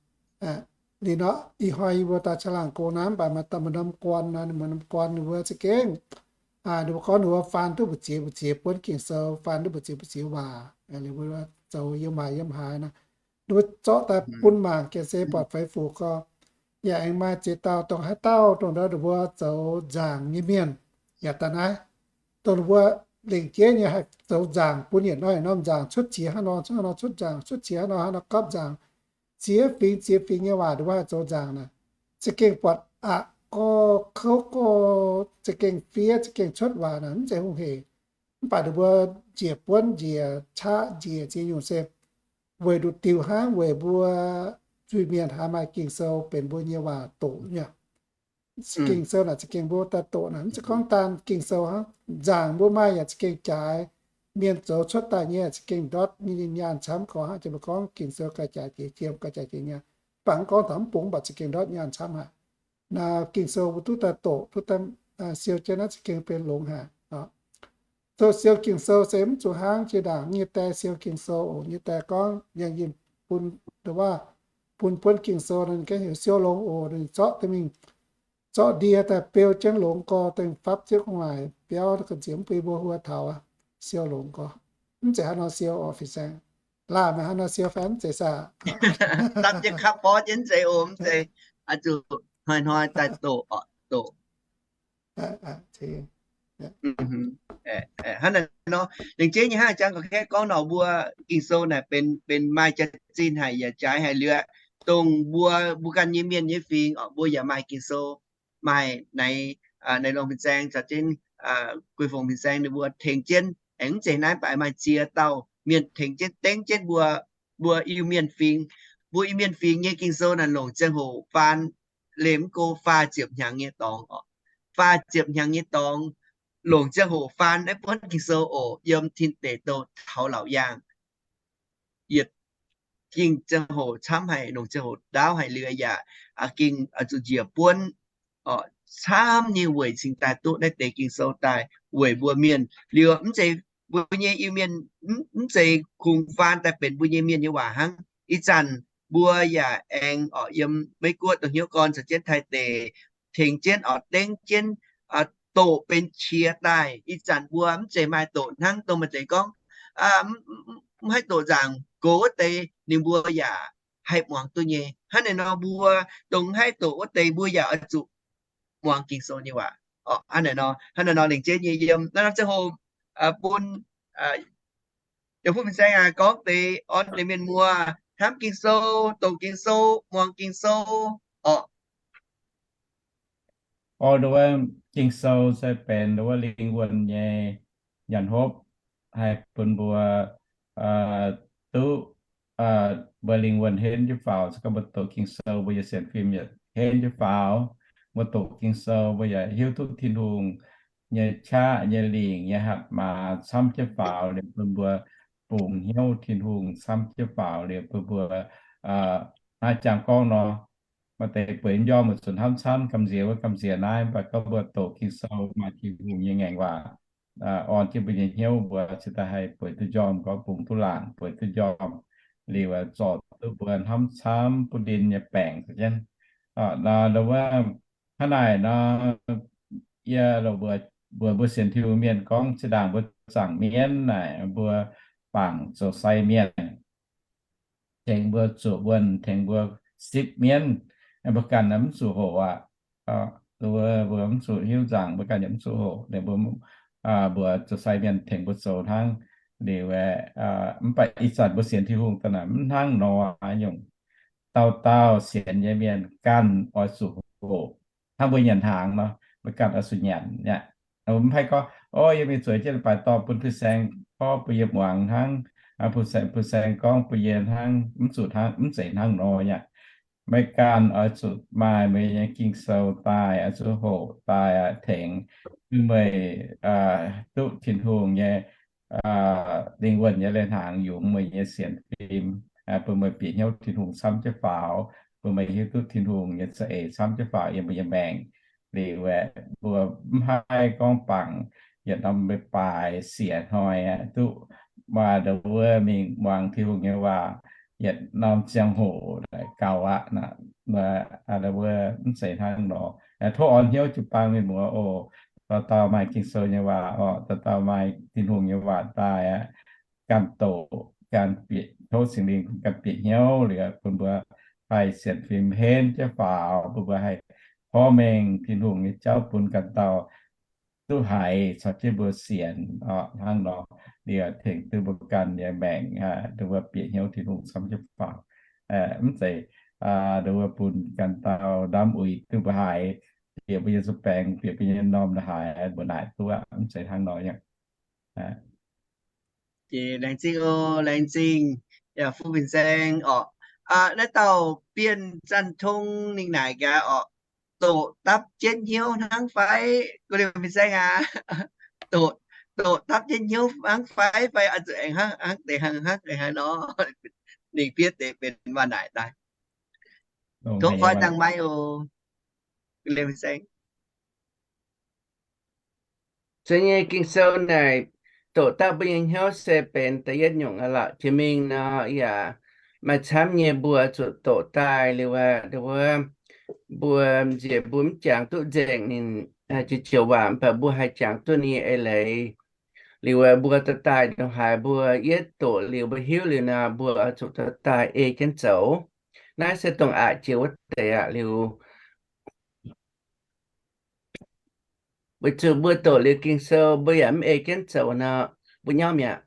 Liuz nor ih hnoi yie mbuo daaih caangh laangh go naaiv, mv baac maaih norm guon, maaih norm guon ninh mbuo za'gengh, ninh mbuo gorngv ninh mbuo faan duqv mbu'ziex mbu'ziex buonv Ging-Sou, faan duqv mbu'ziex mbu'ziex waac, liuz mbuo zoux yiem haaix yiem haaix nor, ninh mbuo zorqv daaih bun mangc gaax se buatc fai fuc gorngv. Yaac aengx maaih ziex dauh dongh haaix dauh dongh ndau ninh mbuo zoux nzaangc nyei mienh yaac daaih naaiv, dongh ninh mbuo lengc jeiv nyei haih zoux nzaangc bun yietc norm yietc norm nzaangc cuotv qiex hnangv nor, cuotv hnangv nor, cuotv nzaangc cuotv qiex hnangv nor, hnangv nor gapv nzaangc, ziex fingx ziex fingx nyei waac ninh mbuo haih zoux nzaangc naaic, za'gengh buatc aqc gorx kouv gorx, za'gengh fiev, za'gengh cuotv waac naaic mv zeiz hungh heic. Mv baac ninh mbuo njiec buonv njiec qaqv njiec ziex nyungc se weic nduqc diuh hnangv, weic mbuo zuiz-mienh haih maaih Ging-Sou benx mbuo nyei waac doqc nyei. Ging-Sou naaic za'gengh mbuo daaih doqc naaic, mv zeiz gorngv daan Ging-Sou hnangv, nzaangc mbuo maaih yaac za'gengh jaaix, mienh zoux cuotv daaih nyei za'gengh ndortv nyei nyaanh camv gorx hnangv. Jiex mbuo gorngv Ging-Sou ga'jaaix jiex jiem, ga'jaaix jiex nyaanh, mv baac mv gorngv taux mv bung, mv baac za'gengh ndortv nyaanh camv haic. Naaiv Ging-Sou mbuo duqv daaih doqc, duqv daaih siou jienv naaiv za'gengh benx longx haic. Zoux siou Ging-Sou se mv zuqc hnangv jiex ndaangc nyei die siou Ging-Sou oc. Nyei die gorngv yangh yinh bun, waac, bun buonv Ging-Sou, ninh gengh heuc siou longx oc. Ninh zorqv deix mingh, zorqv ndie daaih beu jienv longx gorx, dengh fapv jienv gu'nguaaic biauv ga'nziex mv bui mbuo huo taux, siou longx gorx. Mv zeiz haaix nor siou oc fin-saeng. Laah maaih haaix nor siou fai mv zeiz saah? Dapv jienv kapv borv jienv mv zeiz oc, mv zeiz. Zuqc hnoi-hnoi daaih doqc oc, doqc. Hnangv naaic nor, lengc jeiv nyei hnangv jangx gorx-kaeqv gorngv nor, mbuo Ging-Sou naaic benx, benx maaih jaax-zinh haic yaac jaaix haic liuz, dongh mbuo, mbuo ganh nyei mienh nyei fingx oc, mbuo yaac maaih Ging-Sou, maaih naaiv, naaiv longx fin-saeng caux jienv guei fongc fin-saeng ninh mbuo tengx jienv, aengx mv zeiz naaiv, mv baac maaih ziex dauh mienh tengx jienv, dengv jienv mbuo, mbuo Iu-Mienh fingx, mbuo Iu-Mienh fingx nyei Ging-Sou naaic longc ziangh hoc faan, liemh mv go faah ziepc hnyangx nyei dorngx oc. Faah ziepc hnyangx nyei dorngx longc ziangh hoc faan naaiv buonv Ging-Sou oc, yiem tin deic douh taux laauc yaangh. Yietc ging ziangh hoc camv haic, longc ziangh hoc ndaauv haic liuz yaac ging zuqc njiec buonv camv nyei weic cingx daaih duqv naaiv deix Ging-Sou daaih weic mbuo mienh. Liuz mv zeiz mbuo nyei Iu-Mienh, mv zeiz kungx faan daaih benx mbuo nyei mienh nyei waac hnangv. Ih zanc mbuo yaac aengx oc yiem Meiv Guoqv dongh hnyouv gorn caux jienv Taiv deic tengx jienv oc dengv jienv doqc benx qiex daaih. Ih zanc mbuo mv zeiz maaih doqc hnangv dongh maaih deix gorngv mv haih doqc nzaangc gox wuov deix ninh mbuo yaac haih muangx duqv nyei. Hnangv naaic nor mbuo dongh mv haih doqc wuov deix mbuo yaac oix zuqc muangx Ging-Sou nyei waac. Hnangv naaic nor, hnangv naaic nor lengc jeiv nyei yiem naaiv norm ziangh hoc bun yaac bun fin-saeng aac gorngv deix orn deix mienh muoz hnamv Ging-Sou, doqc Ging-Sou, muangx Ging-Sou oc. Orn wuov Ging-Sou se benx wuov lingh wuonh nyei nyanc hopv, haih bun mbuo duqv mbuo lingh wuonh henv jienv faaux. Se gorngv mbuo doqc Ging-Sou, mbuo nyei sienx fim yaac henv jienv faaux. Mbuo doqc Ging-Sou mbuo yaac hiuv duqv Tin-Hungh nyei qaqv nyei lingc nyei hatc maaz camv jienv faaux liuz bun mbuo bungx hnyouv Tin-Hungh camv jienv faaux liuz bun mbuo, naaiv jangx gorngv nor, maaih deix bueix m'njormh zuqc hnamv camv gamh nziex wuov gamh nziex naaiv, mv baac gorngv mbuo doqc Ging-Sou maaih Tin-Hungh nyei ngaengc waac orn jienv mbuo nyei hnyouv, mbuo cingx daaih haih bueix duqv m'njormh, gorngv bungx duqv laangc bueix duv m'njormh, liuz zorc duqv mbuo hnamv camv butv ndin nyei baengc. Wuov, hnangv naaic nor, yie mbuox mbuo sienx Tin-Hungh mienh gorngv zinh ndaangc mbuo zaangc mienv naaic mbuo bangc zoux sai mienh. tengx mbuo zuqc wuonh, tengx mbuo sipv mienv, mbuo ganh mv zuqc hoqc aqv. Mbuo mv zuqc hiuv nzaangc, mbuo ganh yaac mv zuqc hoqc. Ninh mbuo, mbuo zoux sai mienh tengx mbuo zoux hnangv. Liuz, mv baac ih zanc mbuo sienx Tin-Hungh daaih naaic mv hnangv nor nyungc. Dauh dauh sienx nyei mienh ganh oix zuqc hoqc hnangv mbuo nyanc hnaangx nor, mbuo ganh oix zuqc nyanc aqv. Mv haih gorngv, o, yie mingh zueiz jienv leiz-baaix dorh bun fin-saeng porv bun yie muangx hnangv, fin-saeng gorngv bun yie hnangv, mv zuqc hnangv, mv zeiz hnangv nor aqv. Meih ganh oix zuqc maaih meih nyei Ging-Sou daaih, oix zuqc hoqc daaih tengx, bun meih duqv Tin-Hungh nyei lingh wuonh nyei leiz-hnaangx yungz meih nyei sienx fim, bun meih bieqc hnyouv Tin-Hungh camv jienv faaux, bun meih hiuv duqv Tin-Hungh nyei za'eix camv jienv faaux yiem mbuo nyei maengc. Liuz aeqv, mbuo mv haih gorngv bangc yietc norm leiz-baaix siec hnoi aeqv, duqv maaih ndau wuov mingh muangx Tin-Hungh nyei waac yietc norm ziangh hoc gaux aqv. Ndau wuov mv zeiz hnangv nor. Tov orn hnyouv jiu-baang mienh muoz oc. Dauh dauh maaih Ging-Sou nyei waac oc, dauh dauh maaih Tin-Hungh nyei waac daaih aqv, ganh doqc, ganh bieqc, tov Singx Lingh ganh bieqc hnyouv liuz bun mbuo haih sienx fim henv jienv faaux, bun mbuo haih porv mengh Tin-Hungh nyei jauv bun ganh dauh duqv haiz caux jienv mbuo sienx oc. Hnangv nor liuz tengx duqv mbuo ganh nyei maengc ndau wuov bieqc hnyouv Tin-Hungh camv jienv faaux. Mv zeiz ndau wuov bun ganh dauh ndamv uix duqv mbuo haiz, bieqc mbuo nyei nza'baengx, bieqc mbuo nyei norm ndau haaix mbuo naaic duqv aqv. Mv zeiz hnangv nor aqv. Laengz zingh oc, laengz zingh. Yaac Fu Fin Saeng orqc, naaiv dauh Bienh Zanh Tong ninh naaic gaax orqc, doqc dapv jienv hnyouv hnangv fai? Go Liemh Fin Saeng aac, doqc dapv jienv hnyouv hnangv fai, fai oix zuqc aengx hnangv deix hnangv, hnangv deix hnangv nor? Ninh fiev deix benx waac naaic daaih. Tov koi dangh maiv oc. Go Liemh Fin Saeng. Za'gengh Ging-Sou naaic doqc dapv mbuo nyei hnyouv se benx da'yietv nyungc aqv lorqc. Jiex mingh nor yaac maaih camv nyei mbuo zuqc doqc daaih liuz, ndau wuov mbuo nziex mbuo mv jangx duqv nzengc ninh joux waac, mv baac mbuo haih jangx duqv ninh nyei eix leiz. Liuz mbuo dorh daaih ndongc haaix mbuo yietv doqc liuz mbuo hiuv liuz nor, mbuo oix zuqc dorh daaih ei jienv zoux. Naaiv se dongh aqc jiex wuov deix aqv. Liuz weic zuqc mbuo doqc liuz Ging-Sou mbuo yaac mv ei jienv zoux nor, mbuo nyauv mi'aqv.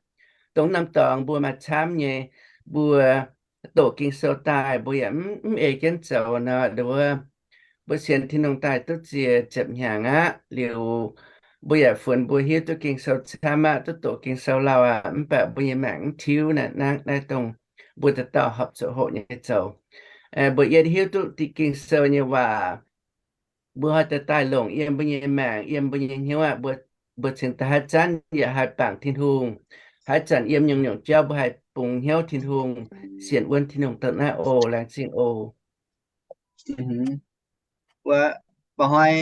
Dongh norm dorngx mbuo maaih camv nyei, mbuo doqc Ging-Sou daaih mbuo yaac mv ei jienv zoux nor, ndau wuov mbuo sienx Tin-Hungh daaih duqv ziex ziepc hnyangx aqv. Liuz mbuo yaac funx mbuo hiuv duqv Ging-Sou camv aqv, duqv doqc Ging-Sou lauh aqv, mv baac mbuo nyei maengc mv tiuv naaic. Naaiv dongh mbuo dauh dauh horpc zuqc hoqc nyei zoux. Mbuo yietv hiuv duqv Ging-Sou nyei waac, mbuo haih daaih daaih longc yiem mbuo nyei maengc, yiem mbuo nyei hnyouv aqv. Mbuo cingx daaih haaix zanc yaac haih bangc Tin-Hungh. Haaix zanc yiem nyungc-nyungc jauv mbuo haih bungx hnyouv Tin-Hungh, sienx wuonv Tin-Hungh dongh naaiv oc. Laengz zingh oc. Wuov, mba'hnoi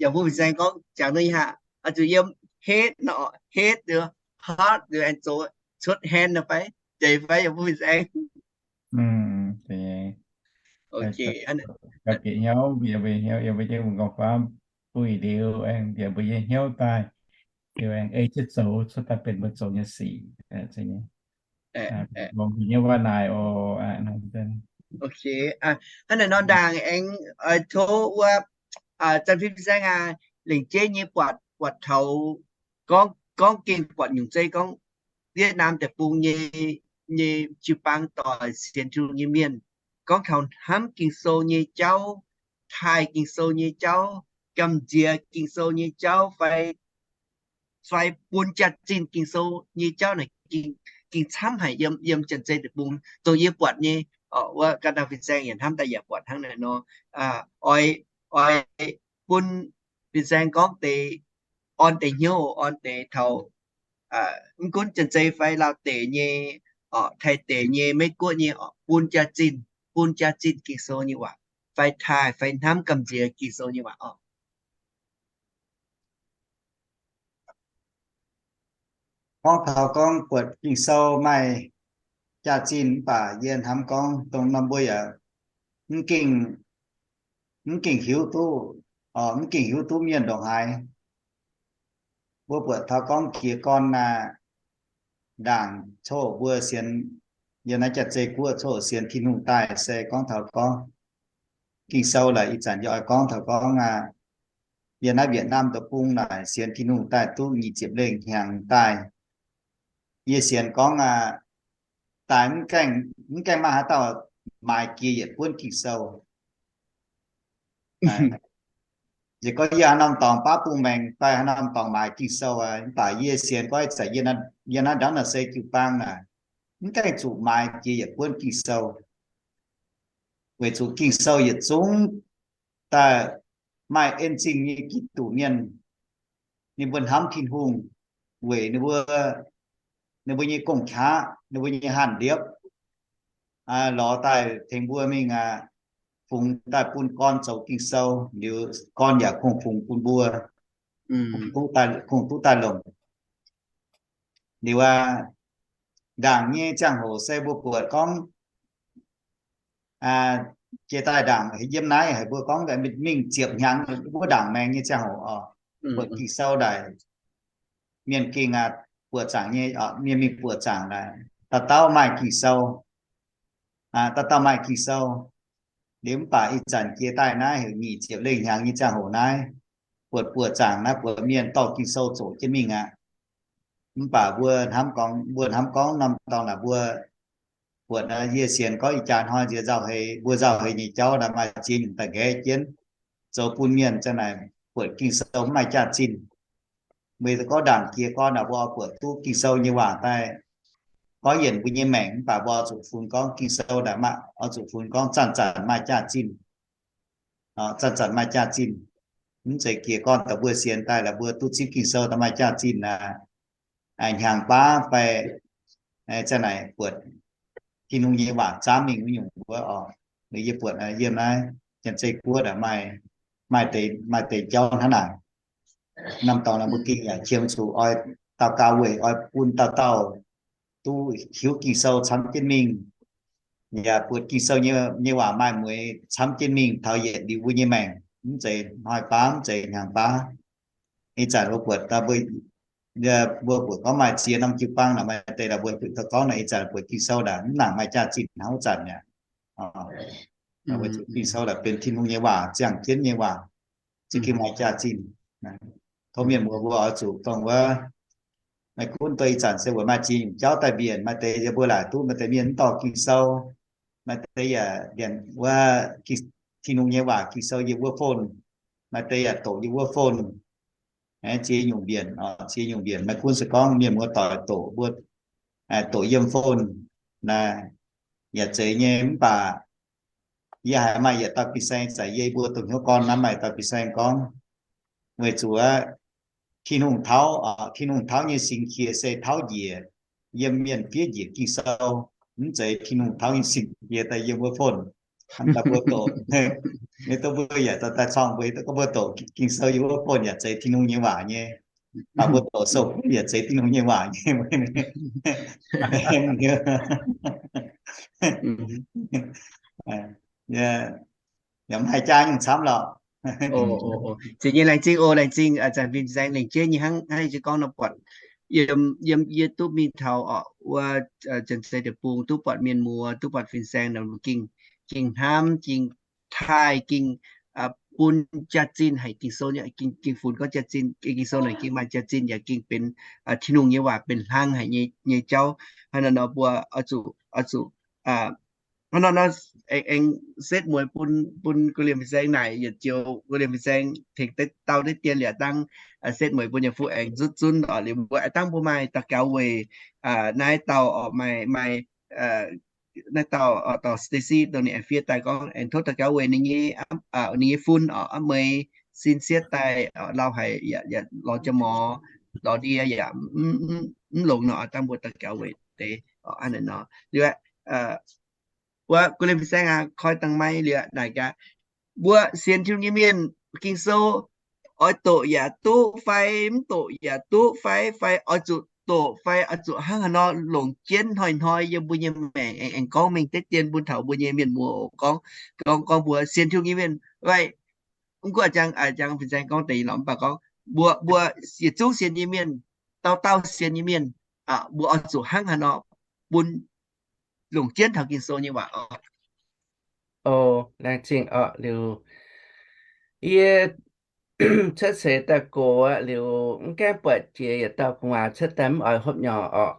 yaac mbuo fin-saeng gorngv jangx duqv ih hnangv, oix zuqc yiem head nor, head liuz heart liuz aengx zoux cuotv hand nor fai? Zeiz fai yaac mbuo fin-saeng? Gauh bieqc hnyouv, bieqc hnyouv, yiem mbuo jienv mbuo gorngv faam buih liuz aengx bieqc mbuo nyei hnyouv daaih, liuz aengx ei jienv zoux cuotv daaih benx mbuo zoux nyei sic. Longx haic nyei waac naaic oc. Hnangv naaic nor ndaangc aengx oix tov wuov Zanh Fim Saeng aac, lengc jeiv nyei buatc, buatc taux gorngv, gorngv gengh buatc nyungc zeiv gorngv Vietnam deic-bung nyei, nyei jiu-baang doic sienx Tin-Hungh nyei mienh, gorngv taux hnamv Ging-Sou nyei jauv, taaih Ging-Sou nyei jauv, gamh nziex Ging-Sou nyei jauv fai, fai bun jaax-zinh Ging-Sou nyei jauv naaic gengh, gengh camv haic yiem, yiem Janx-Zei deic-bung. Dongh yie buatc nyei, wuov ganh dauh fin-saeng yaac hnamv daaih yaac buatc hnangv naaic nor. Oix, oix bun fin-saeng gorngv deix, orn deix hnyouv, orn deix taux, mv gunv Janx-Zei fai Laauv deic nyei, Taiv deic nyei, Meiv-Guoqv nyei, bun jaax-zinh, bun jaax-zinh Ging-Sou nyei waac, fai taaih fai hnamv gamh nziex Ging-Sou nyei waac oc. Gorngv taux gorngv buatc Ging-Sou maaih jaax-zinh mv baac yie hnamv gorngv dongh norm mbuo yaac mv gengh, mv gengh hiuv duqv, mv gengh hiuv duqv mienh ndongc haaix. Mbuo buatc taux gorngv jiez gorn naaic, ndaangc coqv mbuo sienx yiem naaiv Janx-Zei Guoqv coqv sienx Tin-Hungh daaih se gorngv taux gorngv Ging-Sou laaix ih zanc yie oix gorngv taux gorngv aqv, yiem naaiv Việt Nam deic-bung naaic sienx Tin-Hungh daaih duqv nyic ziepc lengh hnyangx daaih, yie sienx gorngv aqv, daaih mv gaengh, mv gaengh maaih haaix dauh maaiz jiex yietc buonv Ging-Sou. Yie gorngv yie haaix norm dorngx baav bung maengx fai haaix norm dorngx maaiz Ging-Sou aqv, mv baac yie sienx gorngv ih zanc yie naaiv ndorm naaic se jiu-baang naaic, mv gaengh zuqc maaiz jiex yietc buonv Ging-Sou. Weic zuqc Ging-Sou yietc zungv daaih maaih en zingh nyei Giduc mienh, ninh mbuo hnamv Tin-Hungh weic ninh mbuo, ninh mbuo nyei gong-qaqv, ninh mbuo nyei hanh liepv, lorz daaih tengx mbuo mingh aqv, fungx daaih bun gorn zoux Ging-Sou, liuz gorn yaac kungx fungx bun mbuo, kungx duqv daaih longc. Liuz aqv, ndaangc nyei ziangh hoc se mbuo buatc gorngv jiex daaih ndaangc yiem naaiv haiz mbuo gorngv mingh ziepc hnyangx wuov ndaangc maengx nyei ziangh hoc oc, buatc Ging-Sou daaih, mienh gengh buoqc zaangc nyei, mienh mingh buoqc zaangc daaih, dauh dauh maaih Ging-Sou, dauh dauh maaih Ging-Sou. Liuz mv baac ih zanc jiex daaih naaiv heuc nyic ziepc lengh hnyangx nyei ziangh hoc naaiv, buatc buoqc zaangc naaiv buatc mienh dorh Ging-Sou zoqc jienv mingh aqv. Mv baac mbuo hnamv gorngv, mbuo hnamv gorngv norm dorngx naaic mbuo buatc, yie sienx gorngv ih jaax hnoi nziex nzauh heix, mbuo nzauh heix nyei jauv naaic maaih ziex nyungc daaih nqaeqv jienv, zoux bun mienh za'naaic buatc Ging-Sou mv maaih jaax-zinh. Mbuo gorngv ndaangc jiex gorn naaic mbuo oix buatc duqv Ging-Sou nyei waac daaih gorngv yienc mbuo nyei maengc, mv baac mbuo oix zuqc funx gorngv Ging-Sou naaic oix zuqc funx gorngv zanc-zanc maaih jaax-zinh, zanc-zanc maaih jaax-zinh. Mv zeiz jiex gorn daaih mbuo sienx daaih laaix mbuo duqv zipv Ging-Sou daaih maaih jaax-zinh aqv. Hnyangx baav fai za'naaic buatc Tin-Hungh nyei waac zaamv mingh wuov nyungc wuov oc. Yie buatc yiem naaiv Janx-Zei Guoqv maaih, maaih deix, maaih deix jauv hnangv naaic. Norm dorngx naaic mbuo gengh yaac qiemx zuqc oix daux gaux weic oix bun dauh dauh duqv hiuv Ging-Sou camv jienv mingh, yaac buatc Ging-Sou nyei, nyei waac maaih mueiz camv jienv mingh taux yietc liuz mbuo nyei maengc. Mv zeiz hnoi baav, mv zeiz hnyangx baav. Ih zanc mbuo buatc, mbuo, mbuo buatc gorngv maaih ziex norm jiu-baang naaic maaih deix laaix mbuo buatc gorngv naaic ih zanc buatc Ging-Sou naaic mv nangc maaih jaax-zinh hnangv wuov zanc mi'aqv. Weic zuqc Ging-Sou naaic benx Tin-Hungh nyei waac, ziangh jienv nyei waac, za'gengh maaih jaax-zinh. Tov mienh muoz mbuo oix zuqc dongh wuov, maiv gunv duqv ih zanc se weic maaih ziex nyungc jauv daaih mbienc, maaih deix yie mbuo laaic duqv, maaih deix mienh mv dorh Ging-Sou, maaih deix yaac mbienc wuov Tin-Hungh nyei waac Ging-Sou yiem wuov phone, maaih deix yaac doqc yiem wuov phone. Ziex nyungc mbienc, ziex nyungc mbienc. Maiv gunv se gorngv mienh muoz doic doqc, mbuo doqc yiem phone naaic yaac zeiz nyei. Mv baac yie haiz maaih yietc dauh fin-saeng, za'gengh yie mbuo dongh hnyouv gorn naaiv maaih dauh fin-saeng gorngv, weic zuqc Tin-Hungh tauv, Tin-Hungh tauv nyei singx qiex se tauv njiec yiem mienh fiev njiec Ging-Sou, mv zeiz Tin-Hungh tauv nyei singx qiex daaih yiem wuov phone. Daaih mbuo doqc, mv duqv mbuo yaac daaih cong mbuo, gorngv mbuo doqc Ging-Sou yiem wuov phone yaac zeiz Tin-Hungh nyei waac nyei. Daaih mbuo doqc sou yaac zeiz Tin-Hungh nyei waac nyei. Yaac maaih jaa nyungc camv lorqc. Ziex nyei laengz zingh oc, laengz zingh zanc fin-saeng lengc jeiv nyei hnangv, hnangv yie gorngv nor buatc yiem, yiem yie duqv mingh taux oc wuov Janx-Zei Deic-Bung duqv buatc mienh muoz, duqv buatc fin-saeng nor gengh, gengh hnamv, gengh taaih, gengh bun jaax-zinh haic Ging-Sou, gengh funx gorngv jaax-zinh, Ging-Sou naaic gengh maaih jaax-zinh yaac gengh benx Tin-Hungh nyei waac benx hlang haic nyei jauv. Hnangv naaic nor mbuo oix zuqc, oix zuqc hnangv nor nor aengx setv mueiz bun, bun guv liemh fin-saeng naaic yietc joux guv liemh fin-saeng tengx deix dauh deix dien liuz dangh setv mueiz bun yaac fu aengx zutv zunv oc. Liuz mbuo dangh mbuo maaih daux gaux weic naaiv dauh oc, maaih, maaih naaiv dauh, dauh Stacy dongh ninh aengx fiev daaih gorngv aengx tov daux gaux weic ninh nyei, ninh nyei fun oc, aav mueiz sin sietv daaih lauh haic yaac, yaac lorz jaa mor, lorz ndie yaac mv longx nor, dangh mbuo daux gaux weic deix oc. Hnangv naaic nor liuz wuov guv liemh fin-saeng aqv, koi dangh maiv liuz naaic gaax, mbuo sienx Tin-Hungh nyei mienh Ging-Sou oix doqc yaac duqv fai mv doqc yaac duqv fai, fai oix zuqc doqc fai oix zuqc hnangv haaix nor longc jienv hnoi-hnoi yiem mbuo nyei maengc aengx, aengx gorngv mingh deix dien bun taux mbuo nyei mienh muoz oc. Gorngv, gorngv, gorngv mbuo sienx Tin-Hungh nyei mienh waaic, mv gunv a'jang, a'jang fin-saeng gorngv deix lorqc, mv baac gorngv mbuo, mbuo yietc zungv sienx nyei mienh, dauh dauh sienx nyei mienh, mbuo oix zuqc hnangv haaix nor bun longc jienv taux Ging-Sou nyei waac oc. O, laengz zingh oc. Liuz yie cuotv seix daaih gox aqv, liuz mv gaengh buatc jiex yietc dauh gu'nguaaz cuotv daaih mv oix hopv nyorx oc.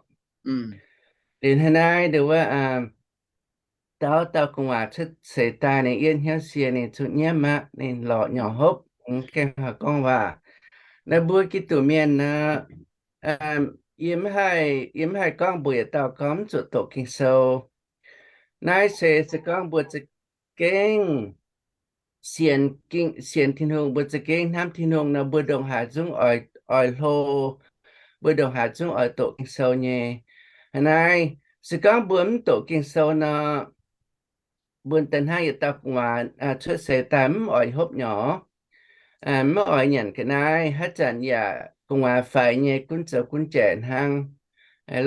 Liuz hnangv naaiv nduov wuov, dauh dauh gu'nguaaz cuotv seix daaih ninh yietv hnyouv sie ninh zuqc nyiemv aqv, ninh lorz nyorx hopv, mv gaengh haih gorngv waac. Naaiv mbuo Giduc mienh nor, yie mv haih, yie mv haih gorngv mbuox yietc dauh gorngv mv zuqc doqc Ging-Sou. Naaiv se, se gorngv mbuo za'gengh sienx, sienx Tin-Hungh, mbuo za'gengh hnamv Tin-Hungh nor, mbuo ndongc haaix zungv oix, oix hlo, mbuo ndongc haaix zungv oix doqc Ging-Sou nyei. Hnangv naaiv, se gorngv mbuo mv doqc Ging-Sou nor, mbuo daaih hnangv yietc dauh gu'nguaaz cuotv seix daaih mv oix hopv nyorx, mv oix nyanc ga'naaiv, haaix zanc yaac gu'nguaaz faix nyei gunv zoux gunv jaic hnangv.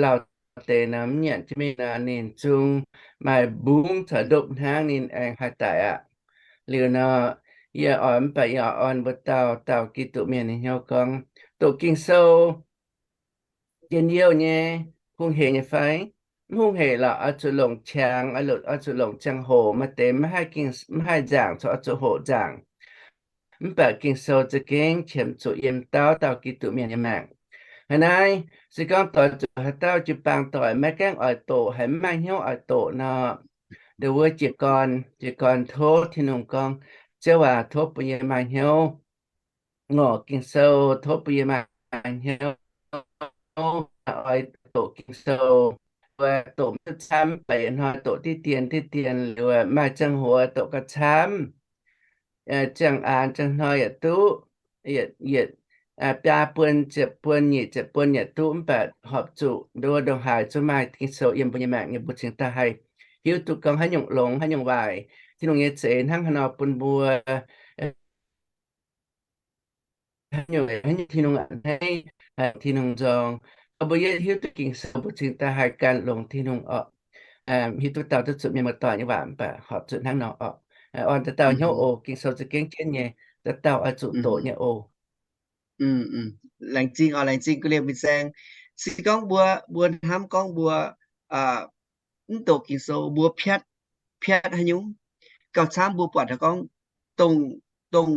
Lauh deix nor mv nyanc jienv mingh nor, ninh zungv maaih mbungv caux ndopv hnangv, ninh aengx haih daic aqv. Liuz nor, yie oix, mv baac yie oix orn mbuo dauh dauh Giduc mienh nyei hnyouv gorngv, doqc Ging-Sou njien-youh nyei, hungh heic nyei fai? Mv hungh heic lorqc, oix zuqc longc qangx, oix zuqc longc ziangh hoc. Maaih deix mv haih nzaangc, oix zuqc hoqc nzaangc. Mv baac Ging-Sou za'gengh qiemx zuqc yiem dauh dauh Giduc mienh nyei maengc. Hnangv naaiv, se gorngv doix zuqc haaix dauh jiu-baang doic maiv gaengh oix doqc, haiz mv maaih hnyouv oix doqc nor, nduov wuov jiez gorn, jiez gorn tov Tin-Hungh gorngv, Ziouv aac, tov bun yie maaih hnyouv ngorc Ging-Sou, tov bun yie maaih hnyouv oix doqc Ging-Sou. Doqc mv duqv camv, beic hnoi doqc diqv dien diqv dien, liuz maaih ziangh hoc doqc gauh camv, ziangh aanx ziangh hnoi yaac duqv, yietc biaa buon, ziepc buon, nyic ziepc buon yaac duqv, mv baac horpc zuqc nduov ndongc haaix zungv maaih Ging-Sou yiem mbuo nyei maengc nyei, mbuo cingx daaih haih hiuv duqv gorngv haaix nyungc longx haaix nyungc waaic. Tin-Hungh nyei zeix hnangv haaix nor bun mbuo, haaix nyungc, haaix nyungc Tin-Hungh a'hneiv, Tin-Hungh nzorng. Mbuo yietv hiuv duqv Ging-Sou, mbuo cingx daaih haih gan longx Tin-Hungh orqc. Hiuv duqv dauh duqv zuqc mienh muoz-doic nyei waac mv baac horpc zuqc hnangv nor orqc. Orn dauh dauh hnyouv oc. Ging-Sou za'gengh jienv nyei, dauh dauh oix zuqc doqc nyei oc. Laengz zingh oc, laengz zingh gu liemh fin-saeng. Se gorngv mbuo, mbuo hnamv gorngv mbuo mv doqc Ging-Sou, mbuo piatv, piatv haaix nyungc? Gauh camv mbuo buatc gorngv dongh, dongh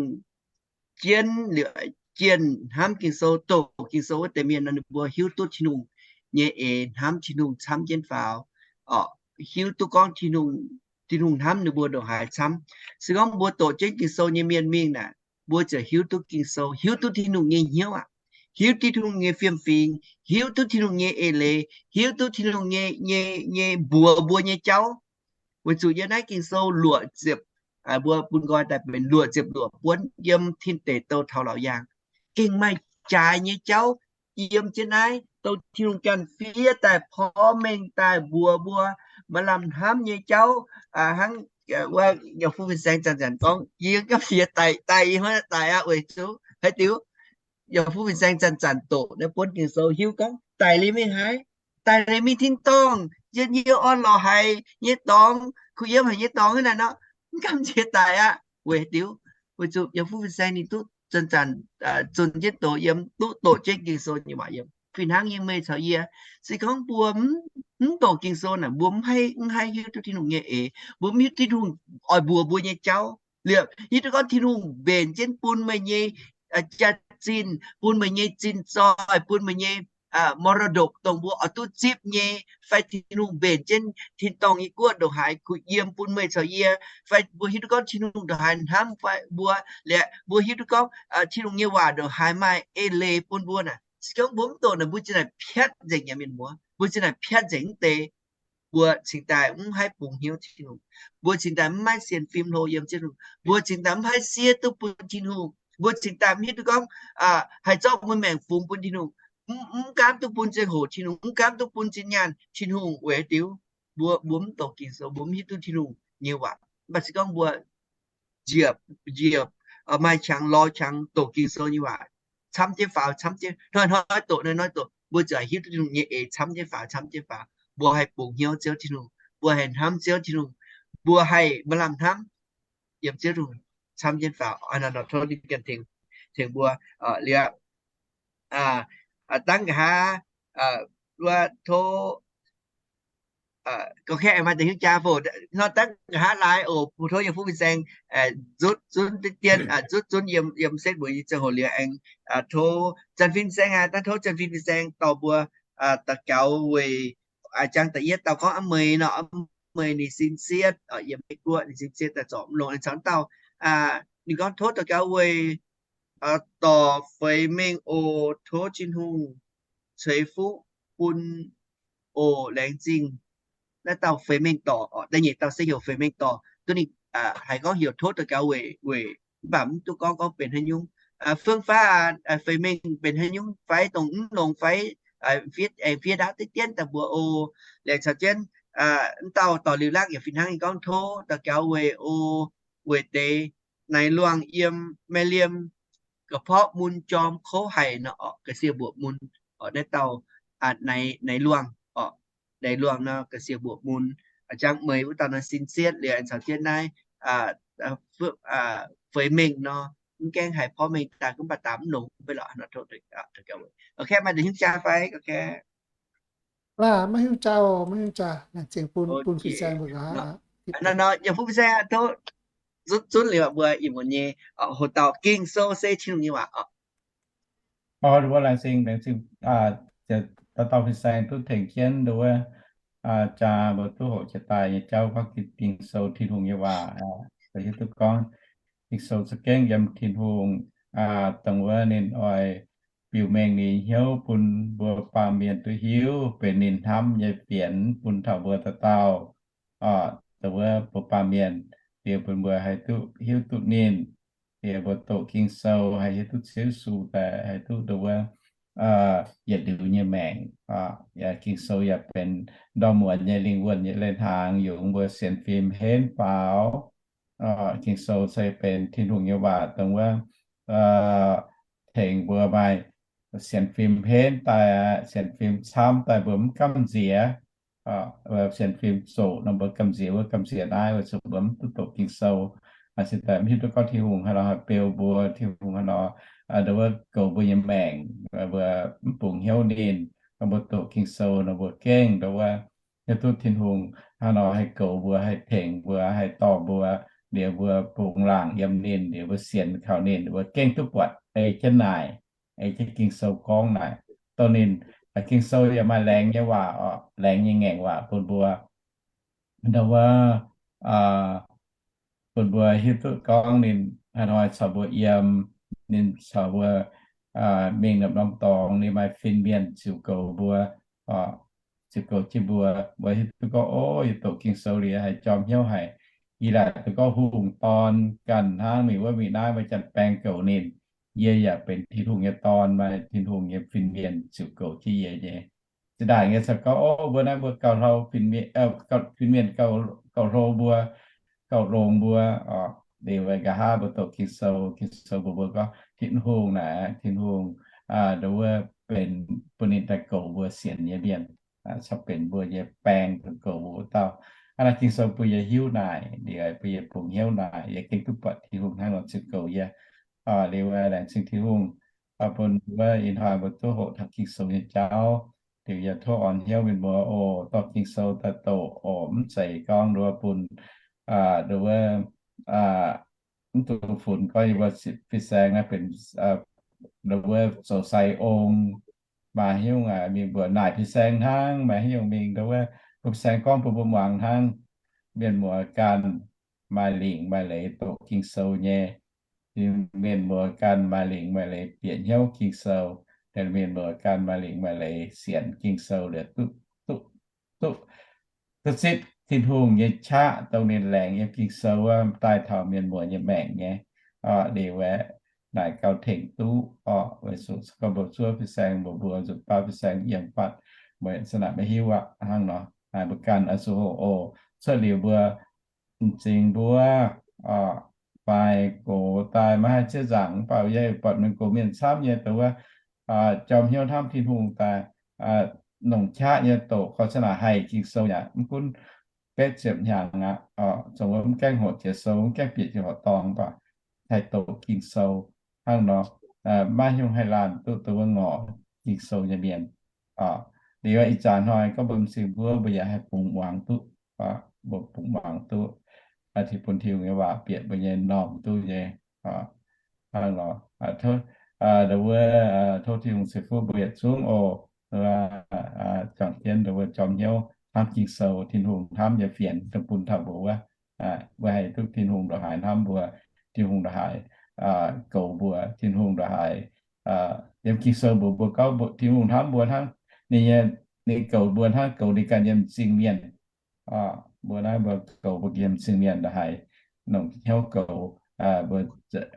jienv liuz, jienh hnamv Ging-Sou, doqc Ging-Sou wuov deix mienh nor, ninh mbuo hiuv duqv Tin-Hungh nyei eix hnamv Tin-Hungh camv jienv faaux, hiuv duqv gorngv Tin-Hungh, Tin-Hungh hnamv ninh mbuo ndongc haaix camv. Se gorngv mbuo doqc jienv Ging-Sou nyei mienh mingh naaic, mbuo ziouc hiuv duqv Ging-Sou, hiuv duqv Tin-Hungh nyei hnyouv aqv, hiuv duqv Tin-Hungh nyei fiem-fingx, hiuv duqv Tin-Hungh nyei eix leiz, hiuv duqv Tin-Hungh nyei, nyei, nyei mbuox mbuo nyei jauv. Weic zuqc yiem naaiv Ging-Sou luoqc ziepc, mbuo bun nqoi daaih benx luoqc ziepc luoqc buonv yiem tin deic douh taux laauc yaangh, gengh maaih jaaix nyei jauv yiem jienv naaiv, dongh Tin-Hungh ganh fiev daaih porv mengh daaih mbuox mbuo maaih lamh hnamv nyei jauv. Hnangv wuov Yauh Fuqv Fin-Saeng zanc-zanc gorngv, yie ganh fiev daic, daic ih hnoi daic aqv weic zuqc haaix diuc? Yauh Fuqv Fin-Saeng zanc-zanc doqc naaiv buonv Ging-Sou hiuv gorngv daic liuz mingh haaix? Daic liuz mingh tin-dorngh, yie, yie orn lorz haic nyei dorngx, kuh yiem haic nyei dorngx hnangv naaic nor, mv gamh nziex daic aqv. Weic haaix diuc? Weic zuqc Yauh Fuqv Fin-Saeng ninh duqv zanc-zanc zunh jienv doz yiem, duqv doqc jienv Ging-Sou nyei waac yiem. Fih hnangv yie, meih caux yie, se gorngv mbuo mv doqc Ging-Sou naaic, mbuo mv haih, mv haih hiuv duqv Tin-Hungh nyei eix. Mbuo mv hiuv Tin-Hungh oix mbuox mbuo nyei jauv. Liuz hiuv duqv gorngv Tin-Hungh mbenc jienv bun meih nyei jaax-zinh, bun meih nyei zinh zoih, bun meih nyei มรดก dongh mbuo oix duqv zipv nyei, fai Tin-Hungh mbenc jienv tin-dorngh nyei guoqv ndongc haaix kuh yiem bun meih caux yie, fai mbuo hiuv duqv gorngv Tin-Hungh ndongc haaix hnamv fai mbuo, liuz mbuo hiuv duqv gorngv Tin-Hungh nyei waac ndongc haaix maaih eix leiz bun mbuo naaic, se gorngv mbuo mv doqc naaic, mbuo zinh naaic piatv nzengc nyei, mienh muoz, mbuo zinh naaic piatv nzengc mv deix. Mbuo cingx daaih mv haih bungx hnyouv Tin-Hungh. Mbuo cingx daaih mv haih sienx fim hlo yiem Tin-Hungh. Mbuo cingx daaih mv haih siev duqv bun Tin-Hungh. Mbuo cingx daaih mv hiuv duqv gorngv haih zorqv mbuo maengc fungx bun Tin-Hungh. Mv, mv gaamv duqv bun ziangh hoc Tin-Hungh, mv gaamv duqv bun zinh nyaanh Tin-Hungh. Weic haaix diuc? Mbuo, mbuo mv doqc Ging-Sou, mbuo mv hiuv duqv Tin-Hungh nyei waac. Mv baac se gorngv mbuo njiec, njiec, maaih qangx lorz qangx doqc Ging-Sou nyei waac, camv jienv faaux, camv jienv, hnoi-hnoi doqc, hnoi-hnoi doqc, mbuo ziouc hiuv duqv Tin-Hungh nyei eix camv jienv faaux, camv jienv faaux. Mbuo haih bungx hnyouv Ziouv Tin-Hungh, mbuo haih hnamv Ziouv Tin-Hungh, mbuo haih maaih lamh hnamv yiem Ziouv Tin-Hungh camv jienv faaux. Aa, nor, nor tov ninh ganh tengx, tengx mbuo liuz, dangv nqa'haav wuov tov Gorngv kaaeqv aengx maaih deix hiuv jaa fov nor dangv nqa'haav laaix oc, bun tov yiem fuqv fin-saeng nzutv zunv deix dien, nzutv zunv yiem, yiem setv mbuo nyei ziangh hoc liuz aengx tov Janx-Fin fin-saeng aqv, dangv tov Janx-Fin fin-saeng dorh mbuo daux gaux weic jangx da'yietv dauh gorngv a'meix nor, a'meix ninh sin sietv yiem Meiv Guoqv, ninh sin sietv daaih zorc mv longx. Aengx caux dauh ninh gorngv tov daux gaux weic dorc feix mengh oc, tov Tin-Hungh ceix fuqv bun oc, laengz zingh. Naaiv dauh feix mengh dorc, da'nyeic dauh se heuc feix mengh dorc, duqv ninh haiz gorngv heuc tov daux gaux weic, weic mv baac mv duqv gorngv, gorngv benx haaix nyungc. Fong-faqv feix mengh benx haaix nyungc fai dongh mv longx fai, fiev, aengx fiev ndaauv deix dien daaih mbuox oc. Laengz caux jienv mv dauh dorc liuz lakv yaac fih hnangv nyei gorngv tov daux gaux weic oc, weic deix naaiv luangh yiem maiv liemh ga'porqv mun jorm kouv haic nor, ga'sie mbuoqc mun. Naaiv dauh naaiv luangh, naaiv luangh nor ga'sie mbuoqc mun. Jangx meix wuov dauh nor sin sietv liuz aengx caux jienv naaiv feix mengh nor, mv gaengh haiz porv mengh daaih gunv baac daaux mv longx beiv lorqc. Maaih deix hiuv jaa fai? Maiv hiuv jaa, maiv hiuv jaa. Laengz zingh bun, bun fin-saeng mbuo nqa'haav. Nor, yiem fuqv fin-saeng tov zunv, zunv liuz mbuo ih muonz nyei hoc dauh Ging-Sou se Tin-Hungh nyei waac oc. Mbuo laengz zingh, laengz zingh dauh dauh fin-saeng duqv tengx jienv nduov jaa mbuo duqv hoqc jiex daaih nyei jauv gorngv Ging-Sou Tin-Hungh nyei waac. Hiuv duqv gorngv Ging-Sou za'gengh yiem Tin-Hungh, dongh wuov ninh oix biux mengh ninh hnyouv bun mbuo baamh mienh duqv hiuv, benx ninh hnamv nyei fienx bun taux mbuo dauh dauh. Dongh wuov mbuo baamh mienh liuz bun mbuo haih duqv hiuv duqv ninh. Liuz mbuo doqc Ging-Sou haih hiuv duqv Ziouv Yesu daaih haih duqv dongh wuov yietc liuz nyei maengc. Ging-Sou yaac benx ndorm muonz nyei lingh wuonh nyei leiz-hnaangx yungz mbuo sienx fim henv faaux. Ging-Sou se benx Tin-Hungh nyei waac dongh wuov tengx mbuo maaih sienx fim henv daaih, sienx fim camv daaih mbuo mv gamh nziex. Sienx fim zoqc nor mbuo gamh nziex wuov gamh nziex naaiv weic zuqc mbuo mv duqv doqc Ging-Sou. Sin daaih mv hiuv duqv gorngv Tin-Hungh haaix nor haih beu mbuo, Tin-Hungh haaix nor dongh wuov goux mbuo nyei maengc, mbuo mv bungx hnyouv ninh. Mbuo doqc Ging-Sou nor mbuo gengh dongh wuov hiuv duqv Tin-Hungh haaix nor haih goux mbuo, haih tengx mbuo, haih dorh mbuo, liuz mbuo bungx laangc yiem ninh, liuz mbuo sienx kaux ninh, mbuo gengh duqv buatc ei jienv naaic, ei jienv Ging-Sou gorngv naaic. Dongh ninh, Ging-Sou yaac maaih laengz nyei waac oc, laengz nyei ngaengc waac bun mbuo. Dongh wuov bun mbuo hiuv duqv gorngv ninh haaix hnoi caux mbuo yiem, ninh caux mbuo mingh norm-norm dorngx, ninh maaih fin-mienh ziux goux mbuo, ziux goux jienv mbuo. Mbuo hiuv duqv gorngv, ov, yie doqc Ging-Sou liuz haiz jorm hnyouv haic. Yie laaic duqv gorngv hungh dorn ganh hnangv, mingh wuov mingh naaiv maaih janx-baeng goux ninh. Yie yaac benx Tin-Hungh nyei dorn, maaih Tin-Hungh nyei fin-mienh ziux goux jienv yie nyei. Zinh ndaangc nyei caux gorngv, ov, mbuo naaiv mbuo gauh hlo, fin-mienh gauh hlo mbuo, gauh longx mbuo. Liuz nqa'haav mbuo doqc Ging-Sou, Ging-Sou mbuox mbuo gorngv Tin-Hungh naaic, Tin-Hungh dongh wuov benx bun ninh daaih goux mbuo sienx nyei mienh, caux benx mbuo nyei baeng, goux mbuo wuov dauh. Hnangv naaic Ging-Sou bun yie hiuv naaic, liuz bun yie bungx hnyouv naaic, yie gengh duqv buatc Tin-Hungh hnangv nor ziux goux yie. Liuz laengz zingh Tin-Hungh bun wuov ih hnoi mbuo duqv hoqc taux Ging-Sou nyei jauv. Liuz yie tov orn hnyouv mienh muoz oc, dorh Ging-Sou daaih doqc oc, mv zeiz gorngv nduov bun nduov mv dungx funx gorngv yie mbuo fin-saeng naaiv benx nduov zoux sai ong. Maaih haaix nyungc mienh mbuox naaic fin-saeng hnangv, maaih haaix nyungc mingh nduov fin-saeng gorngv bun mbuo muangx hnangv. Mienh muoz ganh maaih lingc maaih leiz doqc Ging-Sou nyei. Mienh muoz ganh maaih lingc maaih leiz bieqc hnyouv Ging-Sou. Mienh muoz ganh maaih lingc maaih leiz sienx Ging-Sou liuz duqv, duqv, duqv zipv Tin-Hungh nyei qaqv dongh ninh laengz yiem Ging-Sou wuov daaih taux mienh muoz nyei maengc nyei. Liuz aeqv, naaic gauh tengx duqv oc. Weic zuqc gorngv mbuo zuov fin-saeng, mbuo mbuo nzunc baav fin-saeng yiem fatv, mbuo zanc naaic maiv hiuv aqv hnangv nor. Naaic mbuo ganh oix zuqc hoqc oc. Cuotv liuz mbuo m'zing mbuo faix gox daaih maiv haih zieqv nzaangc, mv baac yie buatc mienh gox mienh camv nyei dongh wuov jorm hnyouv hnamv Tin-Hungh daaih, longc qaqv nyei doqc, gorngv zanc naaic haih Ging-Sou yaac mv gunv betv ziepc hnyangx aqv, zong wuov mv gaengh hoqc jiex sou, mv gaengh bieqc jiex horqc dorngx, mv baac haih doqc Ging-Sou hnangv nor. Maiv haaix nyungc haih laanh duqv dongh wuov ngorc Ging-Sou nyei mienh oc. Liuz ih zanc hnoi gorngv mbuo m'zing mbuov, mbuo yaac haih bungx muangx duqv, mbuo bungx muangx duqv, haih bun Tin-Hungh nyei waac bieqc mbuo nyei m'normh duqv nyei. Hnangv nor, tov, wuov, tov Tin-Hungh ceix fuqv mbuo yietc zungv oc. Juangc jienv wuov jorm hnyouv hnamv Ging-Sou, Tin-Hungh hnamv nyei fienx dongh bun taux mbuo wuov, mbuo haih duqv Tin-Hungh ndongc haaix hnamv mbuo, Tin-Hungh ndongc haaix goux mbuo, Tin-Hungh ndongc haaix, yiem Ging-Sou mbuox mbuo gorngv Tin-Hungh hnamv mbuo hnangv, ninh nyei, ninh goux mbuo hnangv goux ninh ganh nyei m'zing mienh. Mbuo naaiv mbuo goux mbuo yiem m'zing mienh ndongc haaix, longc hnyouv goux mbuo,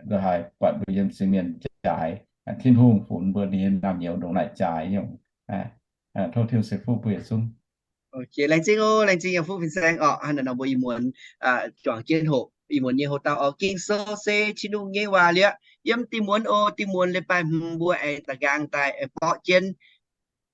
ndongc haaix buatc mbuo yiem m'zing mienh jaaix, Tin-Hungh funx mbuo ninh nyei naamh nyouz ndongc naaic jaaix nyungc. Tov Tin-Hungh ceix fuqv mbuo yietc zungv. Laengz zingh oc, laengz zingh yiem fuqv fin-saeng orqc. Hnangv naaiv nor mbuo ih muonz juangc jienv hoqc ih muonz nyei hoc-dauh orqc. Ging-Sou se Tin-Hungh nyei waac liuz, yiem dinh muonz oc, dinh muonz leiz-baaix hmz mbuo aengx da'nqaang daaih aengx borqv jienv.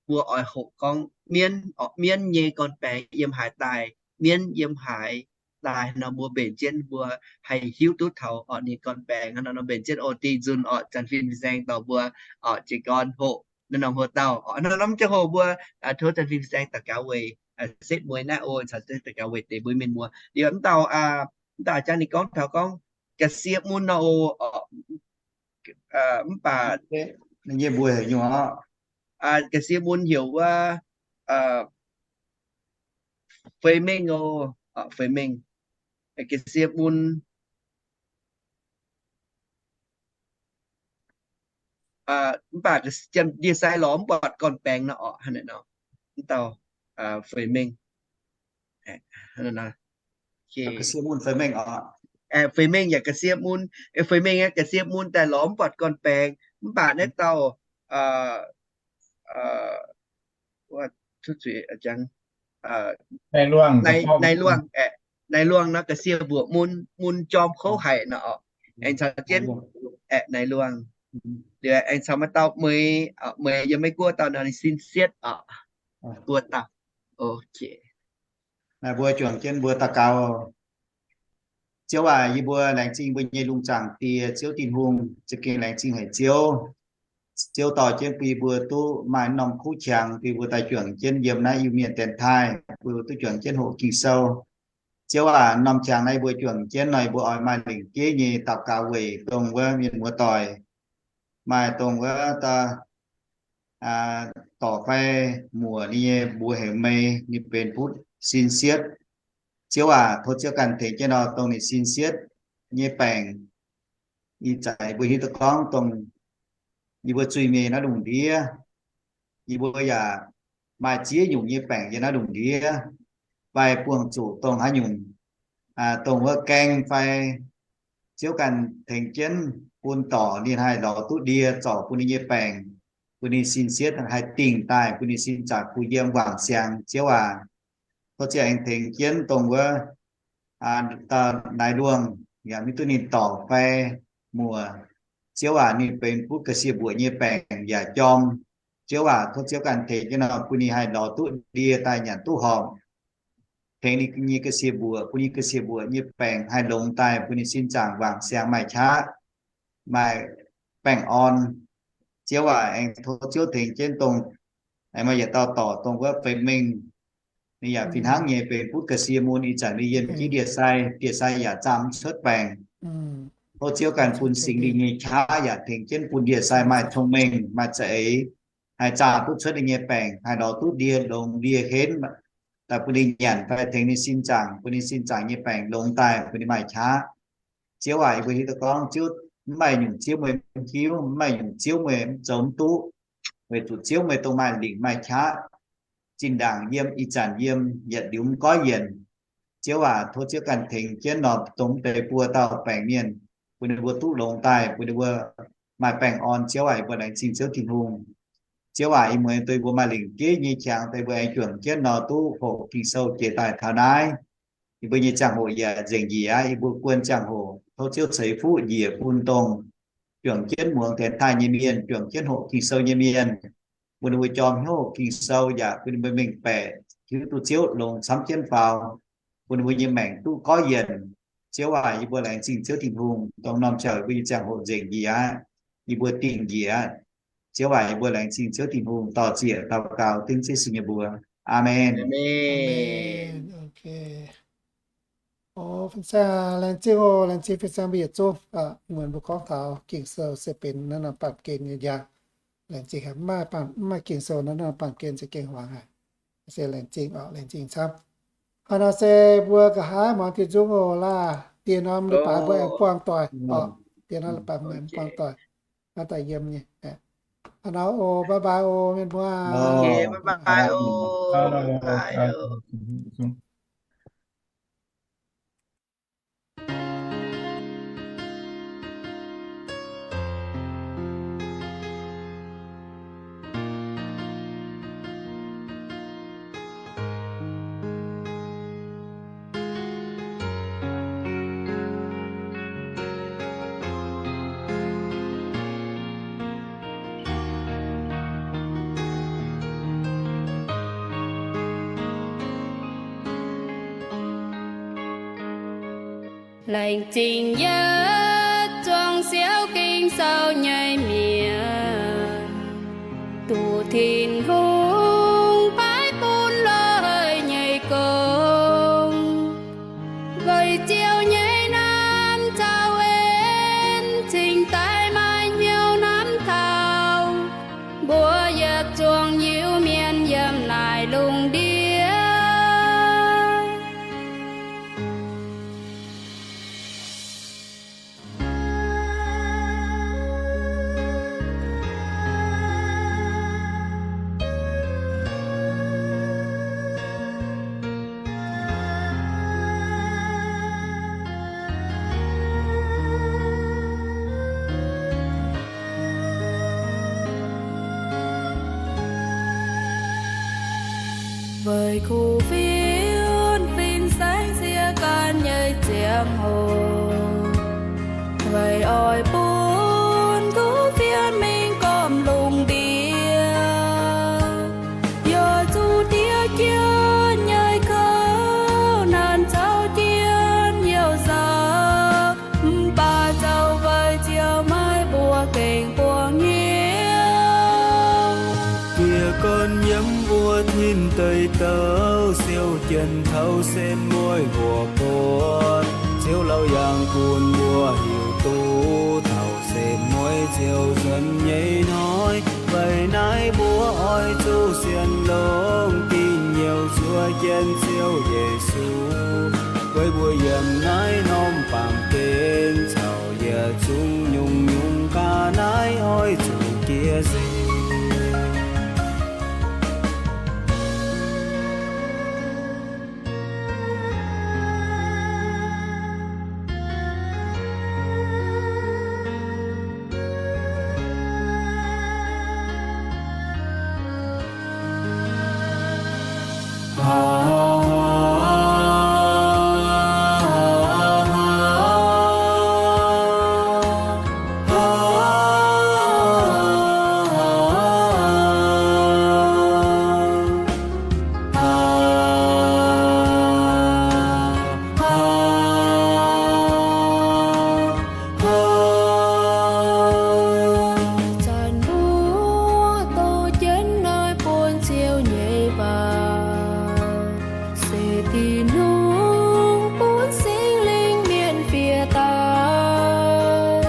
Mbuo oix hoqc gorngv mienv orqc, mienv nyei gorn-baengx yiem haaix daaih, mienv yiem haaix daaih nor mbuo mbenc jienv mbuo haih hiuv duqv taux orqc ninh gorn-baengx. Hnangv naaiv nor mbenc jienv oc, dinh nzunc orqc, Janx-Fin fin-saeng dorh mbuo orqc jiez gorn hoqc naaiv norm hoc-dauh orqc. Hnangv naaiv norm jienv hoc mbuo tov Janx-Fin fin-saeng daux gaux weic setv mueiz naaiv oc, caux setv daux gaux weic deix mbuo mienh muoz. Liuz mv dauh, mv dauh jang ninh gorngv taux gorngv ga'sie mun nor oc, mv baac ninh nyei mbuox heuc nyungc orqc, ga'sie mun heuc wuov feix mengh oc, feix mengh. Ga'sie mun mv baac ndie-sai lorz mv buatc gorn-baengx nor orqc, hnangv naaiv nor, mv dauh feix mengh. Feix mengh yaac ga'sie mun, feix mengh aeqv, ga'sie mun daaih lorz mv buatc gorn-baengx. Mv baac naaiv dauh naaiv luangh, naaiv luangh nor ga'sie mbuoqc mun, mun jorm kouv haic nor orqc. Aengx caux jienv aeqv, naaiv luangh, liuz aengx caux maaih dauh mueiz, mueiz yiem Meiv Guoqv dauh nor ninh sin sietv orqc. Mbuo daux, ok, naaiv mbuo juangc jienv mbuo daux gaux. Ziouv aac, yie mbuo laengz zingh mbuo nyei lungh zaangc Die Ziouv Tin-Hungh, za'gengh laengz zingh haic Ziouv. Ziouv dorh jienv bun yie mbuo duqv maaih norm kuv qangx bun yie mbuo daaih juangc jienv yiem naaiv Iu-Mienh dienx taaih, bun yie mbuo duqv juangc jienv hoqc Ging-Sou. Ziouv aac, norm qangx naaiv yie mbuo juangc jienv nor, yie mbuo oix maaih lengc jeiv nyei daux gaux weic dongh wuov mienh muoz doic, maaih dongh wuov dorc fai muoc ninh nyei mbuox heuc meih, ninh benx butv sin sietv. Ziouv aac, tov Ziouv ganh tengx jienv nor dongh ninh sin sietv nyei baengc. Ih zanc yie mbuo hiuv duqv gorngv dongh yie mbuo zuiz-mienh naaiv lungh ndiev, yie mbuo yaac maaih ziex nyungc nyei baengc yiem naaiv lungh ndiev, fai buangh zuqc dongh haaix nyungc, dongh wuov gaeng fai, Ziouv ganh tengx jienv bun dorc ninh haih lorz duqv ndie zorc bun ninh nyei baengc, bun ninh sin sietv haih dingh daaih, bun ninh sin zaangc kuh yiem wangc siangx. Ziouv aac, tov Ziouv aengx tengx jienv dongh wuov naaiv luangh yaac maiv duqv ninh dorc fai muoc. Ziouv aac, ninh benx butv ga'sie mbuoqc nyei baengc yaac jorm. Ziouv aac, tov Ziouv ganh tengx jienv nor bun ninh haih lorz duqv ndie daaih nyanc duqv horpc, tengx ninh nyei ga'sie mbuoqc, bun ninh ga'sie mbuoqc nyei baengc haih longx daaih, bun ninh sin zaangc wangc siangx maaih qaqv, maaih baengh orn. Ziouv aac, aengx tov Ziouv tengx jienv dongh aengx maaih yietc dauh dorc dongh wuov feix mengh, ninh yaac fih hnangv nyei benx butv ga'sie mun. Ih zanc ninh yiem jienv ndie-sai, ndie-sai yaac zaah mv cuotv baengc. Tov Ziouv ganh bun Singx Lingh nyei qaqv yaac tengx jienv bun ndie-sai maaih cong-mengh, maaih za'eix, haih zaah duqv cuotv ninh nyei baengc, haih lorz duqv ndie longx ndie henv daaih bun ninh nyanc fai tengx ninh sin zaangc, bun ninh sin zaangc nyei baengc longx daaih bun ninh maaih qaqv. Ziouv aac, yie mbuo hiuv duqv gorngv Ziouv mv maaih nyungc Ziouv meih mv hiuv, mv maaih nyungc Ziouv meih mv zoux mv duqv, weic zuqc Ziouv meih dongh maaih lingc maaih qaqv, zinh ndaangc yiem, ih zanc yiem, yietc liuz mv goiv yienc. Ziouv aac, tov Ziouv ganh tengx jienv nor dongh mv deix buo dauh baengc mienh, bun ninh mbuo duqv longx daaih, bun ninh mbuo maaih baengh orn. Ziouv aac, yie mbuo laengz zingh Ziouv Tin-Hungh. Ziouv aac, ih muonz dongh yie mbuo maaih lingc jeiv nyei qangx daaih, yie mbuo aengx juangc jienv nor duqv hoqc Ging-Sou jiex daaih taux naaiv. Yie mbuo nyei ziangh hoc yaac nzengc njiec aqv. Yie mbuo guon ziangh hoc tov Ziouv ceix fuqv njiec bun dongh juangc jienv muangx dienx taaih nyei mienh, juangc jienv hoqc Ging-Sou nyei mienh, bun ninh mbuo jorm hnyouv hoqc Ging-Sou yaac bun ninh mbuo mengh baeqc hiuv duqv Ziouv longx camv jienv faaux, bun ninh mbuo nyei maengc duqv goiv yienc. Ziouv aac, yie mbuo laengz zingh Ziouv Tin-Hungh, dongh norm ziangh hoc yie mbuo nyei ziangh hoc nzengc njiec aqv. Yie mbuo dingh njiec aqv. Ziouv waac yie mbuo laengz zingh Ziouv Tin-Hungh, dor-ziec daux gaux dengv Yesu nyei mbuox. Aamen. Aamen. Aamen. Ok. Ov, fin-saeng laengz zingh oc, laengz zingh fin-saeng mbuo yietc zungv. Muonz mbuo gorngv taux Ging-Sou se benx naaiv norm baamh gen nyei njang. Laengz zingh haic, mv maaih baamh, mv maaih Ging-Sou naaiv norm baamh gen za'gengh hmuangx haic. Se laengz zingh oc, laengz zingh camv. Hnangv nor se mbuo nqa'haav muangx diuh nzung oc laah, diex norm leiz-baaix mbuo aengx buangh doic oc. Diex norm leiz-baaix mbuo aengx buangh doic. Naaiv daaih yiem nyei. Hnangv nor oc, bye bye oc, mienh mbuo. Laengz zingh yietc zuangx siouc Ging-Sou nyei mienh, duqv Tin-Hungh paaiv bun loz-haic nyei gong. Weic Ziouv nyei naamh caux en cingx daaih maaih hnyouv hnamv taux mbuo yietc zuangx Iu-Mienh yiem naaiv lungh ndiev. Weic kuv fienx fin-saeng sieqv gan nyei ziangh hoc, weic oix bun kuv fienx mingh gormx lungh ndiev, yaac zuqc diev jienv nyei kouv nanc caux jienv youh nzauh. Mv baac zoux weic Ziouv maiv mbuox gengh buangh hnyouv. Jiez gorn yiem wuov tin deic douc, siou jienv taux sen mueiz mbuo buonc. Ziouv laauc yangh bun mbuo hiuv duqv taux sen mueiz Ziouv nzuonx nyei hnoi. Weic naaiv mbuo oix zuqc sienx longx, dingh youh zuov jienv Ziouv Yesu. Weic mbuo yiem naaiv norm baamh gen caux yietc zungv nyungc-nyungc ga'naaiv oix zuqc jiex seix. Zanc mbuo doz jienv naaiv bun Ziouv nyei waac, se Tin-Hungh bun Singx Lingh mienh fiev daaih.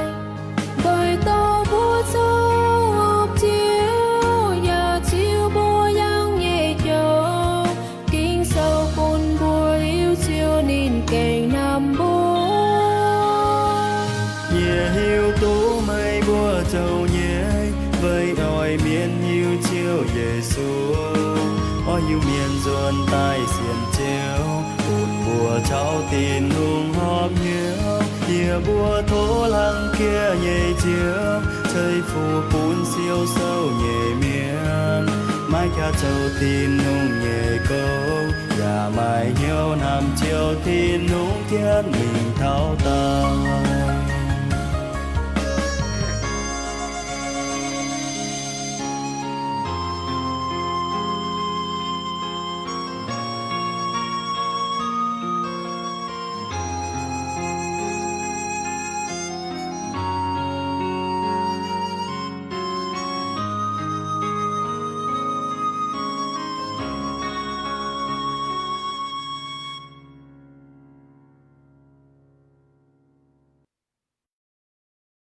Weic dorh mbuo zoux horpc Ziouv yaac ziux mbuo yangh nyei joux, Ging-Sou bun mbuo hiuv Ziouv ninh gengh hnamv mbuo. Yie hiuv duqv meih mbuo zoux nyei, weic oix mienh hiuv Ziouv Yesu, oix hiuv mienh nzuonx daaih sienx Ziouv, bun mbuo caux Tin-Hungh horpc hnyouv. Yie mbuo tov hlang jiex nyei Ziouv ceix fuqv bun siou sou nyei mienh, maiv qaqv zoux Tin-Hungh nyei gong, yaac maaih hnyouv hnamv Ziouv Tin-Hungh jienv mingh taux daauh.